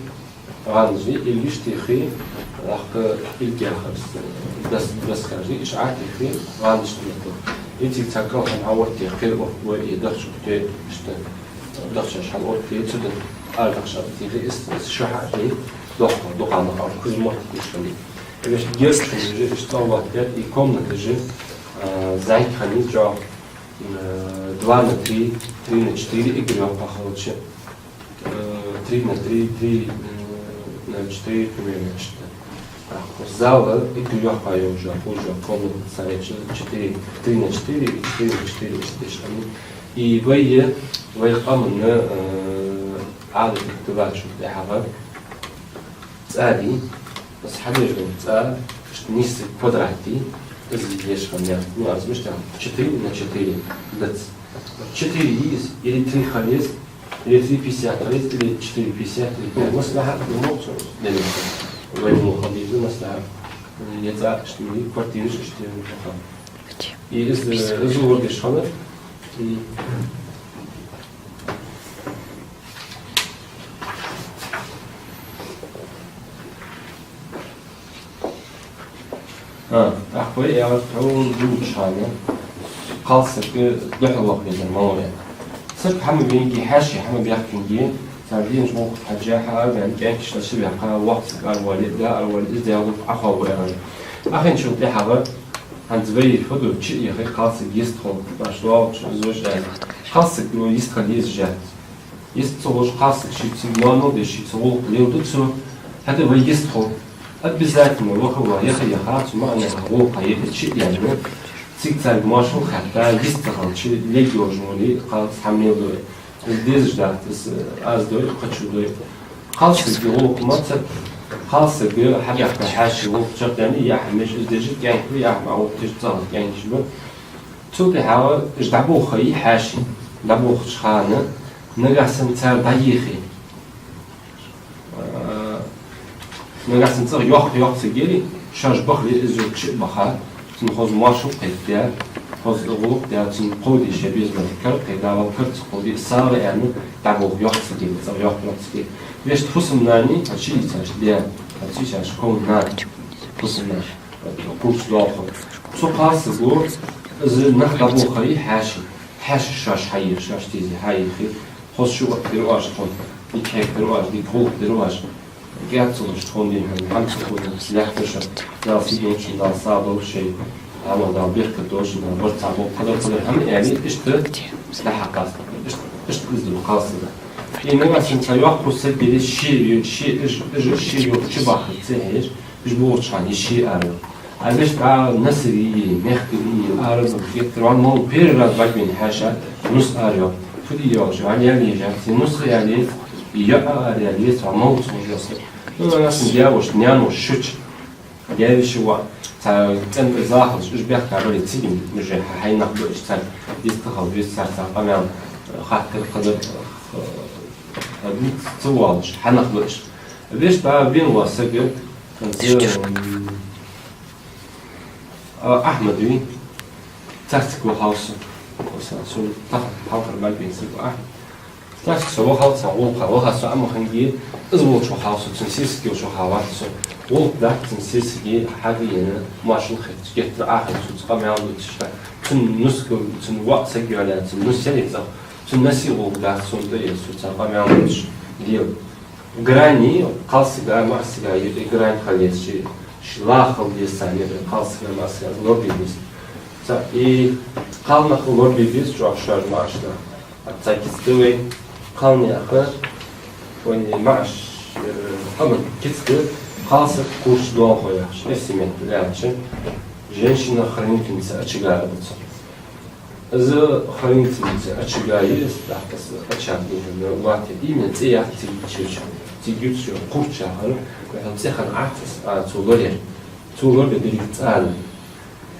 гӀаннаш, илгиш техе, лакха илг яхар, дас-, доскаш, иш Ӏотехе, гӀаннаш тӀа метта. Эцига цхьа кӀалха хӀама Ӏооттае, кхера оттавой, е дахча оттае, иштта, дахчаш хьалоттае, цу тӀа ара дахча оттехе, из, из шу хьаӀотехе, доккха, дукха нах Ӏо-, кхы мотт кхувш хиннай. Вешта герга хиннай уж, иштта цӀагӀа латтадаьд, и комнаташ, а, зӀамига хиннай, чӀоагӀа, а, два на три, три на четыре, эггара йоккха хилча, э, три на три, три, э, На четыре примерно иштта. А, зал эггара йоккха йолаш, хоза комната цхьа четыре, три на четыре или четыре на четыре иштта, иштта. И вай, вай къаман, э, Ӏадат дувцаш тӀехьагӀа цӀа дий, аз хьадеш дола цӀа, иштта нийсса квадрат дий, из еш хиннад. Ну, аз мишта, четыре на четыре дац. Четыре из, или три хила еза, или три пятьдесят хила еза, или четыре пятьдесят, или пять. Маслахьат мо цо дӀаденна. Вай мо хила деза маслахьат. Е цӀа иштта, квартираш иштта. И из, из лорадеш хиннад. М. А, тӀаккха вай аьлар, тхьовра дувцача хана кхалсаг духьалваха везар малав аьнна. Саг хӀама венге, хьаьший хӀама баьхкинге, цар дийна гӀулакх хьежжа, хьаара ваьнна, кӀаьнкаш лаьца ваьккха, воккха саг аравоале, да аравоале, из даь гӀулакх Ӏоховр аьнна. Ахинчул тӀехьагӀа хӀанз вай фу ду, чу а яхе, кхалсаг йистхул, баш лоалуча из вож аьнна. Кхалсаг йистхила езаш яц. Йист ца хулаш кхалсаг шийца цига ноанал деш, шийца гӀулакх леладу цо, хӀаьта вай йистхул. Обязательно ваха ва, яха, яха, цу маӀан яха гӀулакха яха чу а яьнна, цига царга моаршал хаьтта, йист ца хилча, лег йолаш вале, кхалсаг хӀама леладой. Из дезаш дац, из аз дой, кхычо дой. Кхалсага гӀулакх ма ца, кхалсага хьабаьхка хьаьший гӀулакх чакхдаьнна, яхь меш из деш, кӀаьнк ба, яхь ма гӀулакх деш, цӀагӀа кӀаьнкаш ба. Цул тӀехьагӀа уж дӀаболхе хьаьший, дӀаболхача хана, нагахьа санна цар дӀаехе. А, нагахьа санна цӀагӀа йоккха, йоккха саг яле, шоаш бахале из чу а баха, цунна хоза моаршал кхетаде, хоза гӀулакх де, цунна кховда ший безам, кара кхийда, валла кара ца кховдий, сагӀа аьнна, дӀаболх йоккха саг яле, цӀагӀа йоккха, йоккха саг яле. Вешта фусам-нана, а чу ийцача даь, а чу ийцача кховна нана, фусам-нана. Кхуврча доалахо. Цу кхалсаго из нах дӀаболхе хьаьший, хьаьший шоаш хьаех, шоаш тезий хьаехе, хоза шу оттадир оаш тхона, дика хьекхадир оаш, дика гӀулакх дир оаш, кӀаьд ца луш тхона дийна хӀама ца хуле, лаьттар шо, Дала сий долда шун, Дала сагӀа долда шоай, Ӏамал Дала беркат долда шун, Дала барт цхьа болба, кхыдар, кхыдар хӀама аьле, иштта дӀахьакха аз, иштта, иштта из да кхалсага. И нагахьа санна цхьа йоккха саг яле, ше, ше, уж, уж ше йолча чубахар ца хьежаш, уж болча хана из ше арайоах. А вешта дӀа насарий, мехкарий арабаха геттара, ван мол первый раз бӀаргавайна хьаьша нус арайоах. Фу де йоах, ван ял ежа, ци нус ял еза, йоӀ араял еза, ван мол ца хьожа йоах. Ну, нагахьа санна даь-воша, наьна-воша шуча. Даь-воша ва, цхьа цӀен тӀа захалаш, уж бехка бале цига, уже хьай нах ба уж, цар йистхила веза, цар, цар къамаьл хаттар, кхыдар, ха-, ха-, ца воалаш, хьа нах ба уж. Вешта дӀа вена вола саг, м, а, Ахьмад вий, царцига вахав со. Со, со тахан хьалхара бӀаргавайна саг ва Ахьмад. Царцига со вахав, цхьа гӀулакха вахав со, амма хинге из волча вахав со, цун сесаг йолча вахавац со. ГӀулакх дац цун сесаге, хьагӀ а ена, моаршал хеташ, геттара Ӏохайна цунца къамаьл дувцаш. Цун нускал, цун воӀ саг йоалаяь, цун нус яле цӀагӀа, цун насий гӀулакх дац сона тӀа, е со цунца къамаьл дувцаш лела. Грани, кхалсага, маӀасага юкъе грань хила еза, ши, ши ла хила деза царна юкъе, кхалсага, маӀасага лорабе беза. Цхьа, и кхалнах лорабе беза чӀоагӀа шоаш маӀача наха. А цхьа кица да вай, кхалнаьха, вай маӀача, э, хӀама кица да, кхалсаг кхуврча доалахо яхаш, эрсий меттала аьлча, женщина-хранительница очага да цо. Из хранительница очага я из, тӀаккха из очаг духьал латте, именно цӀи яц цига чура. Цига ювцаш йола кхуврча яхар, вай хьал цӀи хинна Ӏац из, а, цо лораяр. Цо лорабе деррига цӀа да.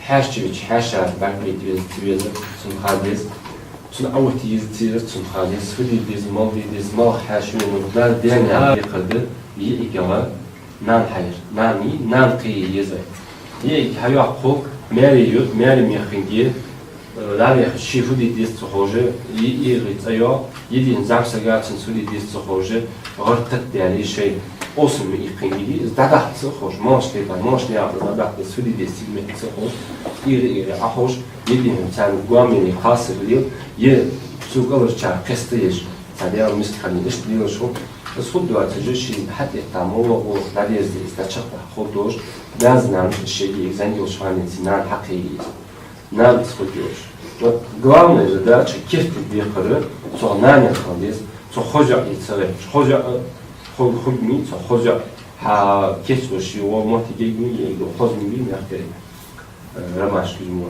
Хьаьший чу веча, хьаьший бӀаргавайта веза, ца веза, цунна ха деза. Цунна Ӏооттае еза, ца еза, цунна ха деза. Фу де деза, мала де деза, мала хьаьший вена, да, даьна декхар да, йиӀигагӀа нана хьаяр. Нана йий, нана кхее еза. ЙиӀиг хьайоаккхал, маьре йода, маьре мехкинге, э, дӀавехаш, ше фу де деза ца ховш, йиӀигагӀа цӀа йоагӀа, йиӀигагӀа зӀамсага, цунца фу де деза ца ховш, гӀар-тата даьле шоай, къовсам ма иккхинге, из дӀадахьа ца ховш, молаш тайпара, молаш наькъа тӀа дӀадахьа деза, фу де деза цига метта ца ховш, ИгӀа-игӀа Ӏоховш, е дийна царна гоама яле кхалсаг лела, е цу кӀалхарчар кхестаеш, цхьа Даьла миска хинна иштта лелаш хул. Из хургдоацаш, шийна хьатӀаэтта моллагӀа гӀулакх дӀадерзаде, из дӀачакхдаккха хургдолаш, дас-нанас шоайга эгзамен йолча хана цун нана хьакхее еза. Нанас хургйолаш. Вот главная задача керте декхар, цох нана хила деза, цох хоза йоӀ е ца гӀерташ. Хоза йоӀ ху-, хургья, цох хоза йоӀ Хьа кечлуш йола моттиг эгна, эгна хоза ма бий мехкарий. Э, ромашкаш мо.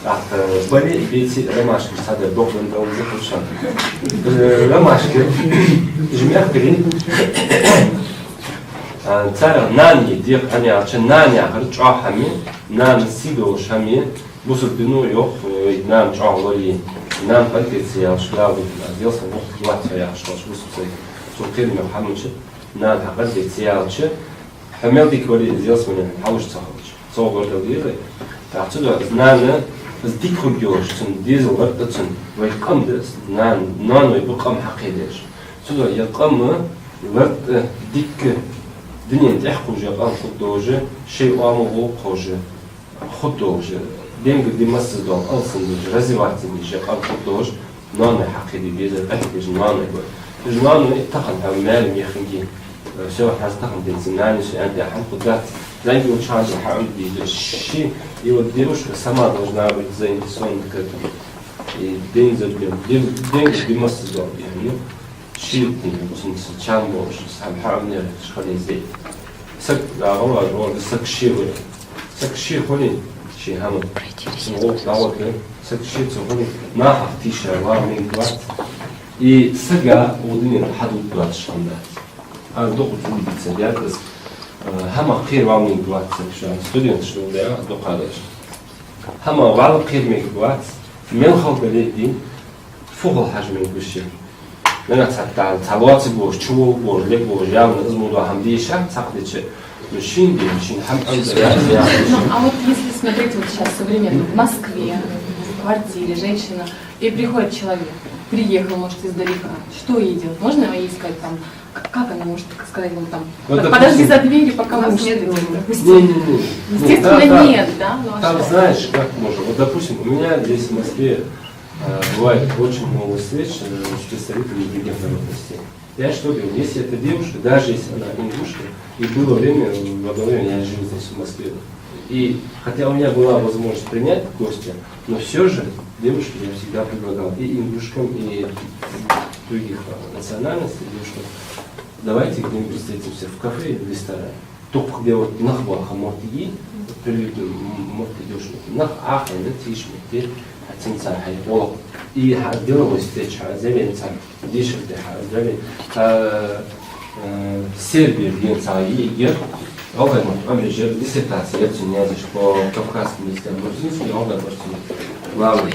ТӀаккха, э, бале а, беце а ромашкаш цхьадар докъ дан даллалца хӀанз. Э, ромашка, уж мехкарий. А, цар нана я, дегӀ хӀана аьлча, нана яхар чӀоагӀа хӀама я, нана сий долаш хӀама я, бусалба дино йоах, э, нана чӀоагӀа лорае, нана къахетам ца яьлча, Дала, Даьла са бухтур вац яхаш хилча, бусалба саг, цу кхераме хӀаманца нана хьакъал де ца яьлча, хьо мел дика вале а, из ялсмален хьалуш ца хилча, цо гӀордал деза. ТӀаккха цудухьа из нана, из дика хургйолаш, цун дезал лард а цун, вай къам да из нана, ноаной ба къам хьакхедеш. Цудухьа ер къам лард а, дика, дунен тӀехьа кхувш я къам хургдолаш, шоай оамал гӀулакх ховш, хургдолаш, денга ди массаза дола алсам долаш, развиваться деш я къам хургдолаш, ноаной хьакхеде дезар, къахьегаш ноаной ба. Уж ноаной тахан хьа маьре механге, э, всё, хьа тахан денз нана ши аьнна хӀама хургдац. Зайнги учхьанца хьаӀомаде деза. Ши, и вот девушка сама должна быть заинтересована к этому. И ден за ден, ден, денга ди массаза дола, яхаш. Шийтта, цунца чам болаш, сам хьаӀомаде хилар зей. Саг, а, гӀалгӀай, гӀалгӀай саг ше вале. Саг ше хуле, ше хӀама. Цун гӀулакх дӀагӀоргда, саг ше ца хуле, нахах тийша вала мегаргвац. И сага укх дунен тӀа хьадувлаш доацаш хӀама дац. Аз дукха убедиться даьд аз, э, хӀамах кхера вала мегаргвац саг ше, студенташ дола да, аз дукха деш. ХӀамах вала кхера мегаргвац, мел хала дале а дий, фу хул хьажа мегаргва ше. Нагахь цхьатта цхьа лоаца болаш, чу вола болаш, лег болаш, явно из мо дола хӀама дийша, цхьаккха дича, ну, шин дий, шин хӀама ам да, я, я. Ну, а вот если смотреть вот сейчас современно, в Москве, в квартире женщина, и приходит человек, приехал, может, издалека, что ей делать? Можно ей сказать, там, к-, как она может сказать, вот там, вот, «Подожди за дверью, пока нас нет», допустим? Не-не-не. Естественно, нет, да? Ну, а там, знаешь, как можно? Вот, допустим, у меня здесь в Москве, э, бывает очень много встреч, э, с представителями других народностей. Я что говорю, если эта девушка, даже если она ингушка, и было время, в одно время я жил здесь, в Москве, и хотя у меня была возможность принять гостя, но всё же девушке я всегда предлагал, и ингушкам, и других, э, национальностей девушкам: «Давайте где-нибудь встретимся в кафе или в ресторане». Дукха де вот нах баха моттиг, привыкни, м, моттиг деш, нах Ӏохайна, тийша метте, хьа цунца хьай гӀолла. И хьа деловой встреча, хьа зӀамига цхьа дешаргда, хьа зӀамига, хьа, э, Сербе денз цхьа йиӀиг яр, гӀалгӀай мотт Ӏомабеш яр, диссертаци яр цун язъеш по кавказским языкам, грузинский, гӀалгӀай мотт цун главный.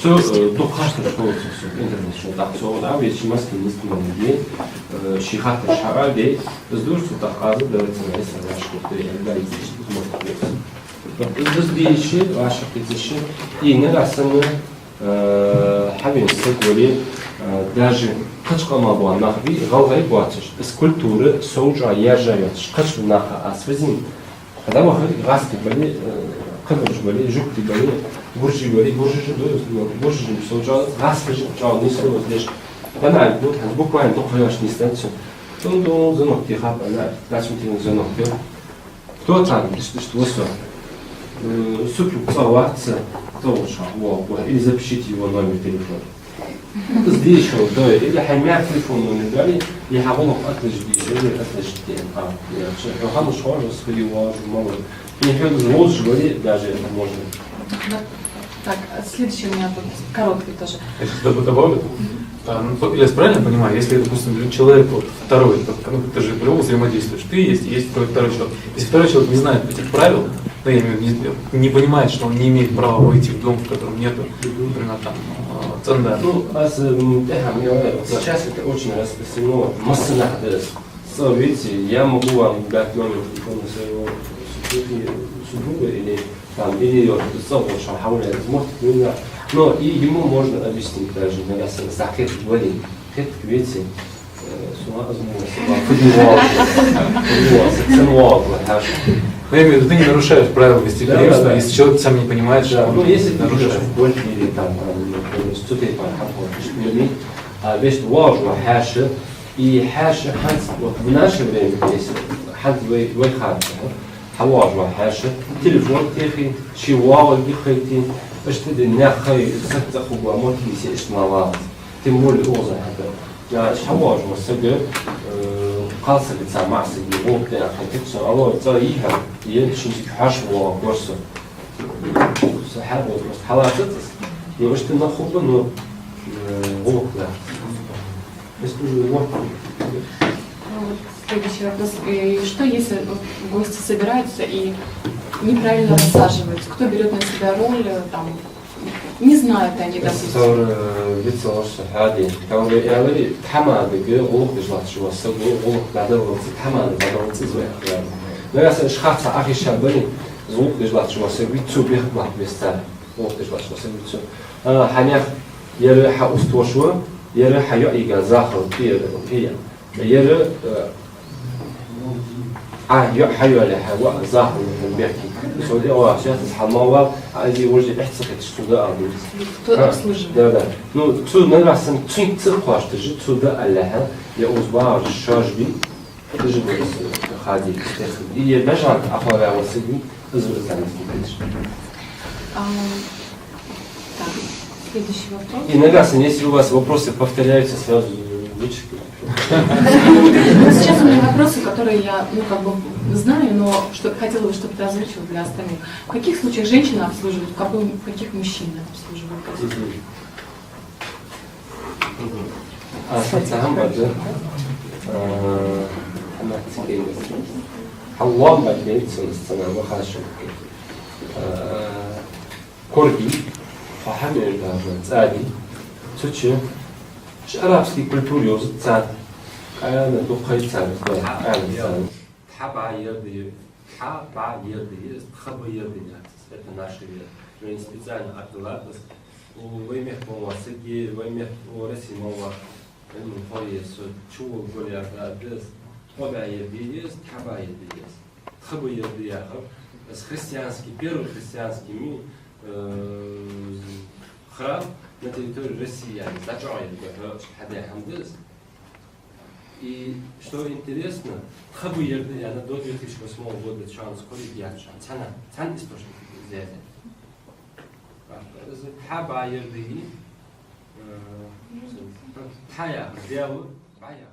Цо, э, дукха хаттараш хулар цо, интернет чу, тӀаккха цо дӀавеча, Москве нисденна де, э, ший хаттараш хьаала де, из дувц цо, тӀаккха аз а, давай цунна Ӏеса вӀашагӀкхетаргда, аьнна, из дийша, из мотт дувц. Из дийша, вӀашагӀкхеташ, и нагахь санна, э, хьавена саг вале, э, даже кхыча къамах бола нах бий, гӀалгӀай боацаш, из культура сов чӀоагӀа яьржа йоацаш, кхыча наха аз везийна. Хьа дӀавахар гӀазкхий бале, э, кхыбараш бале, жугтий бале, гуржий бале, гуржаш а ду, гуржаш а сов чӀоагӀа, гӀазкхаша а чӀоагӀа нийслу из деш. Банально, вот хӀанз буквально дукха ха йоацаш нийсденнад цун. Тун-тун, звонок техад, ана, дачун телефон звонок тел. Кто там? Иштта, иштта, вот что. Э, сутуг цӀа вац, цӀа волча хьа, во, во, или запишите его номер телефона. Из дийшал дой, или хьай маьр телефон номер дале, и хьа гӀулакх отложить дийша, или отложить де, а, я, хьо хӀама шхьор, успели вожу, мало. И хьо из вожу вале, даже это можно. Да. Так, а следующий у меня тут короткий тоже. Я сейчас доб-, добавлю. А, ну, то, я правильно понимаю, если, допустим, человек вот второй, как, ну, ты же по-любому взаимодействуешь, ты есть, есть второй, второй человек. Если второй человек не знает этих правил, ну, я имею в виду, не, не понимает, что он не имеет права войти в дом, в котором нету, например, там, э, цанда. Ну, аз, м, тӀехьа мел, сейчас это очень распространено, масса нах да из. Смотрите, я могу вам дать номер телефона своего супруги, супруга или там, или вот цӀа волча хьаваляр из моттиг, ну да. Но и ему можно объяснить даже, наверное, закрыть валим. Хет веце, э, суна азму, суна фудивал, фудивал, сексуал, вот так. Ну, я имею в виду, ты не нарушаешь правила гостеприимства, да, да, да, если человек сам не понимает, что, да, он, ну, если ты нарушает. Живёшь в квартире, там, там, например, с тётей пар хапал, а весь вожу хьаьша, и хьаьша хӀанз, вот в наше время, если хӀанз вай, вай хаттар, хьавожу хьаьша, телефон техе, ший валар гихайте, иштта де нах хай, саг цӀа хургва моттиг йисе иштта ма вац. Тем более укхаза хьатӀа. Я, хьавожу сага, э, Кхалсаг ца маӀсаг, гӀулакх тӀа хьалтӀа со, ало, цӀа йихьа, е шин цига хьош вола корсо. Со хьабола просто хьалацац. Ну, иштта нах хургба, ну, э, гӀулакх да. Если уже гӀулакх. Ну, вот следующий вопрос. Э, что, если вот гости собираются и неправильно рассаживаются? Кто берёт на себя роль, э, там, не знают они, допустим? Товр, э, вицалаш са хьади. Товр, э, ялари, тхьамадага гӀулакх деш латташ ва саг, гӀулакх дӀадаллалца, тхьамадага дӀадаллалца из вай ахлар. Нагахьа санна шхаца ахиша бани, гӀулакх деш латташ ва саг, вицу бехк латт веста. ГӀулакх деш латташ ва саг, вицу. А, хьанех, яра хьа усташ ва, яра хьа йоӀига захал, пе, пе. Ер, э, а, йо-, хьайоале, хьа, ва, захал, бехке. Со де, о, сейчас из хьалмавал, а, из вожди эхь ца хеташ, цу да, а, будет. Кто обслуживает? Да, да. Ну, цу, нагахьа санна, цу ца кхошташ, цу да, аллахьа, я уз багӀаш шоаш би, ты же будешь, э, ходить, техник. И я бежал, а хвала ва сидни, из вы там. А, Так, следующий вопрос. И, нагахьа санна, если у вас вопросы повторяются, сразу вычеркивайте. Ну, сейчас у меня вопросы, которые я, ну, как бы знаю, но что, хотела бы, чтобы ты озвучил для остальных. В каких случаях женщины обслуживают, в каком, в каких мужчины обслуживают? Мгм. Мгм. А, саца хьамбарда. А, хьамбарда цикейна. Хьаллам бакей, цун сцена, ва хашин. А, Корги, хьа хьамер дажа, цӀади, цу чу, ш-, арабский культура йоз цӀад, къаьна дукхай цӀад, къаьна цӀад. Тхьа ба ерди, тхьа ба ерди, тха ба ерди яц. Это наше вера. Мы специально отдыхаем. У вай мехка ма ва саги, вай мехка у России ма ва. Ин хой ес, чувал гуляр да дес. Тхо ба ерди ес, тхьа ба ерди ес. Тха ба ерди яхар, из христианский, первый христианский ми-, э, храм на территории России, яъни, зачёгӀ ерди, э, хьаде хьамдас. И что интересно, тха ба ерди, яъни, до две тысячи восьмого года чанс коридият чан, цана, цан источник здесь. Из тха ба ерди, э, тха яхар, дела, ба яхар.